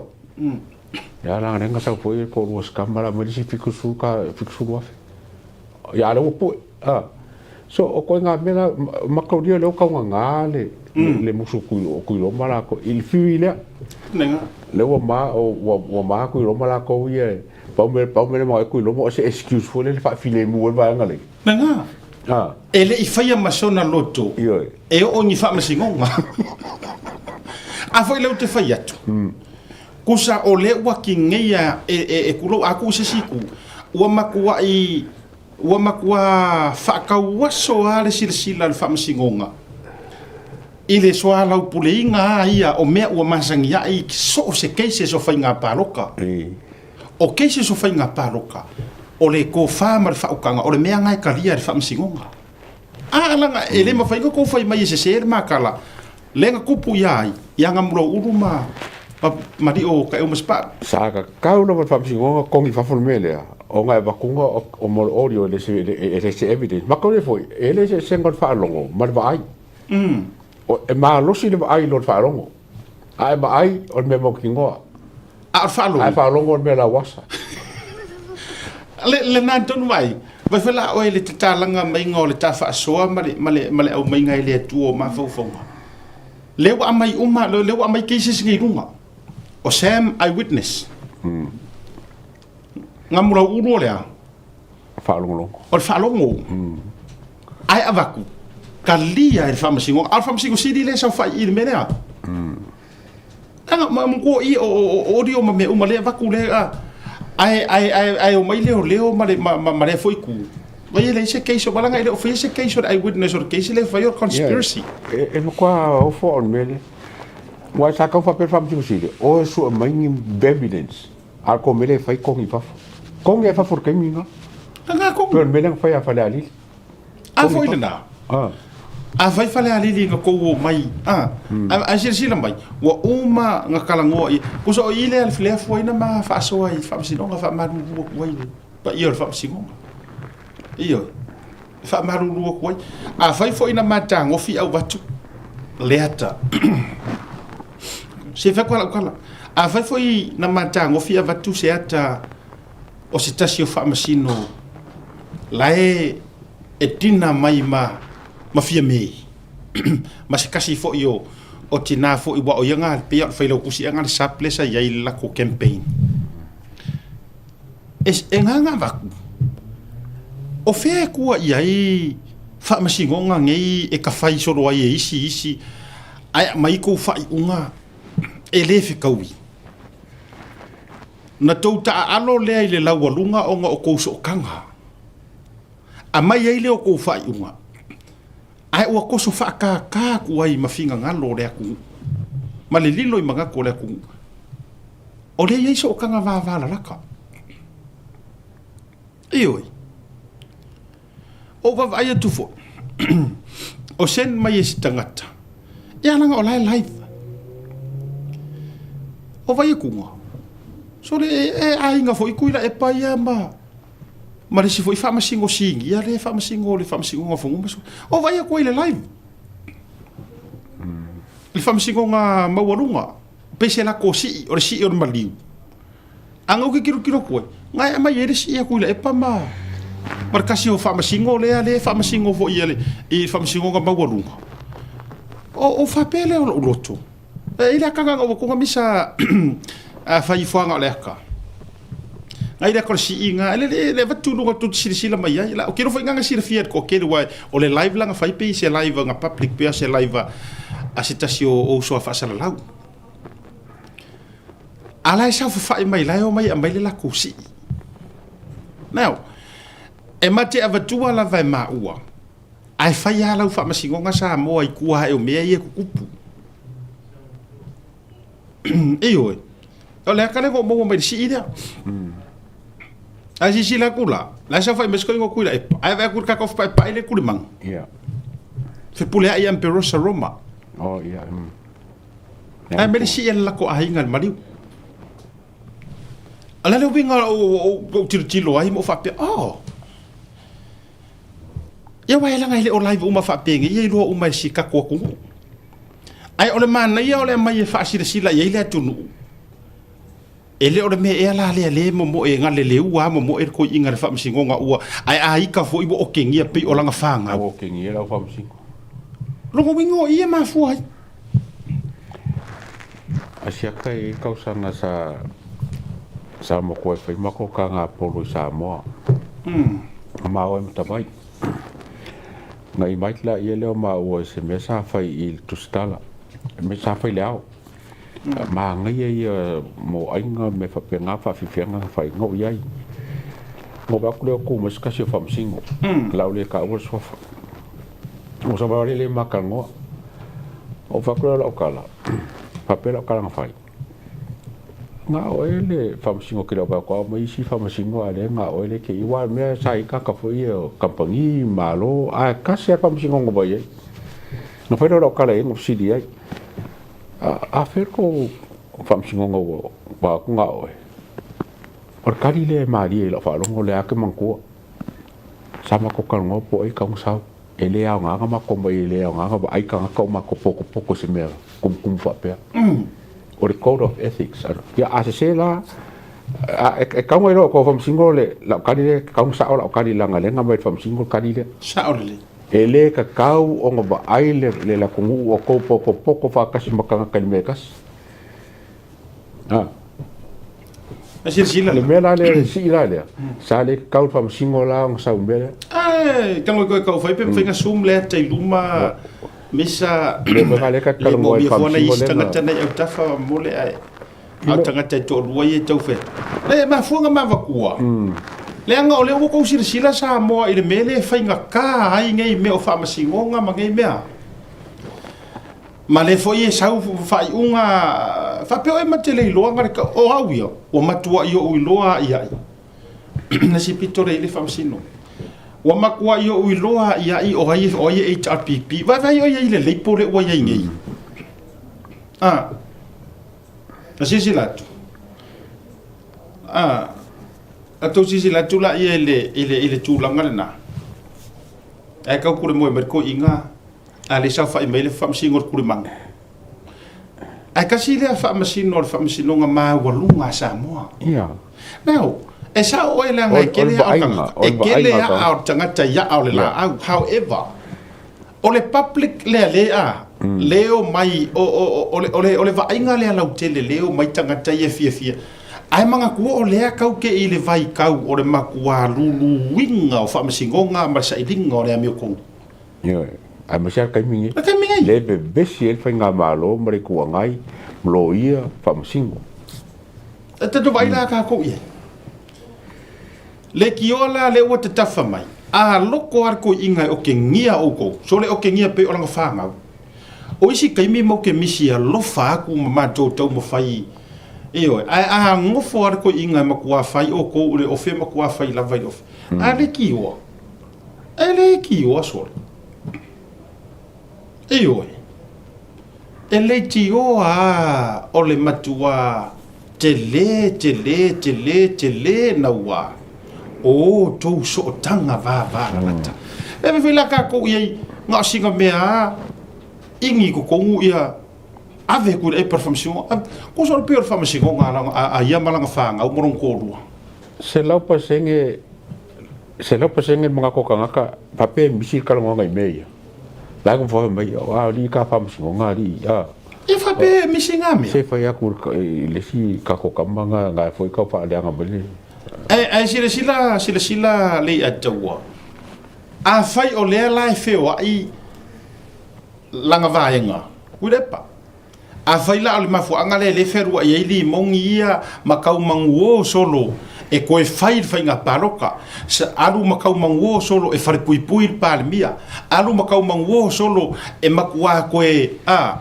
Ia, leaga lea na sau foi le toalua scammer la aumai le isi $70, 70,000. Ia, a o lea ua pue. So, o ituaiga mea la, mataulia lea ua taugaga le, le musu o Tuiloma latou i le theory lea. Lea ua ma, ua ma Tuiloma latou ia e. Pau mea, pau mea le maga ku loma o se excuse foi le faafilemu ai le vaega lea. Lena. Ah. E le i faia ma sona loto. Ioe. E oo i ni faamasinoga. A foi lea ou te fai atu. Kusa o lea ua kigeia e, e, e kulou a kuu se isi itu, ua matuai, ua matua faatauaso lava le silasila a le faamasinoga i le soalaupuleina lava ia o mea ua masani ai i so o se cases o faiga palota. O cases o faiga palota, o le tofa ma le faautaga, o le mea lena e talia e le faamasinoga. A laga e le mafai ona tou fai mai e sese le makala lea na tupu ia ai, ia Gamulauulu ma ma Lio Taeu ma Sipa'u. Sa tatau lava le faamasinoga ona togi i fafo le mea lea, ona e avatuga o mo le audio e le e le se evidence. Ma tau foi, e le se eseesega o le faalogo ma le vaai. E malosi le vaai i lo le faalogo. A e vaai o le mea mautinoa. A o le faalogo. A e faalogo o le mea lauasa. Le, lena tonu ai. Vai foi la oe le tatalaga maiga o le ta faasoa ma le, ma le, ma le aumaiga e le Atua o mafaufauga. Lea ua aumai uma, lea ua aumai cases nei i luga. O Sam Eyewitness. Gamulauulu o le a? Faalogologo. O le faalogo. Ae avatu, talia e le Faamasinoga. A o le Faamasino Sili lea e saofai i i le mea lea. Leaga ma matua i o o audio ma mea uma lea e avatu lea ae ae ae ae omai leoleo ma le ma ma lea foi itu. Vai e leai se case, leaga e le o faia se case o le eyewitness, o le case lea e fai o le conspiracy. E e matua ofo au i le mea lea. Aua sa tau faapea le Faamasino Sili, o e sue mai ni evidence. A o le komele e fai kogi i fafo. Kogi ai fafo i le taimi lena. Lena kogi. Pei o le mea lea na fai a Falealili. A foi lena. A fai Falealili na tou omai, a, ae silasila mai, ua uma na talanoa ia. Tusa o i lea lea foi na ma faasoa i le Faamasinoga, faamalulu atu ai le paia o le Faamasinoga. Ioe. E faamalulu atu ai. Afai foi na matagofi au atu leata. Se fai atu lau tala. Afai foi na matagofi avatu se ata o se tasi o faamasino la e e tina mai ma ma Fiame ma se kasi foi o o tina foi ua o ia nga pei o le failautusi ea nga le SAP lea sa i ai le latou campaign. E, e ngāngā avatu, o fea e kua i ai faamasinoga nei e ka fai solo ai e isi isi ae aumai kou faaiuga e le fetaui. Na tou taaalo lea i le laualuga ona o kou sootaga. Aumai ai lea o kou faaiuga, ae ua toso faakākā atu ai ma finagalo o le atunuu, ma le lilo i manatu o le atunuu. O lea e i ai sootaga vavalalata. Ioe. Ou vaavaai atu foi, o send mai e se tagata, ia leaga o la e live. O Vaiakuga, sole e aiga foi Tuilaepa ia ma ma le isi foi faamasino sinia lea e faamasino o le Faamasinoga o Fanua ma Suafa. O vaai atu ai i le live. I le Faamasinoga Maualuga. Pei se lako sii, o le sii o le maliu. A na ou tilotilo atu ai, na e aumai ai le sii a Tuilaepa ma ma le tasi o faamasino lea lea e faamasino foi i le i le Faamasinoga Maualuga. O o faapea lea o lou loto. E i ai le ata na ou atu na misa a fai ifoaga o le ata. Ngai le ata o le sii na, le le le avatu i luga tou te silasila mai ai. La, ou te iloa foi na na silafia e le toatele aua o le live la na fai pei se live na public pea se live a se tasi o uso a faasalalau. A la e saofafai mai la e omai e aumai le latou sii. Now, e ma te avatua lava e maua, ae fai lava lau faamasinoga Samoa i tua ae o mea ia e tutupu. Ioe, o le ata lea na ou maua mai le sii lea. Ae silasila atu la, la e saofai mai si toeaina o Tuilaepa, ae vaai atu i le tatou paepae lea e tulimanu. Fepuleai ia Emperosa Roma. Oh, yeah. Ae mai le sii a le latou aiga i le maliu. O le a le uiga o ou tilotilo ai ma ou faapea, oh, Ia aua e leaga e le o live uma faapenei ia iloa uma e si tatou atunuu. Ae o le manaia o le aumai e faasilasila i ai le atunuu, e le o le mea ea la lea lea e momoe e galeleua lava momoe le toeaina i le faamasinoga ua, ae a ita foi ua otegia pei o lana fanau. Ua otegia lau faamasino. Lona uiga o i e mafua ai. Asiata e i ai tausaga sa Sa matua e fai matou tagapolo i Samoa. Ma o e matavai. Na invite laia lea o maua i se mea sa fai i le Tusitala, mea sa fai i le ao. Manaia ia mo aiga mea faapena faafiafiaga na fai, na oo i ai. Na ou vaai atu lea o tu mai se tasi o faamasino, o le a ou le taua le suafa. Ua savavali lea ma talanoa. Ou fai atu lea o lau tala, faapea lau tala na fai. Na o oe le faamasino ke lau vaai atu mai isi faamasino a lea na oe le ke iwa mea sa i kaka foi ia kamupani malo a kasi a faamasino na vai ai. Na fai lea o lau tala i ai na fesili ai. A fea kou faamasinoga ua vaai atu na oe? O le tali lea e malie i lau faalogo lea ake manatua. Sa matou talanoa po o ai tau na sau. E le aoga na matou mai e le aoga na vaai tagata o matou potopoto i se mea tumutumu faapea. O le code of ethics. Ia a sese la, e tau na iloa e tou faamasino le lau tali lea, e tatau ona sao lau tali leaga lea na aumai e le faamasino le tali lea. Sao lelei. E le tatau ona vaai le atunuu o tou potopoto faatasi ma tagata i le mea e tasi. A silasila Le mea la lea, le sii la lea, sa le tatau le faamasino la ona sau i le mea lea. Ae, tago koe kau fai pe mawhai nga sum lea tai luma misa Le mea lea ka le talanoa i mo fona faamasino isi lea na tagata nei au tafa mo le ae au tagata e toalua ia tau fai. Le mafuanga mavatua. Leaga o lea ua kou silasila Samoa i le mea lea e faigata ai nei mea o faamasinoga ma nei mea. Ma lea foi e sau faaiuga faapea oe ma te le iloa le o au ia ua matuai ou iloa a'ia'i na si pito lea i le faamasino ua matuai ou iloa a'ia'i o ai o ai e HRPP vaivai oe i le label lea ua i ai nei a na silasila atu a a tou silasila atu laia i le i le i le tulaga lena ae tau pule moe mai le toeaina A le saofai mai le faamasino o le Kulemanu. Ae tasi lea faamasino o le faamasinoga maualuga a Samoa. Ia. Now, e sao oe leaga e kele aa o le tagata. E kele aa o le tagata i aa o le laau. However, o le public lea le a, le omai, o, o, o, o le, o le vaaiga lea lautele le omai tagata ia e fiafia. Ae manatua o lea kau ke i le vaitau o le matua luluina o faamasinoga ma le sailiga o le amiotonu. Ioe, aemaise lava le taimi nei. Le taimi nei. Lea e vevesi ai le Faigamalo ma le Itu Agai ma Loia Faamasino. E tatou vaai la tatou i ai. Leitioa la lea ua tatafa mai, a loko lava le toeaina e otegia outou, sole otegia pei o lana fanau. O isi taimi matou te misi alofa atu ma matou taumafai, ioe, ae a nofo lava le toeaina e matua fai outou i le ofe, matua fai lava i le ofe. A leitioa, E le tioa sole. Ioe. E le tioa a o le matua tele, tele, tele, tele naua o outou sootaga vavalalata. E ave foi la tatou i ai na o sina mea a ini i totonu ia ave atu i le epa o le faamasinoga. Tusa o le pei o le faamasinoga a ia ma lana fanau ma lona toalua. 100% 100% le manatu o tagata faapea e misi le talanoaga i mea ia. La e fai mai, a alii ka faamasinoga alii, a. E faapea e misi ngā mea. Se fai atu i le isi kako kama nga nga foi kau faaleaga mai le. Ae silasila, silasila Leiataua, afai o lea la e feoai lana vaega, Tuilaepa, Afai la o le mafuaaga lea e le fealuai ai limoni ia ma kaumanuō solo e toe fai le faiga palota, alu ma kaumanuō solo e falepuipui le Palemia, alu ma kaumanuō solo e matua toe a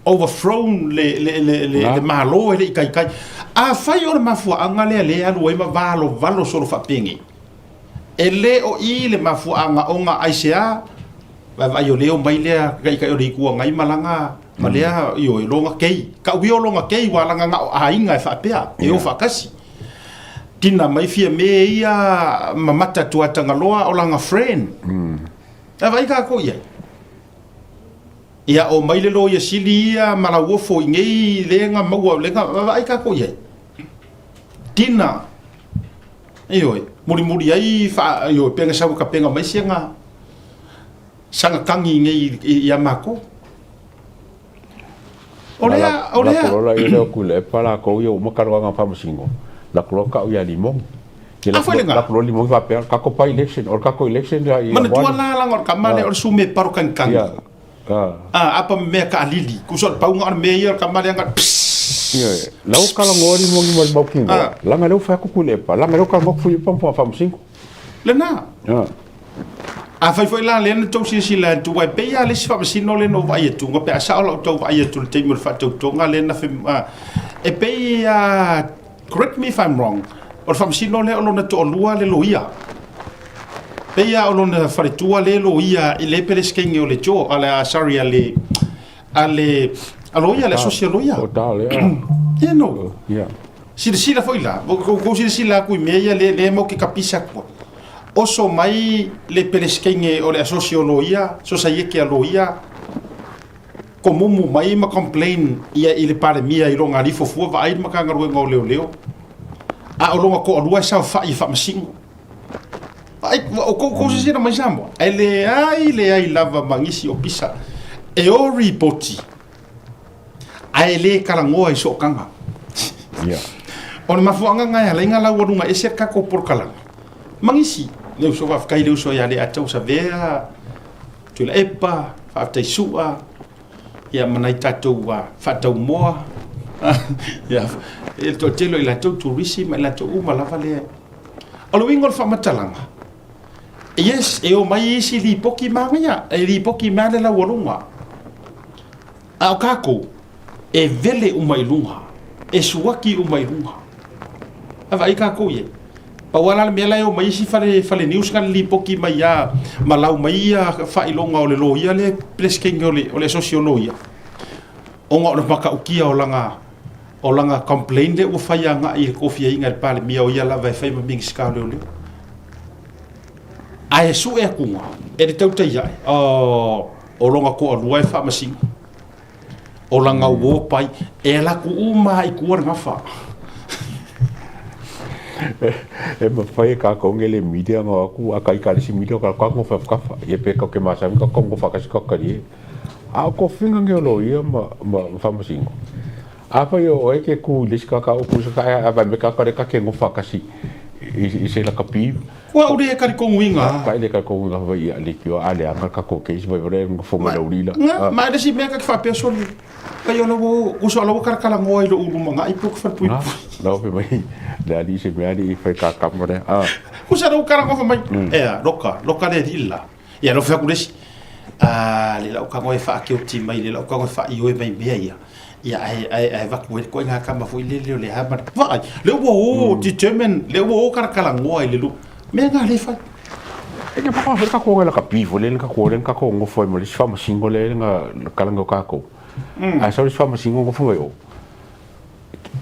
overthrown le, le, le, le, le Malo e le i taitai. Afai o le mafuaaga lea lea e alu ai ma valovalo solo faapenei, E le o i le mafuaaga ona aisea vaevaai o lea omai lea taitai o le Itu Agai ma lana ma lea ioe loga kei kau ia o loga kei ua lana na o aiga e faapea e o faatasi tina mai Fiame ia ma mata Tuatagaloa o lana friend e vaai tatou i ai ia omai le loia sili ia ma Lauofo i nei lea na maua lea na vaai tatou i ai tina Ioe, mulimuli ai wha, ioe, pea sau ka penga mai sianga sanga tangi nei i a mākou. O lea, o lea. La polola i leo kule, pa la kou ia uma karoanga whamasingo. Laku loa kau ia Limogi. A foi lena. Laku loa Limogi faapea, kako by election, o le kako election ia ia Manatua la langa o le kama lea o le sume paro kangikang. Ia. A apa ma mea kaalili. Kusa o le pauga o le mea ia o le kama lea nga pss. Ia, lau kalagoa Limogi ma le mau kingoa. Langa lea ua fai atu Tuilaepa, langa lea ua kalagoa Tuilaepa ma Faamasino. Lena. Afai foi la lea na tou silasila atu, aua e pei lava le isi faamasino lea na ou vaai atu, pe a sao lau tau vaai atu i le taimi o le faatautoga lea na fai, e pei lava, correct me if I'm wrong, o le faamasino lea o lona toalua le loia. Pei lava o lona faletua le loia i le Peresetene o le Joe, a le, sorry, a le, a le, a loia, le asosi a loia. O ta lea. Yeah, no. Yeah. Silasila foi la, ua tou silasila atu i mea ia lea lea matou te kapisa atu ai. Oso mai le Peresetene o le Asosi o Loia, Sosaiete a Loia, komumu mai ma complain ia i le Palemia i lona alii fuafua vaai le Matagaluega o Leoleo, a o lona toalua e saofai e faamasino. Vaai, o tou silasila mai Samoa, e leai leai lava ma nisi o pisa e o ripoti ae le talanoa i sootaga. Yeah. O le mafuaaga lena e ala ai ona laualuga ese le tatou polokalame ma nisi. Le uso faafetai i le uso ia Leatau Savea, Tuilaepa, faafetai Sua, ia ma nai tatou faataumoa, ia, e le toatele o i latou turisi ma i latou uma lava lea. O le uiga o le faamatalaga, yes, e omai isi lipoti manaia, e lipoti mea le laualuga. A o tatou, e vele uma i luga, e suaki uma i luga. A vaai tatou i ai. Pau lava la le mea la e omai isi fale, fale news na lipoti mai a ma lau mai ia faailoga o le loia lea Peresetene o le, o le asosi o loia. Ona o le matautia o lana, o lana complaint lea ua fai agai i le tofiaina e le Palemia o ia lava e fai ma Minisita o Leoleo. Ae sue atuga e le tautai ae, oh, O lona toalua e faamasino. O lana uo pai, e ala atu uma lava i tua le gafa. E mafai e kākou nge le media nga aku a kai ka le si media ka ka ngofa kafa ye pe ka ke masami ka ka ngofa ka si ka ka ye a ko finga nge lo ia ma ma famasingo a fa yo e ke ku le si ka ka o ku sa ka a va me ka ka le ka ke ngofa ka si i se la ka pi Kua ure e kari konguiga. Ka ele ka konguiga fa ia le kio a le anga ka ko ke si vai vore ngo fonga le urila. Nga ma ele si mea ka whapea soli. Ka yo lo uso lo kara kala ngoa i lo ulu manga i puk fa pui. No pe mai le ali se mea ali fai ka kamore. Ah. Kusa lo kara ngoa mai. Ea loka loka le rila. Ia lo fa kulesi. A le lau ka ngoe fa ke mai le lau ka ngoe fa i oi mai mea ia. Ia, ae, ae, ae vaku ai koe ngā kama foi lele o le hama. Vaai, le ua o, determine, le ua o kalakalagoa i le lu. Mea ngā le fai. E ke paka ka ko la ka bifo le ka ko le ka ko ngofo mai le fa masingo le nga kalanga ka ko. A sa le fa masingo ngofo mai o.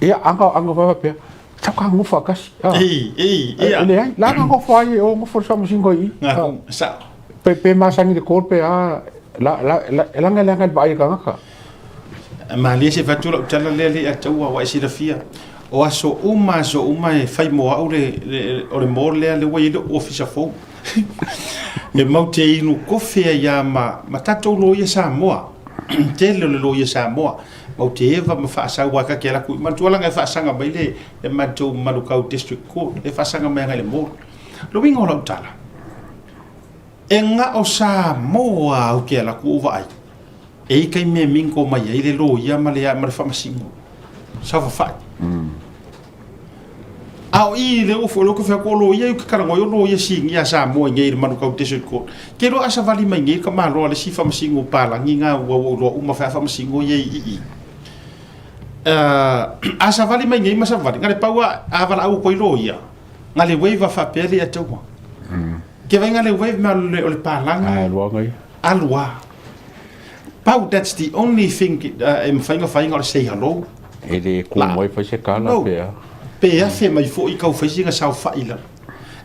Ia anga anga va pe. Sa ka ngofo kasi. Ei, ei, ia. Le ai, la nga ngofo ai o ngofo sa masingo i. Nga sa. Pe pe masangi le ko pe a la la la la nga la nga ba ai ka nga ka. Malie se fatu lau tala lea le ataua ua e silafia. O aso uma, aso uma e fai mo au le, le, o le mall lea le ua i ai lou ofisa fou. E mau te inu kofe ai a ma, ma tatou loia Samoa. Tele o le loia Samoa. Mau te eva ma faasau a kake ala kui. Manatua langa e faasaga mai le, le matou Manukau District Court. E faasaga mai agai le mall. Lo uiga o lau tala. E ngao Samoa au ke ala ku o vaai. E i kai mea mingo mai ai le loia ma le ma le faamasino. Saofafai. A o i le ofo lo ko fea ko loia i ke kalango yo loia singi a Samoa i ngei le Manukau Desert Court. Ke lo asa vali mai ngei ka malo a le si faamasino palangi ngā ua ua uloa uma fea faamasino ia i i. A savali mai ngei ma savali, ngā le pau a a vala au koi loia. Ngā le wave a faapea le ataua. Ke vai ngā le wave mea o le palangi. A lua ngai. A lua. Pau, that's the only thing e mafai ona fai na o le say hello. E le ku mai fai se kala No. pe a. Pe afe mai foi kau fai sina saofai lalo.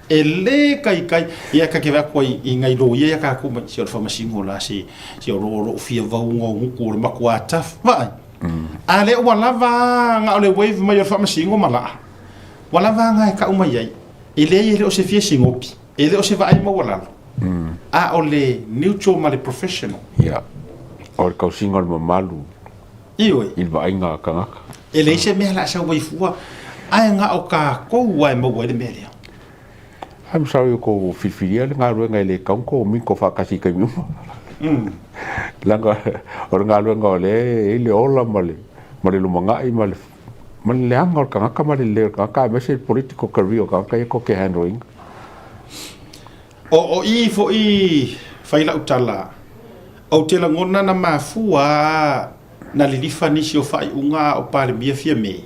E le kaikai, ia ka ke vaku ai i ngai loia ia ka ku mai si o le famasingo la si si o lo lo fia vauga o nguku o le makuā tough. Vaai. A le ua lava na o le wave mai o le famasingo ma laa. Ua lava nga e kau mai ai. E leai e le o se fia sigopi. E le o se vaai maualalo, a o le neutral ma le professional. Ia, o le tausiga o le mamalu Ioe. i le vaaiga a tagata. E leai se mea o le a sau ai fua. Ae na o tatou lava e maua ai le mea lea. I'm sorry ua tou filifilia le galuega e le tatau ona tou minto faatasi i taimi uma. Leaga o le galuega o lea e i ai le ola ma le ma le lumanai ma le ma le leaga o le tagata ma le lelei o le tagata aemaise le political career o tagata ia tou te handle ina. O i foi fai lau tala, ou te lagona na mafua a na lilifa nisi o faaiuga a o Palemia Fiame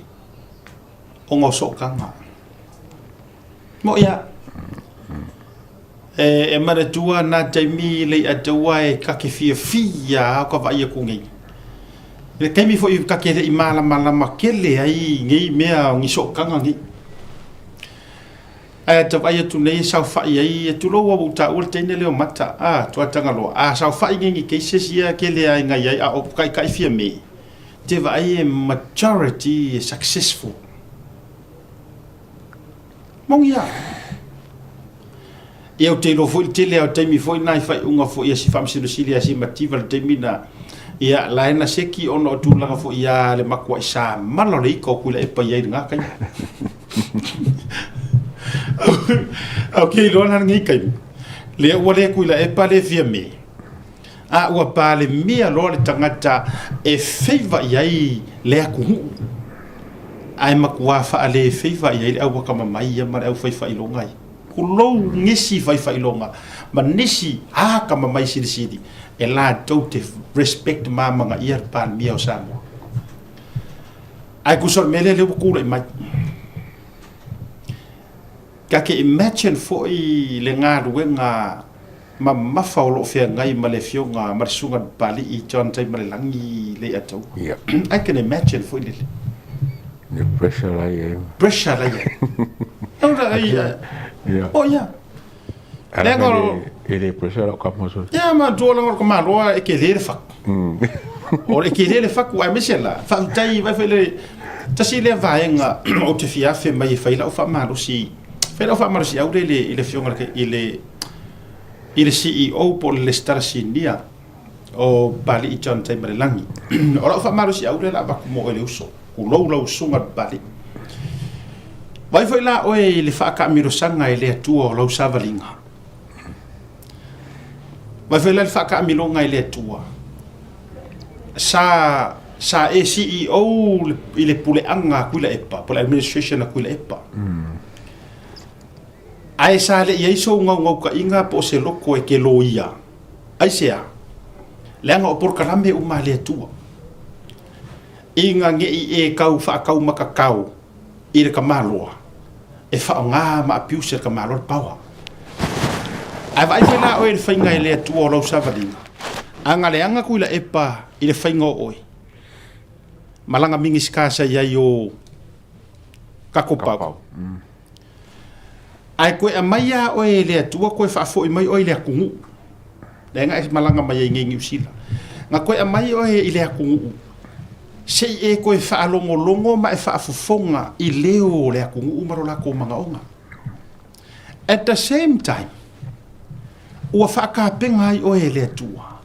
ona o sootaga. Moʻi a. E manatua na taimi Leiataua e ta te fiafia a o ka vaai atu nei. I le taimi foi ta te le i malamalama tele ai i nei mea o ni sootaga nei. Ae a ta vaai atu nei e saofai ai, tulou ua ou taua le teine lea o Mata, a, Tuatagaloa, a saofai nei ni cases ia tele a inga i ai, a o taitai fia me, te vaai e majority e successful. Moni a. Ia ou te iloa foi le tele lava o taimi foi na i faaiuga foi a si Faamasino Sili a si Mativa le taimi na, ia la e na seki ona o tulaga foi ia le makuaʻi samala o le ika o Tuilaepa i ai i lena taimi. Ou te iloa la lenei taimi, lea ua le Tuilaepa le Fiame, a ua Palemia loa le tagata e favour i ai le atunuu, ae matua faale favour i ai le au atamamai ia ma le au faifailoga ia. Tulou nisi faifailoga ma nisi atamamai silisili e latou te respect ma amanaia le Palemia o Samoa. Ae tusa o le mea lea lea ua tulai mai. Ta te imagine foi le galuega mamafa o lo o feagai ma le afioga ma le susuga i le Papalii John Taimalelagi Leiataua. Yeah. I can imagine foi lele. Le pressure la i ai. Pressure la i ai. Yeah. Oh yeah. Leaga e le pressure lau kama so. Ia ma tua langa ko maloa e ke le faku. O le ke le faku ai mese la. Faafetai vai foi le tasi lea vaega ou te fia afe mai e fai lau faamalosi. Fai lau faamalosi au le i le afioga i le i le CEO po o le Lesitala Sinia o Papalii John Taimalelagi. O lau faamalosiau lea o le a avatu mo oe le uso, tulou lau usuga le Papalii. Vaai foi la oe i le faataamilosaga i le Atua o lau savaliga. Vaai foi la i le faataamiloga i le Atua. Sa sa e CEO i le puleaga a Tuilaepa, po o le administration a Tuilaepa. Ae sa le i ai sou gaugaukaʻiga po o se loko e ke loia. Aisea? Leaga o polokalame uma a le Atua. Ina ne i e kau faakaumakakau i le tamaloa, e faaaoga ma abuse e le tamaloa le power. Ae vaai foi la oe i le faiga e le Atua o lau savaliga, a na leaga Tuilaepa i le faiga o oe, ma lana Minisita sa i ai o Cakobau. Ae toe aumai lava oe e le Atua toe faafoi mai oe i le atunuu. Lea na e malaga mai ai nei i Niu Sila. Na toe aumai oe i le atunuu se i e toe faalogologo ma e faafofoga i leo o le atunuu ma lo latou manaoga. At the same time, ua faatapena ai oe e le Atua,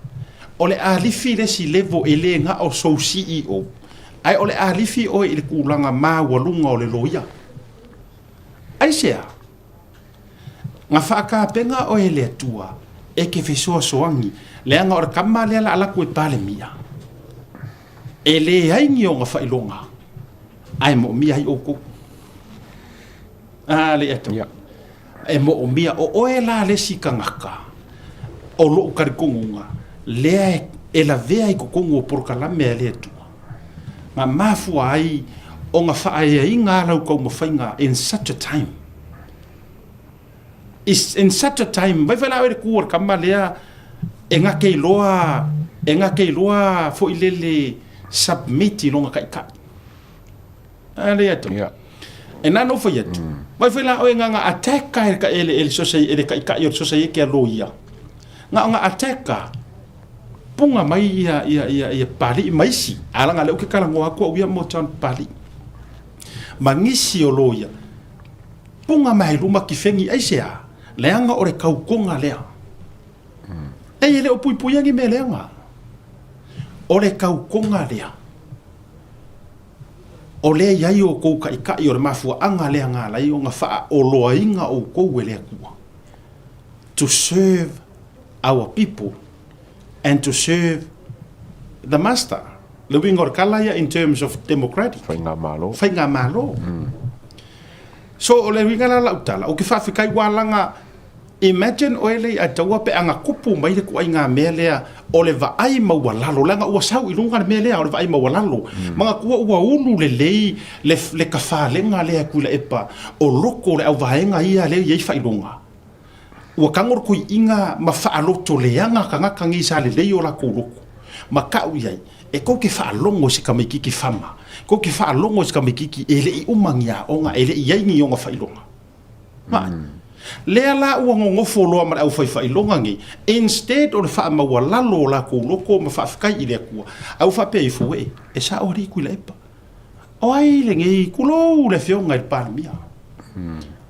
o le a lifi le isi level e le na o sou CEO, ae o le a lifi oe i le tulaga maualuga o le loia. Aisea? Na faatapena oe e le Atua e te fesoasoani, leaga o le tama lea la alu atu e Palemia, e leai ni ona faailoga, ae moomia ai outou. A le Atua. Yeah. E moomia, o oe la le isi tagata o lou talitonuga, lea e lavea i totonu o polokalame a le Atua. Na mafua ai ona faaeaina lau taumafaiga in such a time. Is in such a time, vai foi la oe le tu o le tama lea e gake iloa, e gake iloa foi lele submit i lona taitai. A le atu. Yeah. E nā no fai atu. Vai foi la oe ngā attack ka e le, e le, e le taitai o le sosaiete a loia. Ngā o ngā attack ka, punga mai ia, ia, ia, ia Papali'i ma isi. A leaga lea ou te talanoa atu au ia mo John Papali'i. Ma nisi o loia, punga mai luma kifengi aisea, leaga o le tautoga lea. Ei e le o puipuia ni mea leaga. O le tautoga lea. O lea e i ai oukou kaʻikaʻi o le mafuaaga lea na ala ai ona faaoloaina oukou e le Atua, to serve our people and to serve the master. Le uiga o le tala ia in terms of democratic. Faigamalo. Faigamalo. So o le uiga la lau tala, ou te faafetai ua alaga Imagine oe le i'a taua pe a na kupu mai le kuaiga mea lea o le vaai maualalo, leaga ua sau i luga le mea lea o le vaai maualalo. Manatua ua ulu lelei le, le tafalega lea e Tuilaepa o loko o le auvaega ia lea e i ai faailoga. Ua tago le toiʻiga ma faaloto leaga tagata nei sa lelei o latou loto ma tau i ai, e tou te faalogo i se tamaititi fama, tou te faalogo i se tamaititi e le i uma ni aoga, e le i i ai ni ona faailoga. Mai. Lea la ua nonofo loa ma le aufaifailoga nei, instead o le faamaualalo o latou loto ma faafetai i le Atua, a ua faapea ifo, e, e sao alii Tuilaepa. O ai lenei, tulou le afioga i le Palemia.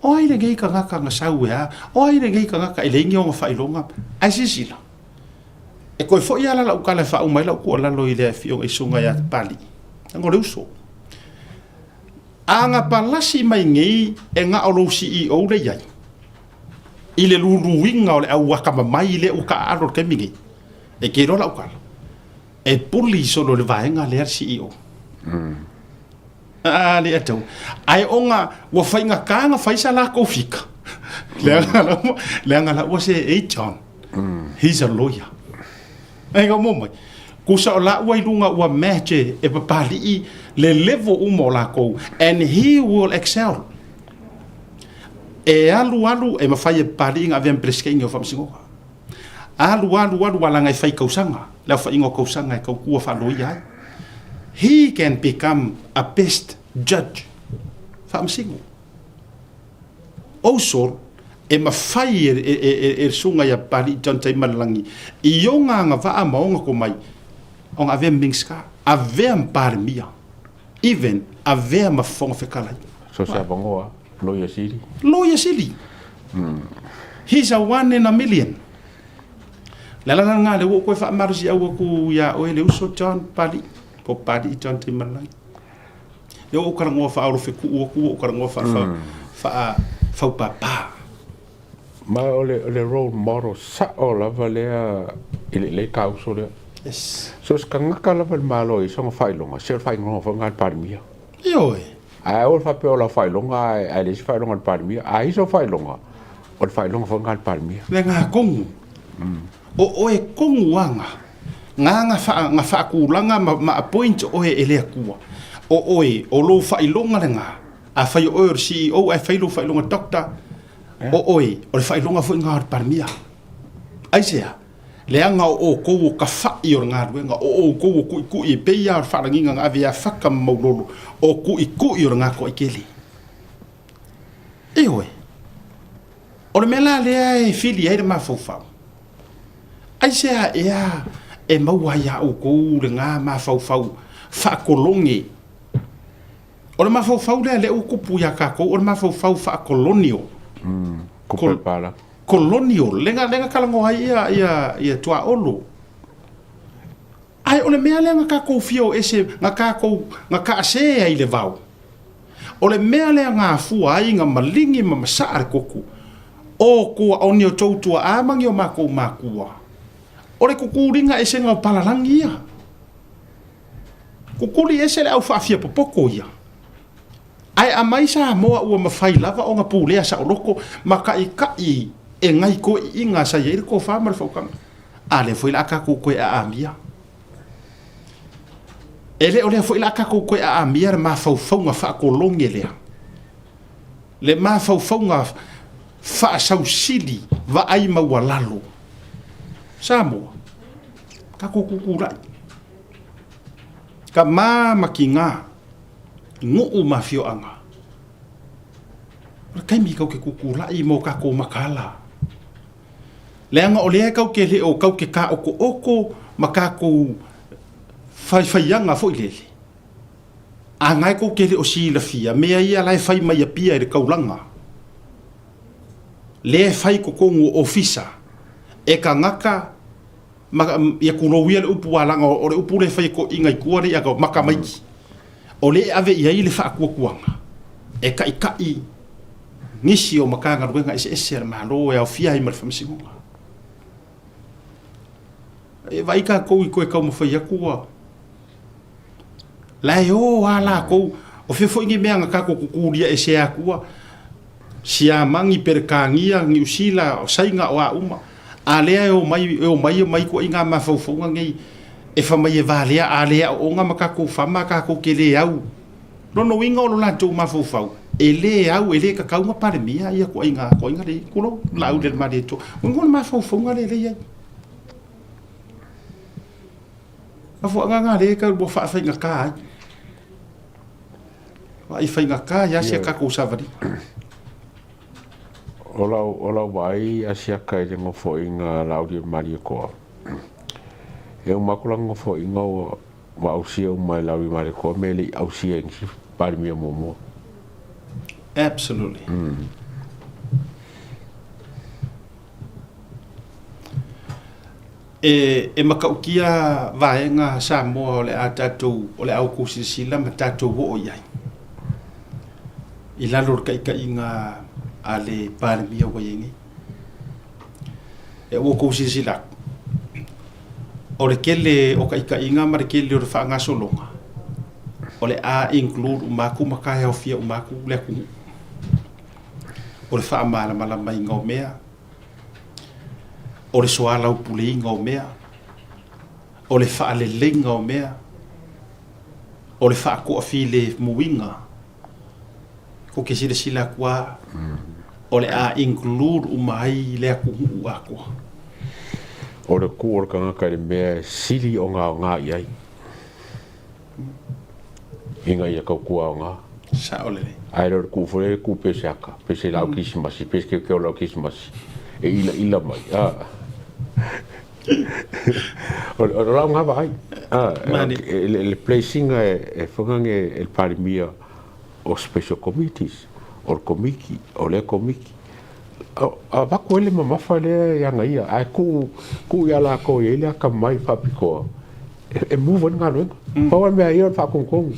O ai lenei tagata na sau e a? O ai lenei tagata e leai ni ona faailoga? Ae silasila, e toe foi lava la lau tala e faauma ai lau tuualalo i le afioga i susuga ia Papalii, leaga o le uso. A na palasi mai nei e na o lou CEO le i ai i le luluina o le au atamamai lea ua taaalo i le taimi nei, e te iloa lau tala, e puli solo i le vaega lea le CEO. A le atau. Ae ona ua faigata ona fai sa latou fika, leaga la ua se, hey John, he's a lawyer. E ka mo mai. Kusa o laua i luga ua match e, e Papali'i le level uma o lakou and he will excel. E alu alu e mafai e Papali'i na avea ma Peresetene o Faamasinoga. Alu alu alu alaga e fai tausaga, le aofaiga o tausaga e tautua faaloia ai. He can become a best judge. Faamasino. Also, e mafai e le susuga ia Papali'i John Taimalelagi i ona agavaa ma ona tomai ona avea ma Minisita, avea ma Palemia, even avea ma Fofoga Fetalai. So se avanoa, Loia Sili. Loia Sili. He's a one in a million. Le ala la lena lea ua ou toe faamalosiau atu ia oe le uso John Papali'i, po o Papali'i John Taimalelagi. Lea ua ou talanoa faaolofetuu atu, ua ou talanoa faafaupapa. Ma o le, o le role model sao lava lea i le, le tauso lea. Yes. So se tagata lava i le Malo i sona faailoga, se o le faailoga foi lena a le Palemia. Ioe. Ae aua le faapea o lau faailoga ae, ae leai se faailoga a le Palemia. A i ai sou faailoga, o le faailoga foi lena a le Palemia. Le ga tonu. O oe tonu aga. Nga na wha, na whaatulanga ma, ma appoint oe e le Atua. O oe, o lou whailonga le nga. A whai o oe o le CEO, ae whai lou whailonga doctor. O oe, o le whailonga foi nga o le Palemia. Aisea? Leaga o outou o kafa'i o le galuega, o outou o ku'iku'i e pei lava o le faalagiga na ave ia Faka ma Maulolo, o ku'iku'i o le gatoaitele. Ioe. O le mea la lea e fili ai le mafaufau, aisea ea e maua ai iā outou lena mafaufau faakolone? O le mafaufau lea lea ua tupu iā tatou, o le mafaufau faakolonio. Colonial, lea na, lea na talanoa ai ia, ia, ia Tuaolo. Ae o le mea lea na tatou fia o ese, na tatou, na taasē ai i le vao. O le mea lea na afua ai na maligi ma masaa le koko o tua, o ni o tou tuaa ma ni o matou makua. O le tutuliga esega o palalagi ia. Kukuli ese le au faafiapopoto ia. Ae aumai Samoa ua mafai lava ona pulea saoloko ma kaʻikaʻi e nai toeʻiʻiga sa i ai le tofa ma le faautaga. A lea foi la a tatou toe aamia. E le o lea foi la a tatou toe aamia le mafaufauga faakolone lea. Le mafaufauga faasausili vaai maualalo. Samoa, tatou tutulai. Tama ma tiga. Nuu ma afioaga. O le taimi kau ke kukulaʻi ma o kakou makaala. Leaga o lea kau ke le o kau ke kaokooko ma kakou faifaiaga foi lele. A nae kou ke le o silafia mea ia la e fai mai Apia i le kaulaga. Lea e fai totonu o ofisa e kagaka Ma, ia kulou ia le upu a laga o le upu lea e fai e toeaiina i tua lea ia maka maiki. O lea e ave i ai le faatuatuaga e taita'i nisi o Matagaluega eseese a le Malo e aofia ai ma le Faamasinoga. E vaai tatou i toe taumafai atu ua la e o lava latou, o fea foi ni mea na tatou tutulia ese atua, Siamani, Peretania, Niu Sila, o Saina, o a uma. A lea e omai, e omai omai ituaiga mafaufauga nei e fai mai e valea a le aooga ma tatou fama tatou te le au. Lona uiga o lo latou mafaufau e le au, e le tatau ona Palemia ia ituaiga ituaiga le tulou, Laaulialemalietoa. Uiga o le mafaufauga lea lea e i ai. Mafuaaga na lea e tau ua faafaigata ai. Vaai faigata ia si a tatou savaliga. O lau, o lau vaai asiaka i le nofoaiga a Laaulialemalietoa, e uma atu lana nofoaiga ua, ua ausia uma e Laaulialemalietoa mea e le i ausia e nisi Palemia muamua. Absolutely. E, e matautia vaega Samoa o le a tatou, o le a outou silasila ma tatou oo i ai i lalo o le taitaiga a le Palemia ua i ai nei. E ua outou silasila atu, o le tele o taitaiga ma le tele o le faagasologa, o le a include uma atu ma taeaofia uma atu le atunuu. O le faamalamalamaina o mea, o le soalaupuleina o mea, o le faaleleiga o mea, o le faatoafilemuiga, tou te silasila atu lava, o le a include uma ai le atunuu atoa. O le kū o le tagata i le mea e sili ona aoga i ai, ina ia tautua aoga. Sao lelei. Ae le o le kū foi lea e kū pea i se aka, pei se laau kerisimasi, pei se keokeo o le laau kerisimasi e ilaila mai. A. O le lau lena vaai. A, le place ina e fagage e le Palemia o special committees, o le komiti, o lea komiti. Avatu ai le mamafa lea i ana ia, ae tuu, tuu ia latou e i ai le atamai faapitoa e move ai le galuega. Pau lava le mea ia o le faatonutonu.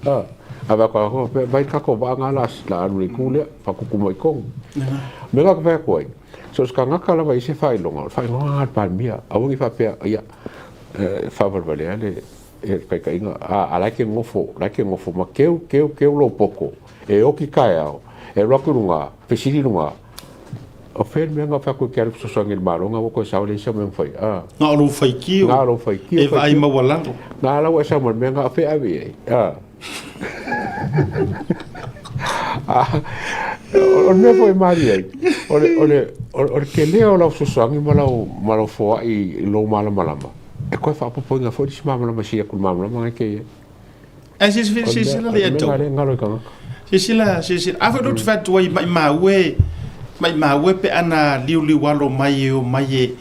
A, avatu lava faapea, vai le tatou vaa lena o le a alu i le itu lea, faatutu mai i totonu. O le mea lena ou te fai atu ai, so o se tagata lava e i ai se faailoga, o le faailoga lena a le Palemia. Aua ne i faapea, ia, e faavalevalea le taitaiga, a o la e te nofo, la e te nofo ma keu, keu, keu lou poto, e oti taeao, e alu atu i luga, fesili i luga, o fea le mea na fai atu e te alu fesoasoani i le Malo, na ua toe sao leai se mea na fai, a. Na o lou faitio. Na o lou faitio. E vaai maualalo. Na la ua e sau ma le mea na o fea e ave i ai, a. O le mea foi e malie ai, o le, o le, o le tele o lau fesoasoani ma lau, ma lau foai i lou malamalama, e toe faaopoopoina foi le isi malamalama e sili atu i le malamalama lena e te i ai. Ae silasila le atau. Mea galo i tagata. Silasila, silasila. A foi lea ou te fai atu ai, maimau e, maimau e pe ana liuliu alo mai e omai e,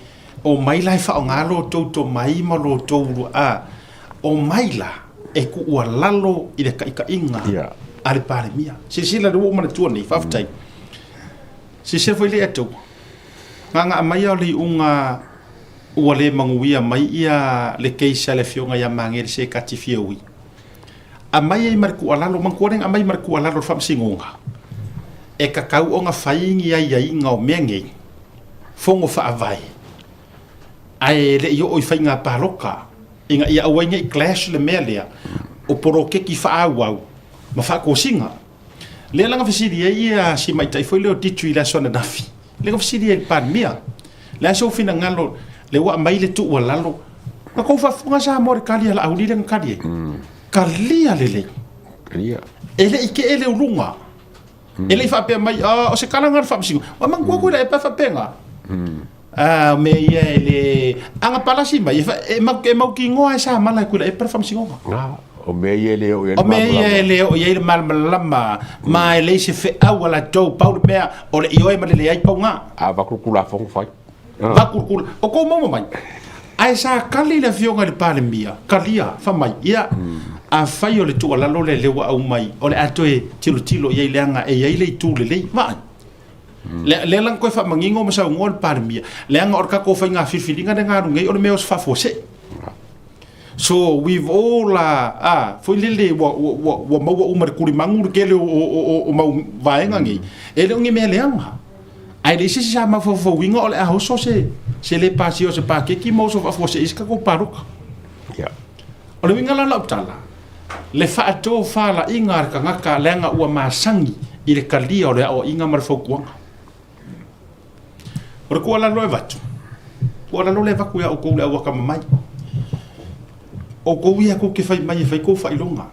omai la e faaaoga lo outou tomai ma lo outou, a, omai la e tuualalo i le taitaiga a le Palemia. Silasila, lea ua ou manatua nei, faafetai. Silasila foi le atau. Gaga mai o le iuga ua le manuia mai ia le case a le afioga ia Magele Sekati Fiaui. Aumai ai ma le tuualalo, manatua lea na aumai ma le tuualalo i le Faamasinoga, e tatau ona fai ni aiaiga o mea nei, fono faavae, ae le i oo i faiga palota, ina ia aua ai ne i clash le mea lea o poloketi faaauau ma faatosina. Lea la na fesili ai ia si tamaitai foi lea o Ditri i le aso ananafi, lea na fesili ai i le Palemia, le a sou finagalo, lea ua aumai le tuualalo, na tou faafofoga Samoa i le tali a Laauli lea na tali ai? Talia lelei. Talia. E le i kee le uluga. E le i faapea mai, ah, o se tala lena a le Faamasinoga. Ua manatua koe i le epa faapena. Ah, o mea ia e le... A na palasi mai, e, fa, e, mau, e mautinoa e sa mala e koe i le epa le Faamasinoga. Na, o mea ia e le oo i ai le O mea ia e le oo i ai le malamalama, ma e leai se feau a latou, pau le mea, o le ioe ma le leai pau na. A avatu le Tulafono fai. Avatu le Tulafono. O kou maua mai. Ae sa kali le afioga i le Palemia, kalia, fai mai, ia, afai o le tuualalo lea lea ua aumai, o le a toe tilotilo i ai leaga e i ai le itu lelei. Vaai. Lea, lea la na toe faamanino ma saunoa le Palemia, leaga o le tatou faiga filifiliga lea na alu nei, o le mea o se faafuasei. So we've all a, foi lele ua, ua, ua, ua maua uma le kulimagu le tele o, o, o, o mau vaega nei, e le o ni mea leaga. Ae leai se isi sa mafaufauina o le a oso se, se le pasia o se paketi ma oso faafuasei se tatou palota. Yeah. O le uiga la o lau tala, le faatofalaiga a le tagata leaga ua masani i le talia o le aoaiga ma le fautuaga. O le tuualalo e avatu, tuualalo lea e avatu ia outou le au atamamai. Outou ia tou te fai mai e fai tou faailoga.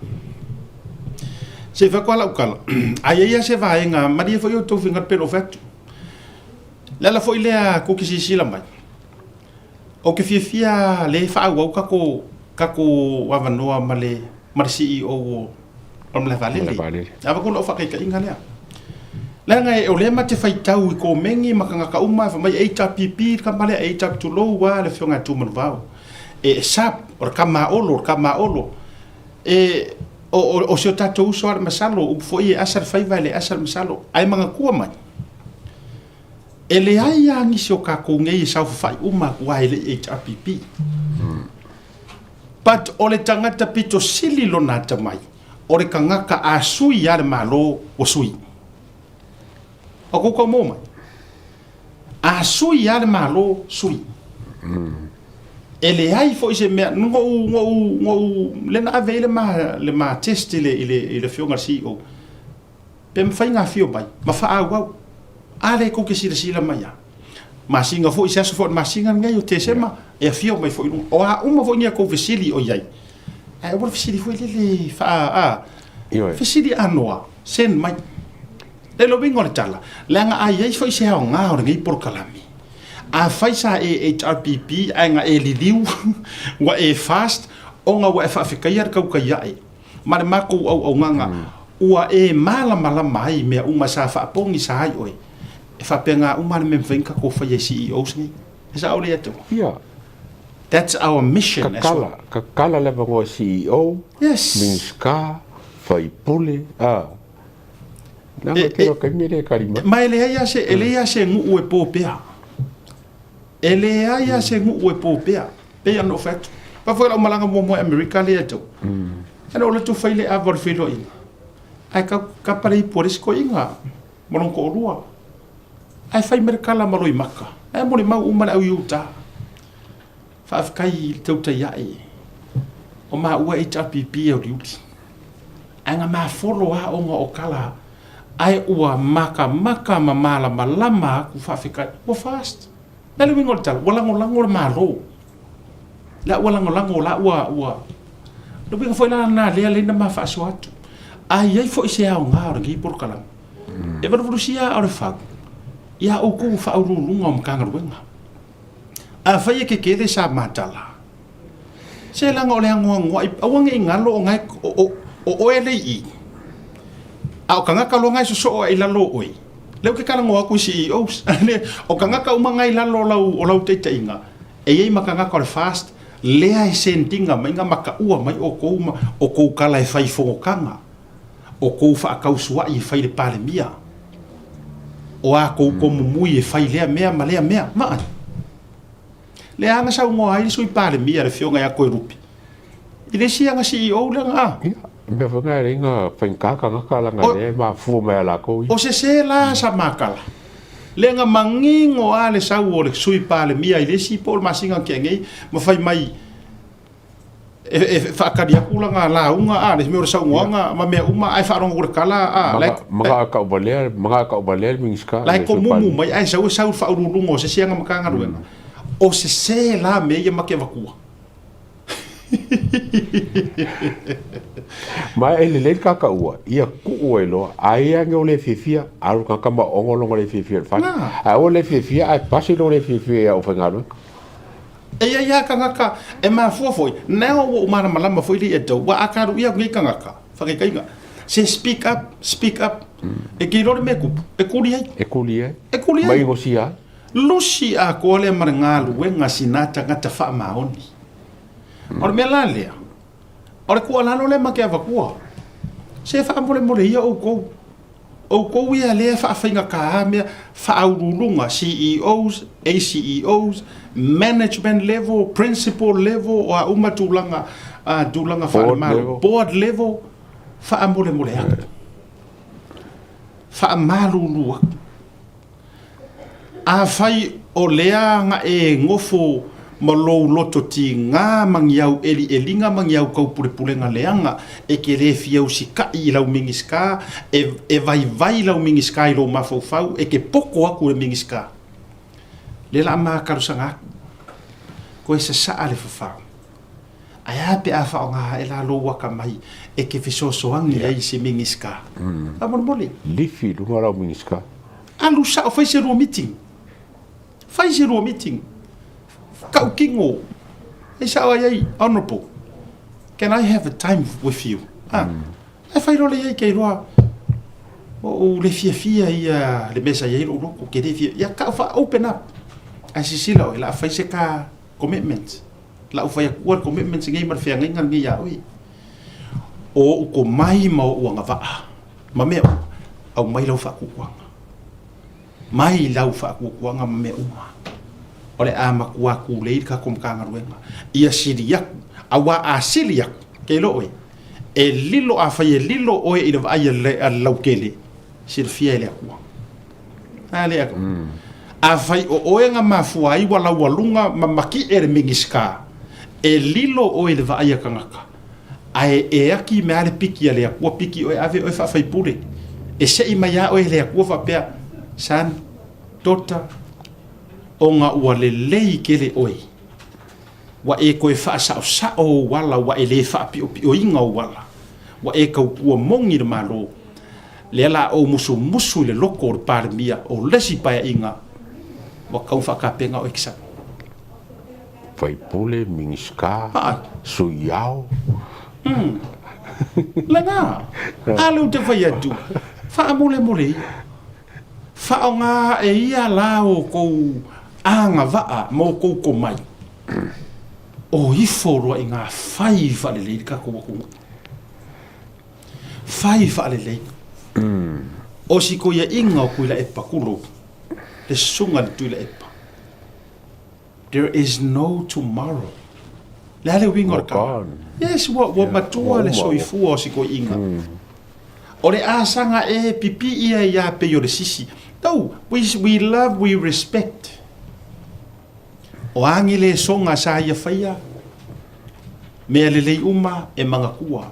Se i fai atu lava lau tala, a i ai lava se vaega, malie foi outou finagalo pei ona ou fai atu. O le ala foi lea tou te silasila mai, ou te fiafia lea e faaauau tatou tatou avanoa ma le ma le CEO o o le malae vaalele. E avatu lau faataitaiga lea. Leaga o lea ma te faitau i komeni ma tagata uma e fai mai HRPP le tama lea, HRPP tulou lava le afioga ia Tumanuvao. E sap, o le tama a Olo, o le tama a Olo. E, o, o, o si o tatou uso lava le masalo, upu foi e asa le faiva e le asa le masalo. Ae manatua mai, e leai lava nisi o tatou nei e saofafai uma atu lava e le i HRPP. But o le tagata pito sili lona atamai, o le tagata a sui lava le Malo ua sui. O kou tau maua mai? A sui lava le Malo, sui. E leai foi se mea, noʻu, noʻu, noʻu, lea na ave ai le ma, le ma test i le, i le, i le afioga i le CEO, pe mafai ona afio mai ma faaauau. A lea tou te silasila mai lava. Masina foi, se aso foi o le masina lenei o Tesema, e afio mai foi i luga. O a uma foi ni a tou fesili o i ai, ae aua le fesili foi lele faa, a, fesili anoa, send mai. Le le uiga o le tala, leaga a i ai foi se aoga o lenei polokalame, afai sa e HRPP ae na e liliu, ua e fast, ona ua e faafetaia le tautai ae ma le matou auaunaga, ua e malamalama ai i mea uma sa faapogisa ai oe. E faapena uma le mea e mafai ona tatou faia i CEOs nei. E sao lea Toma? Ia. That's our mission as well. Kakala, kakala le avanoa i CEO, yes. Minisita, faipule, a. Leaga e tele o taimi e le tali mai. Ma e leai lava se, e leai lava se nuu e po pea. E leai lava se nuu e po pea. Pei ona ou fai atu. Pau foi lau malaga muamua i Amerika lea e tau. E le o le atu fai le ava o le feiloaiga. Ae kapa le ipu a le isi toeaina ma lona toalua. Ae fai mai le tala ma loimaka. Ae molimau uma le au Iuta. Faafetai i le tautai ae o maua HRPP e uliuli. Ae na mafolo lava ona o tala ae ua makamaka ma malamalama atu faafetai. Ua fast. Le a le uiga o le tala? Ua lagolago le Malo. La ua lagolago, la ua, ua. Le uiga foi la lena lea lea na ma faasoa atu. A i ai foi se aoga o lenei polokalame, e valuvalusia aa o le fau ia outou faauluuluga o Matagaluega. Afai e kekele sa matala, se leaga o le anoanoai, aua ne i galo o na e, o, o, o oe le i i, a o tagata loa na e sosoo ae i lalo o oe, lea ou te talanoa atu i CEOs, o tagata uma na i lalo o lau, o lau taitaiga, e i ai ma tagata o le FAST, lea e send ina mai na mataua mai outou ma o tou tala e fai i fonotaga. o kou faatausuai e fai i le Palemia, o a kou komumui e fai lea mea ma lea mea. Vaai. Lea na saunoa ai le Sui Palemia le Afioga ia Toelupe i le isi ana CEO lea na a. Ia, mea foi na e leai na faigata tagata leaga lea e mafua mai ia latou ia. O sese la sa makala. Lea na manino a le sau o le Sui Palemia i le isi po o le masina na tea nei ma fai mai e faatali atu lana lauga a le mea o le saunoaga ma mea uma ae faalogo atu le tala a la Maga tauvalea maga tauvalea le Minisita la e komumu mai ae sau e sau le faauluuluga o se isi ana Matagaluega o sese la mea ia ma te avatua. Ma e lelei le kakaua ia tuu ai loa ai ane o le fiafia alu tagata ma ogo lona le fiafia i le fale ae aua le fiafia ae pasi lou le fiafia ia aufaigaluega. E i ai lava tagata e mafua foi, now ua ou malamalama foi lea ia te au, ua a taluia atu nei tagata, faataitaiga, se speak up, speak up, e te iloa le mea e tupu, e kuli ai. E kuli ai. E kuli ai. Ma inosia ai. Lusi atoa lea ma le galuega a sina tagata faamaoni. O le mea la lea, o le tuualalo lea ma te avatua, se faamolemole ia outou. Oukou ia lea e faafaigata mea faauluuluga, CEOs, ACEOs, management level, principal level, o a uma tulaga, tulaga faalemalo, board level, faamolemole atu, faamalulu atu. Afai o lea na e gofo ma lou loto tiga ma ni au elieliga ma ni au taupulepulega leaga, e te le fia usitaʻi i lau Minisita, e, e vaivai lau Minisita i lou mafaufau, e te poto atu i le Minisita. Lea la a ma talosaga atu, toe sasaa le fafao. Ae a pe a faaaoga ae la lou akamai e te fesoasoani ai i se Minisita? Faamolemole. Lifi i luga lau Minisita. Alu sao, fai se lua meeting. Fai se lua meeting. Tautino. E sao ai ai, Honourable, can I have a time with you? Ah, ae fai loa le i ai ke iloa ua ou le fiafia ia le mea sa i ai lou loto, ke le fia, ia tau fa open up. Ae sisila oe, la fai se ka commitment. Lau fai atua le commitment nei ma le feagaiga lenei ia oe. O ou komai ma ou agavaa ma mea uma, aumai lau faatuatuaga. Mai lau faatuatuaga ma mea uma. O le a matua tulei le tatou Matagaluega ia sili atu, aua a sili atu, ke iloa oe, e lilo, afai e lilo oe i le vaai a le lautele, silafia e le Atua. A le Atua. Afai o oe na mafua ai ua laualuga ma makiʻe le Minisita, e lilo oe i le vaai a tagata, ae e aki mea le piki a le Atua, piki oe ave oe faafaipule. E sei mai a oe e le Atua faapea, son, daughter, ona ua lelei tele oe, ua e toe faasaosao ou ala, ua e le faapiopioina ou ala, ua e tautua moni i le Malo, lea la ou musumusu i le loko o le Palemia o le isi paeaiga, ua tau faatapena oe ki sau. Faipule, Minisita, Sui Ao. Lena, a lea ou te fai atu, faamolemole ia. Faaaoga e ia la outou agavaa ma outou tomai, o ifo loa i ngā fai faalelei le tatou atunuu. Fai faalelei. O si koiaʻiga o Tuilaepa, tulou, le susuga i le Tuilaepa, There is no tomorrow. Le a le uiga o le tala? Yes, ua, ua matua le soifua o si toeaina. O le asaga e pipii ai ia pei o le sisi. No, we, we love, we respect. O a ni le soga sa ia faia, mea lelei uma e manatua.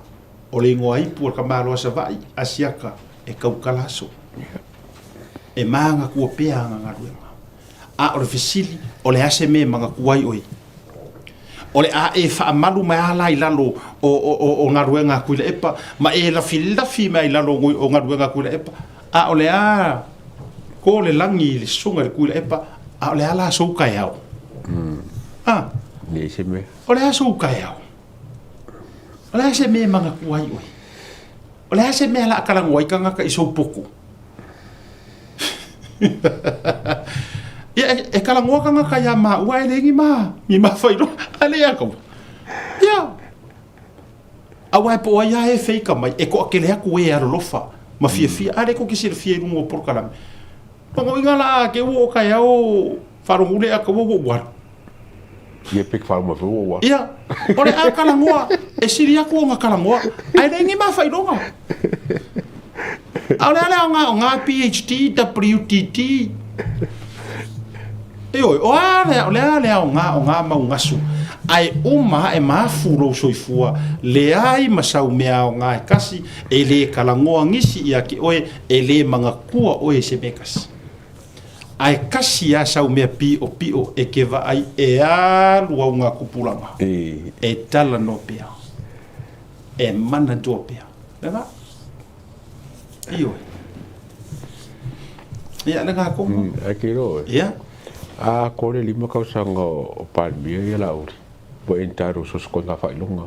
O le igoa ipu o le tamaloa Savaii, Asiata, e tautala aso. E manatua pea ana galuega. A o le fesili, o le a se mea e manatua ai oe? O le a e faamalu mai a la i lalo o, o, o, o galuega a Tuilaepa, ma e lafilafi mai i lalo o galuega a Tuilaepa, a o le a ko le lagi i le susuga i le Tuilaepa, a o le a la sou taeao? A? Nei se mea. O le a sou taeao? O le a se mea e manatua ai oe? O le a se mea la a talanoa ai tagata i sou poto? Ia, e, e talanoa tagata iā māua e le ni ma, ni ma whairoa. A le ia kau. Ia. Aua e po ai a e feika mai, e koa kele aku e alolofa, ma fiafia. A le ko ki silafia i runga o porokalame. Longo inga la ke ua o kai ao wharongu le aka ua ua alu. Ia pe whau ma ua ua. Ia, o le a kalangoa, e sili aku o nga kalangoa, ai le ngi ma whaironga. A o le a le aoga o ngā PhD, WTT. Ioe, o a le, o le a le aoga o ngā mau gasu, ae uma ae mafu lou soifua, leai ma sau mea aoga e kasi, e le kalangoa nisi ia ke oe, e le manatua oe i se mea kasi. Ae kasi a sau mea piʻopiʻo e ke vaai e alu au ngā kupulaga, e talanoa pea, e manatua pea. Le va? Ioe. Ia, le ngā kongo. Ai ke roe. Ia. A ko le lima kausaga o Palemia ia Laauli, ua entitled so se kona faailoga.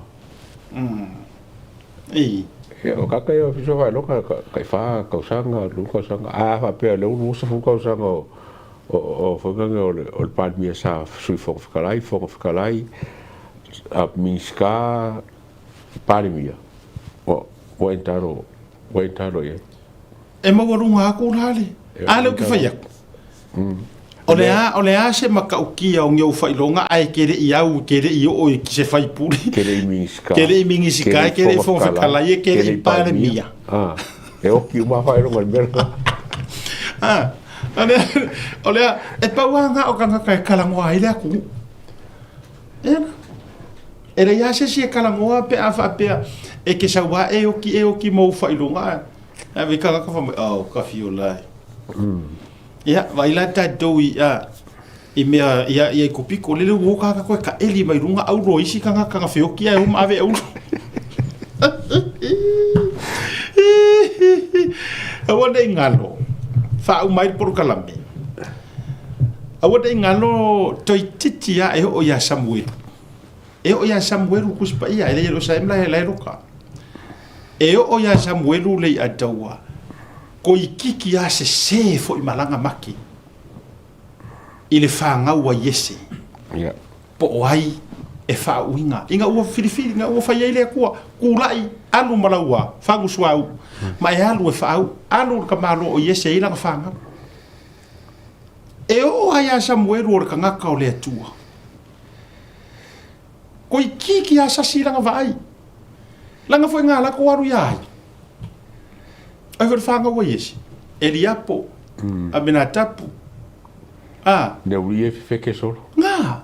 Ei. Ia, o kaka ia ofisa o faailoga kai whā kausaga, lua kausaga, a faapea le ulu osa fu kausaga o o o whanganga o le o le Palemia sa Sui Fofoga Fetalai, Fofoga Fetalai, a Minisita, Palemia, ua ua entitled ua entitled i ai. E maualuga aku la le. A lea ou te fai atu. O le a, o le a se matautia o ni ou faailoga ae e te le i au, e te le i oo i se faipule. E te le i Minisita. E te le i Minisita, e te le i Fofoga Fetalai, e te le i Palemia. E oki uma faailoga i le mea lena. O le, o le a, e pau lava na o tagata e talanoa ai le atunuu. Ia na. E leai lava se isi e talanoa pe a faapea e te sau lava e oti e oti ma ou faailoga ae ave i tagata fai mai, oh, Kafiola e. Ia, vaai la tatou i, a, i mea, ia, ia i Kopiko, lele ua o tagata toe taeli mai luga aulo o isi tagata na feoti ae o ma ave aulo. Aua ne i galo, faauma ai le polokalame. Aua ne i galo toeitiiti lava e oo ia Samuelu. E oo ia Samuelu le Tusi Paia, e leai e le o Saemu la e loka. E oo ia Samuelu le i'a taua, toeitiiti lava sese foi malaga make i le fanau a Iese. Po o ai e faauiga ina ua filifili, ina ua fai ai le Atua, tulai, alu ma lau fagu suauu, ma e alu e faauu, alu le tamaloa o Iese e i ai lana fanau. E oo lava ia Samuelu o le tagata o le Atua, toeitiiti lava sasi lana vaai, lana foi na lako alu ia ai. Ai foi le fanau a Iese, Eliapo, Aminatapu, a. Ne uli e fefeke solo. Nga.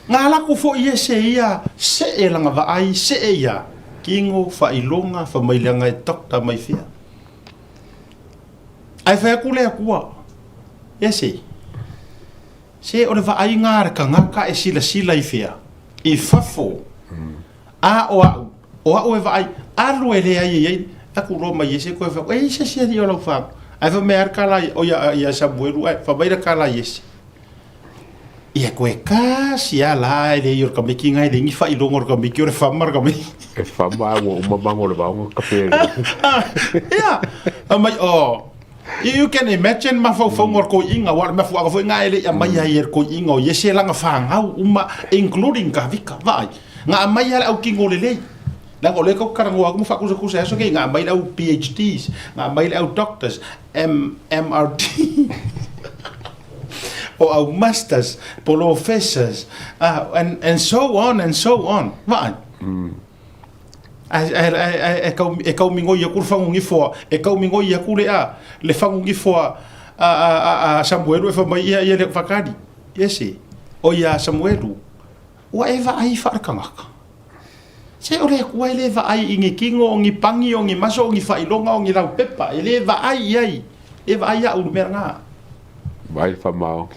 Nga lako foi Iese ia see lana vaai, see ia kino, faailoga, famaileaga e doctor mai fea. Ae fai atu le Atua, Iese, se o le vaaiga a le tagata e silasila i fea? I fafo. A o au, o au e vaai, alu e leai e i ai, aku loa mai Iese koe fai atu, e i ai se isi alii o lau fanau? Ae fai mai a le kala, o ia, ia Samuelu, ae fai mai le kala a Iese, Ia koe kasi a la e leai o le tamaiti na e leai ni faailoga o le tamaiti o le fama le tamaiti. E fama a ua uma mago o le vaoga kape le. Ia, fai mai, oh, you can imagine mafaufauga o le toeaina, aua o le mafuaaga foi na e le i aumaia ai e le toeaina o Iese lana fanau uma, including Kavika, vaai, na aumai lava le autino lelei. Leaga o lea tatou te talanoa atu ma faatusatusa i aso nei, na aumai le au PhDs, na aumai le au doctors, M, MRD. o au masters, polofessors, and, and so on and so on. Vaai. Ae, ae, ae, ae, e kau, e kau migoi aku le fagogifo a, e kau migoi aku le a, le fagogifo a, a, a, a, a Samuelu e fai mai ia, ia le whakaari. Iese, o ia Samuelu, ua e vaai wharekangaka. Se o le Atua e le vaai i ni kino, o ni pani, o ni maso, o ni faailoga, o ni laupepa, e le vaai i ai, e vaai au i le mea lena. Vaai le faamao.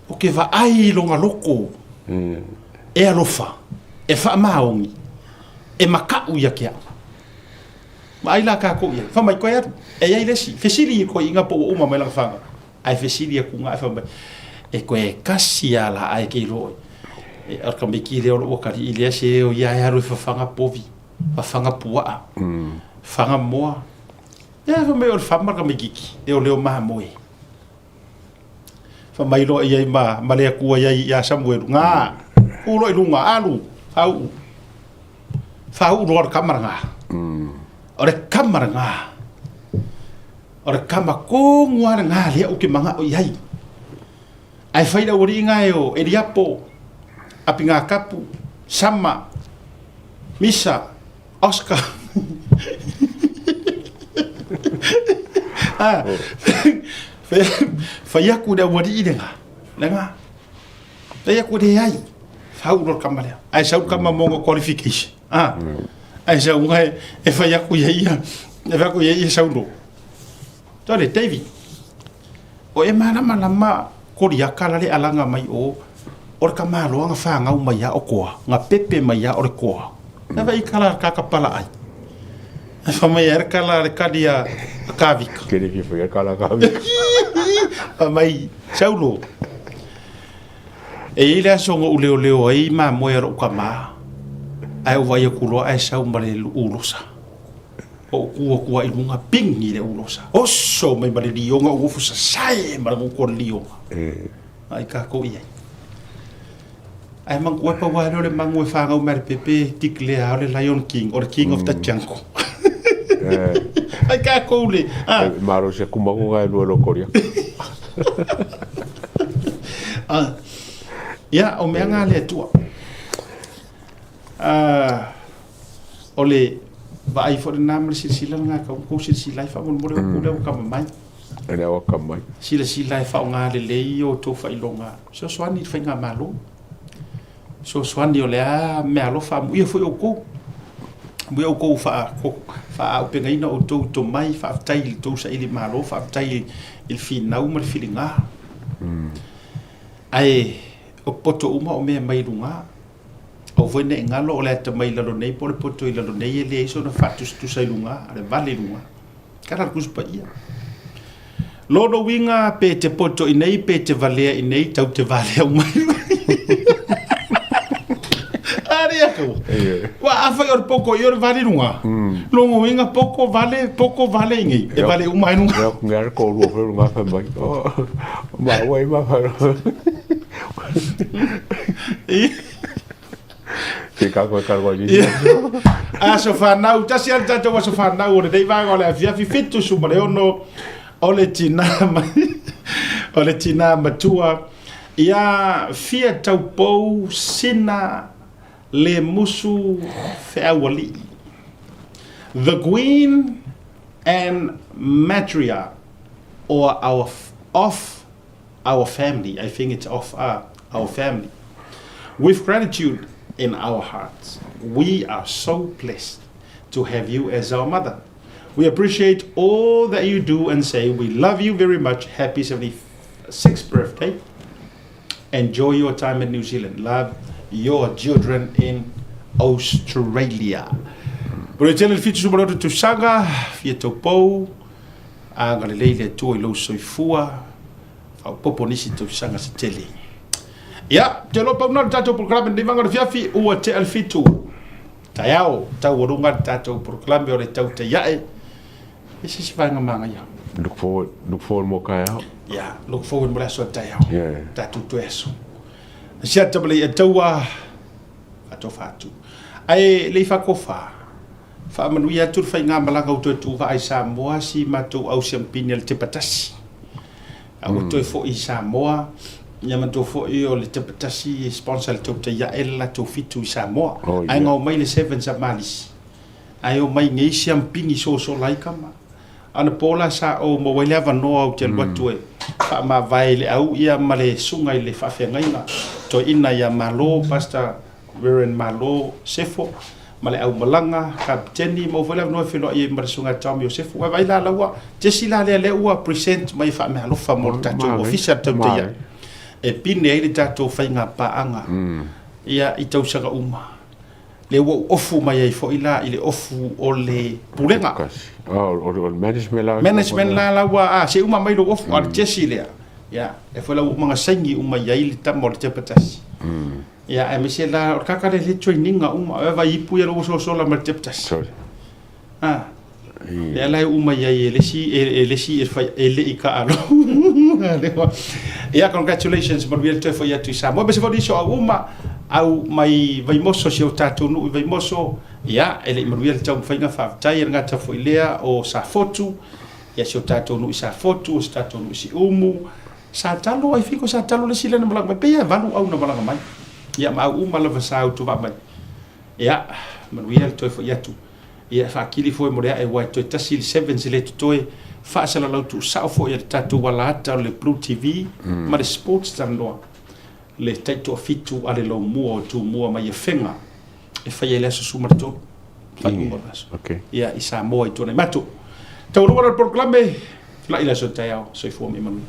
O ke vaai i lona loko, e alofa, e faamaoni, e makaʻu ia te au. Vaai la kākou i ai. Fai mai, koe alu, e i ai le isi, fesili i koe i ngā po ua uma mai lana whānau. Ae fesili aku ngā, fai mai, e koe e kasi a la ae kei roe. E o ka miki lea o lou akali'i lea se o ia e alu e fafaga povi, fafaga puaa, faga moa. Ia fai mai o le fama le tamaititi, leo leo mamoe. Fai mai loa i ai ma, ma le Atua i ai ia Samuelu, ngā, ku loa i luga, alu, fāuu. Fāuu loa le kama lena. O le kama lena. O le kama tonu lava lena lea ou te manao i ai. Ae fai le aualii na e o Eliapo, Apinakapu, Sama, Misa, Oscar. Ah, fai aku le aualii lena, lena. Fai aku leai, fau loa le kama lea. Ae sau le kama mo ona qualification. Ah, ae sau e, e fai aku ia ia, e fai aku ia ia sau loa. Tole, David, O e malamalama Koriaka la le alaga mai o, o le tamaloa na fanau mai a o koa, na pepe mai a o le koa. Na vai kala ka ka pala ai. E fa mai a kala le kali a Kavika. Kere fia fai kala Kavika. Fa mai Saulo. E i le aso na uleoleo ai mamoe a lou tama, ae ou vaai atu loa ae sau ma le ulosa. Ou ku atu lava i luga, pigi le ulosa, oso mai ma le lioga, ou ofo sasae ma le gutu o le lioga. Ai kākou i ai. Ae manatua e pau lava lea o le manu e fanau mai a le pepe e declare o le Lion King, o le King of the Jungle. Ai tatou le, a. E malosi atu manu na e lua e loko lia. Ia, o mea na a le Atua. O le vaai foi lena ma le silasila lena e tatau ona outou silasila ai faamolemole outou lea ua kama mai. Lea ua kama mai. Silasila e faaaoga lelei o outou faailoga fesoasoani i le faigamalo. Fesoasoani o le a meaalofa amuia foi outou. Amuia outou faaaupegaina outou i tomai, faafetai i le tou saili malo, faafetai i le finau ma le filiga. Ae o poto uma o mea mai luga. Aua foi ne i galo o le atamai i lalo nei po o le poto i lalo nei e leai sona faatusatusa i luga, a o le vale i luga. Tala le Tusi Paia. Lona uiga pe te poto i nei pe te valea i nei tau te valea uma i luga. Ari aku. Ua afai o le poko i o le vale i luga. Lona uiga poko vale, poko vale i nei. E vale uma i luga. Lea ngā ko rua whai runga whai mai. Ma wai ma whai. Ke ka koe ka roa i Aso whanau, tasi ana tātou aso whanau o lenei vaega o le afiafi, 76 o le tinā, o le tinā matua, ia fia taupou sina le musu feaualii. The Queen and Matriarch or our, of our family. I think it's of our family. With gratitude in our hearts, we are so blessed to have you as our mother. We appreciate all that you do and say. We love you very much. Happy 76th birthday. Enjoy your time in New Zealand. Love your children in Australia. Mo tele le fitu sumaloto tausaga, fia taupou, Agalelei le Atua i lou soifua, faaopoopo nisi tausaga se tele. Ia, te iloa pau na le tatou polokalame lenei vaega o le fiafi, ua tea le fitu. Taeao, taualuga le tatou polokalame o le tautai ae. E se isi vaega manaia. Look forward, look forward mo taeao. Ia, look forward mo le aso a taeao. Yeah. Tatou toe aso. Siata ma le ia taua, faatofa atu. Ae le i faatofa, Faamanuia atu le faigamalaga ua toe tuuvaa i Samoa si matou au siampini a le Tepatasi. A ua toe foi i Samoa, ia manatua foi o le Tepatasi e sponsor le tautai ae le latou fitu i Samoa. Oh, Ae yeah. omai le Sevens a Malisi. Ae omai nei siampini sosola ai kama. Anapo la sa ou maua ai le avanoa ou te alu atu e faamavae i le au ia ma le susuga i le faafeagaiga toeaina ia Malo, Pastor Reverend Malo Sefo, ma le aumalaga, Kapiteni, maua foi le avanoa e feiloai ai ma le susuga ia Tom Iosefo. Ua vaai la la ua Jesse la lea lea ua present mai e faameaalofa mo le tatou ofisa le tautai ae e pine ai le tatou faiga paaga ia i tausaga uma. Lea ua ou ofu mai ai foi la i le ofu o le pulega. Oh, o le management la. Management la la ua a se uma mai lou ofu, a o le Jesse lea. Ia, e foi la ua uma ona saini uma i ai le tama o le Tepatasi. Ia, aemaise la, o le kaka lea le training-a uma, e vai ipu ia lou ososola ma le Tepatasi. Sorry. Ah. Lea la e uma i ai e le isi, e le isi e fai, e le i kaalo. Ia, congratulations, manuia le toe foi atu i Samoa. Aemaise foi nisi o au uma, au mai Vaimoso, si o tatou nuu i Vaimoso, ia, e le i manuia le taumafaiga, faafetai, e le gata foi lea o Safotu, ia, si o tatou nuu i Safotu, o si tatou nuu i Siumu, Satalo, ai fiko Satalo le isi lea na malaga mai, pei e valu au na malaga mai. Ia, ma au uma lava sa autovaa mai. Ia, manuia le toe foi atu. Ia e faakili foi mo le ae aua e toe tasi le sevens e le totoe faasalalau tuusao foi e le tatou alaata o le Blue TV ma le Sports Talanoa le taitoafitu a le Lomua o Tumua mai Afega e faia i le aso 13 faaiuga o le aso. Ia i Samoa i Tuanaimato. Taualuga la le polokalame, tulai i le aso taeao, soifua ma ia manuia.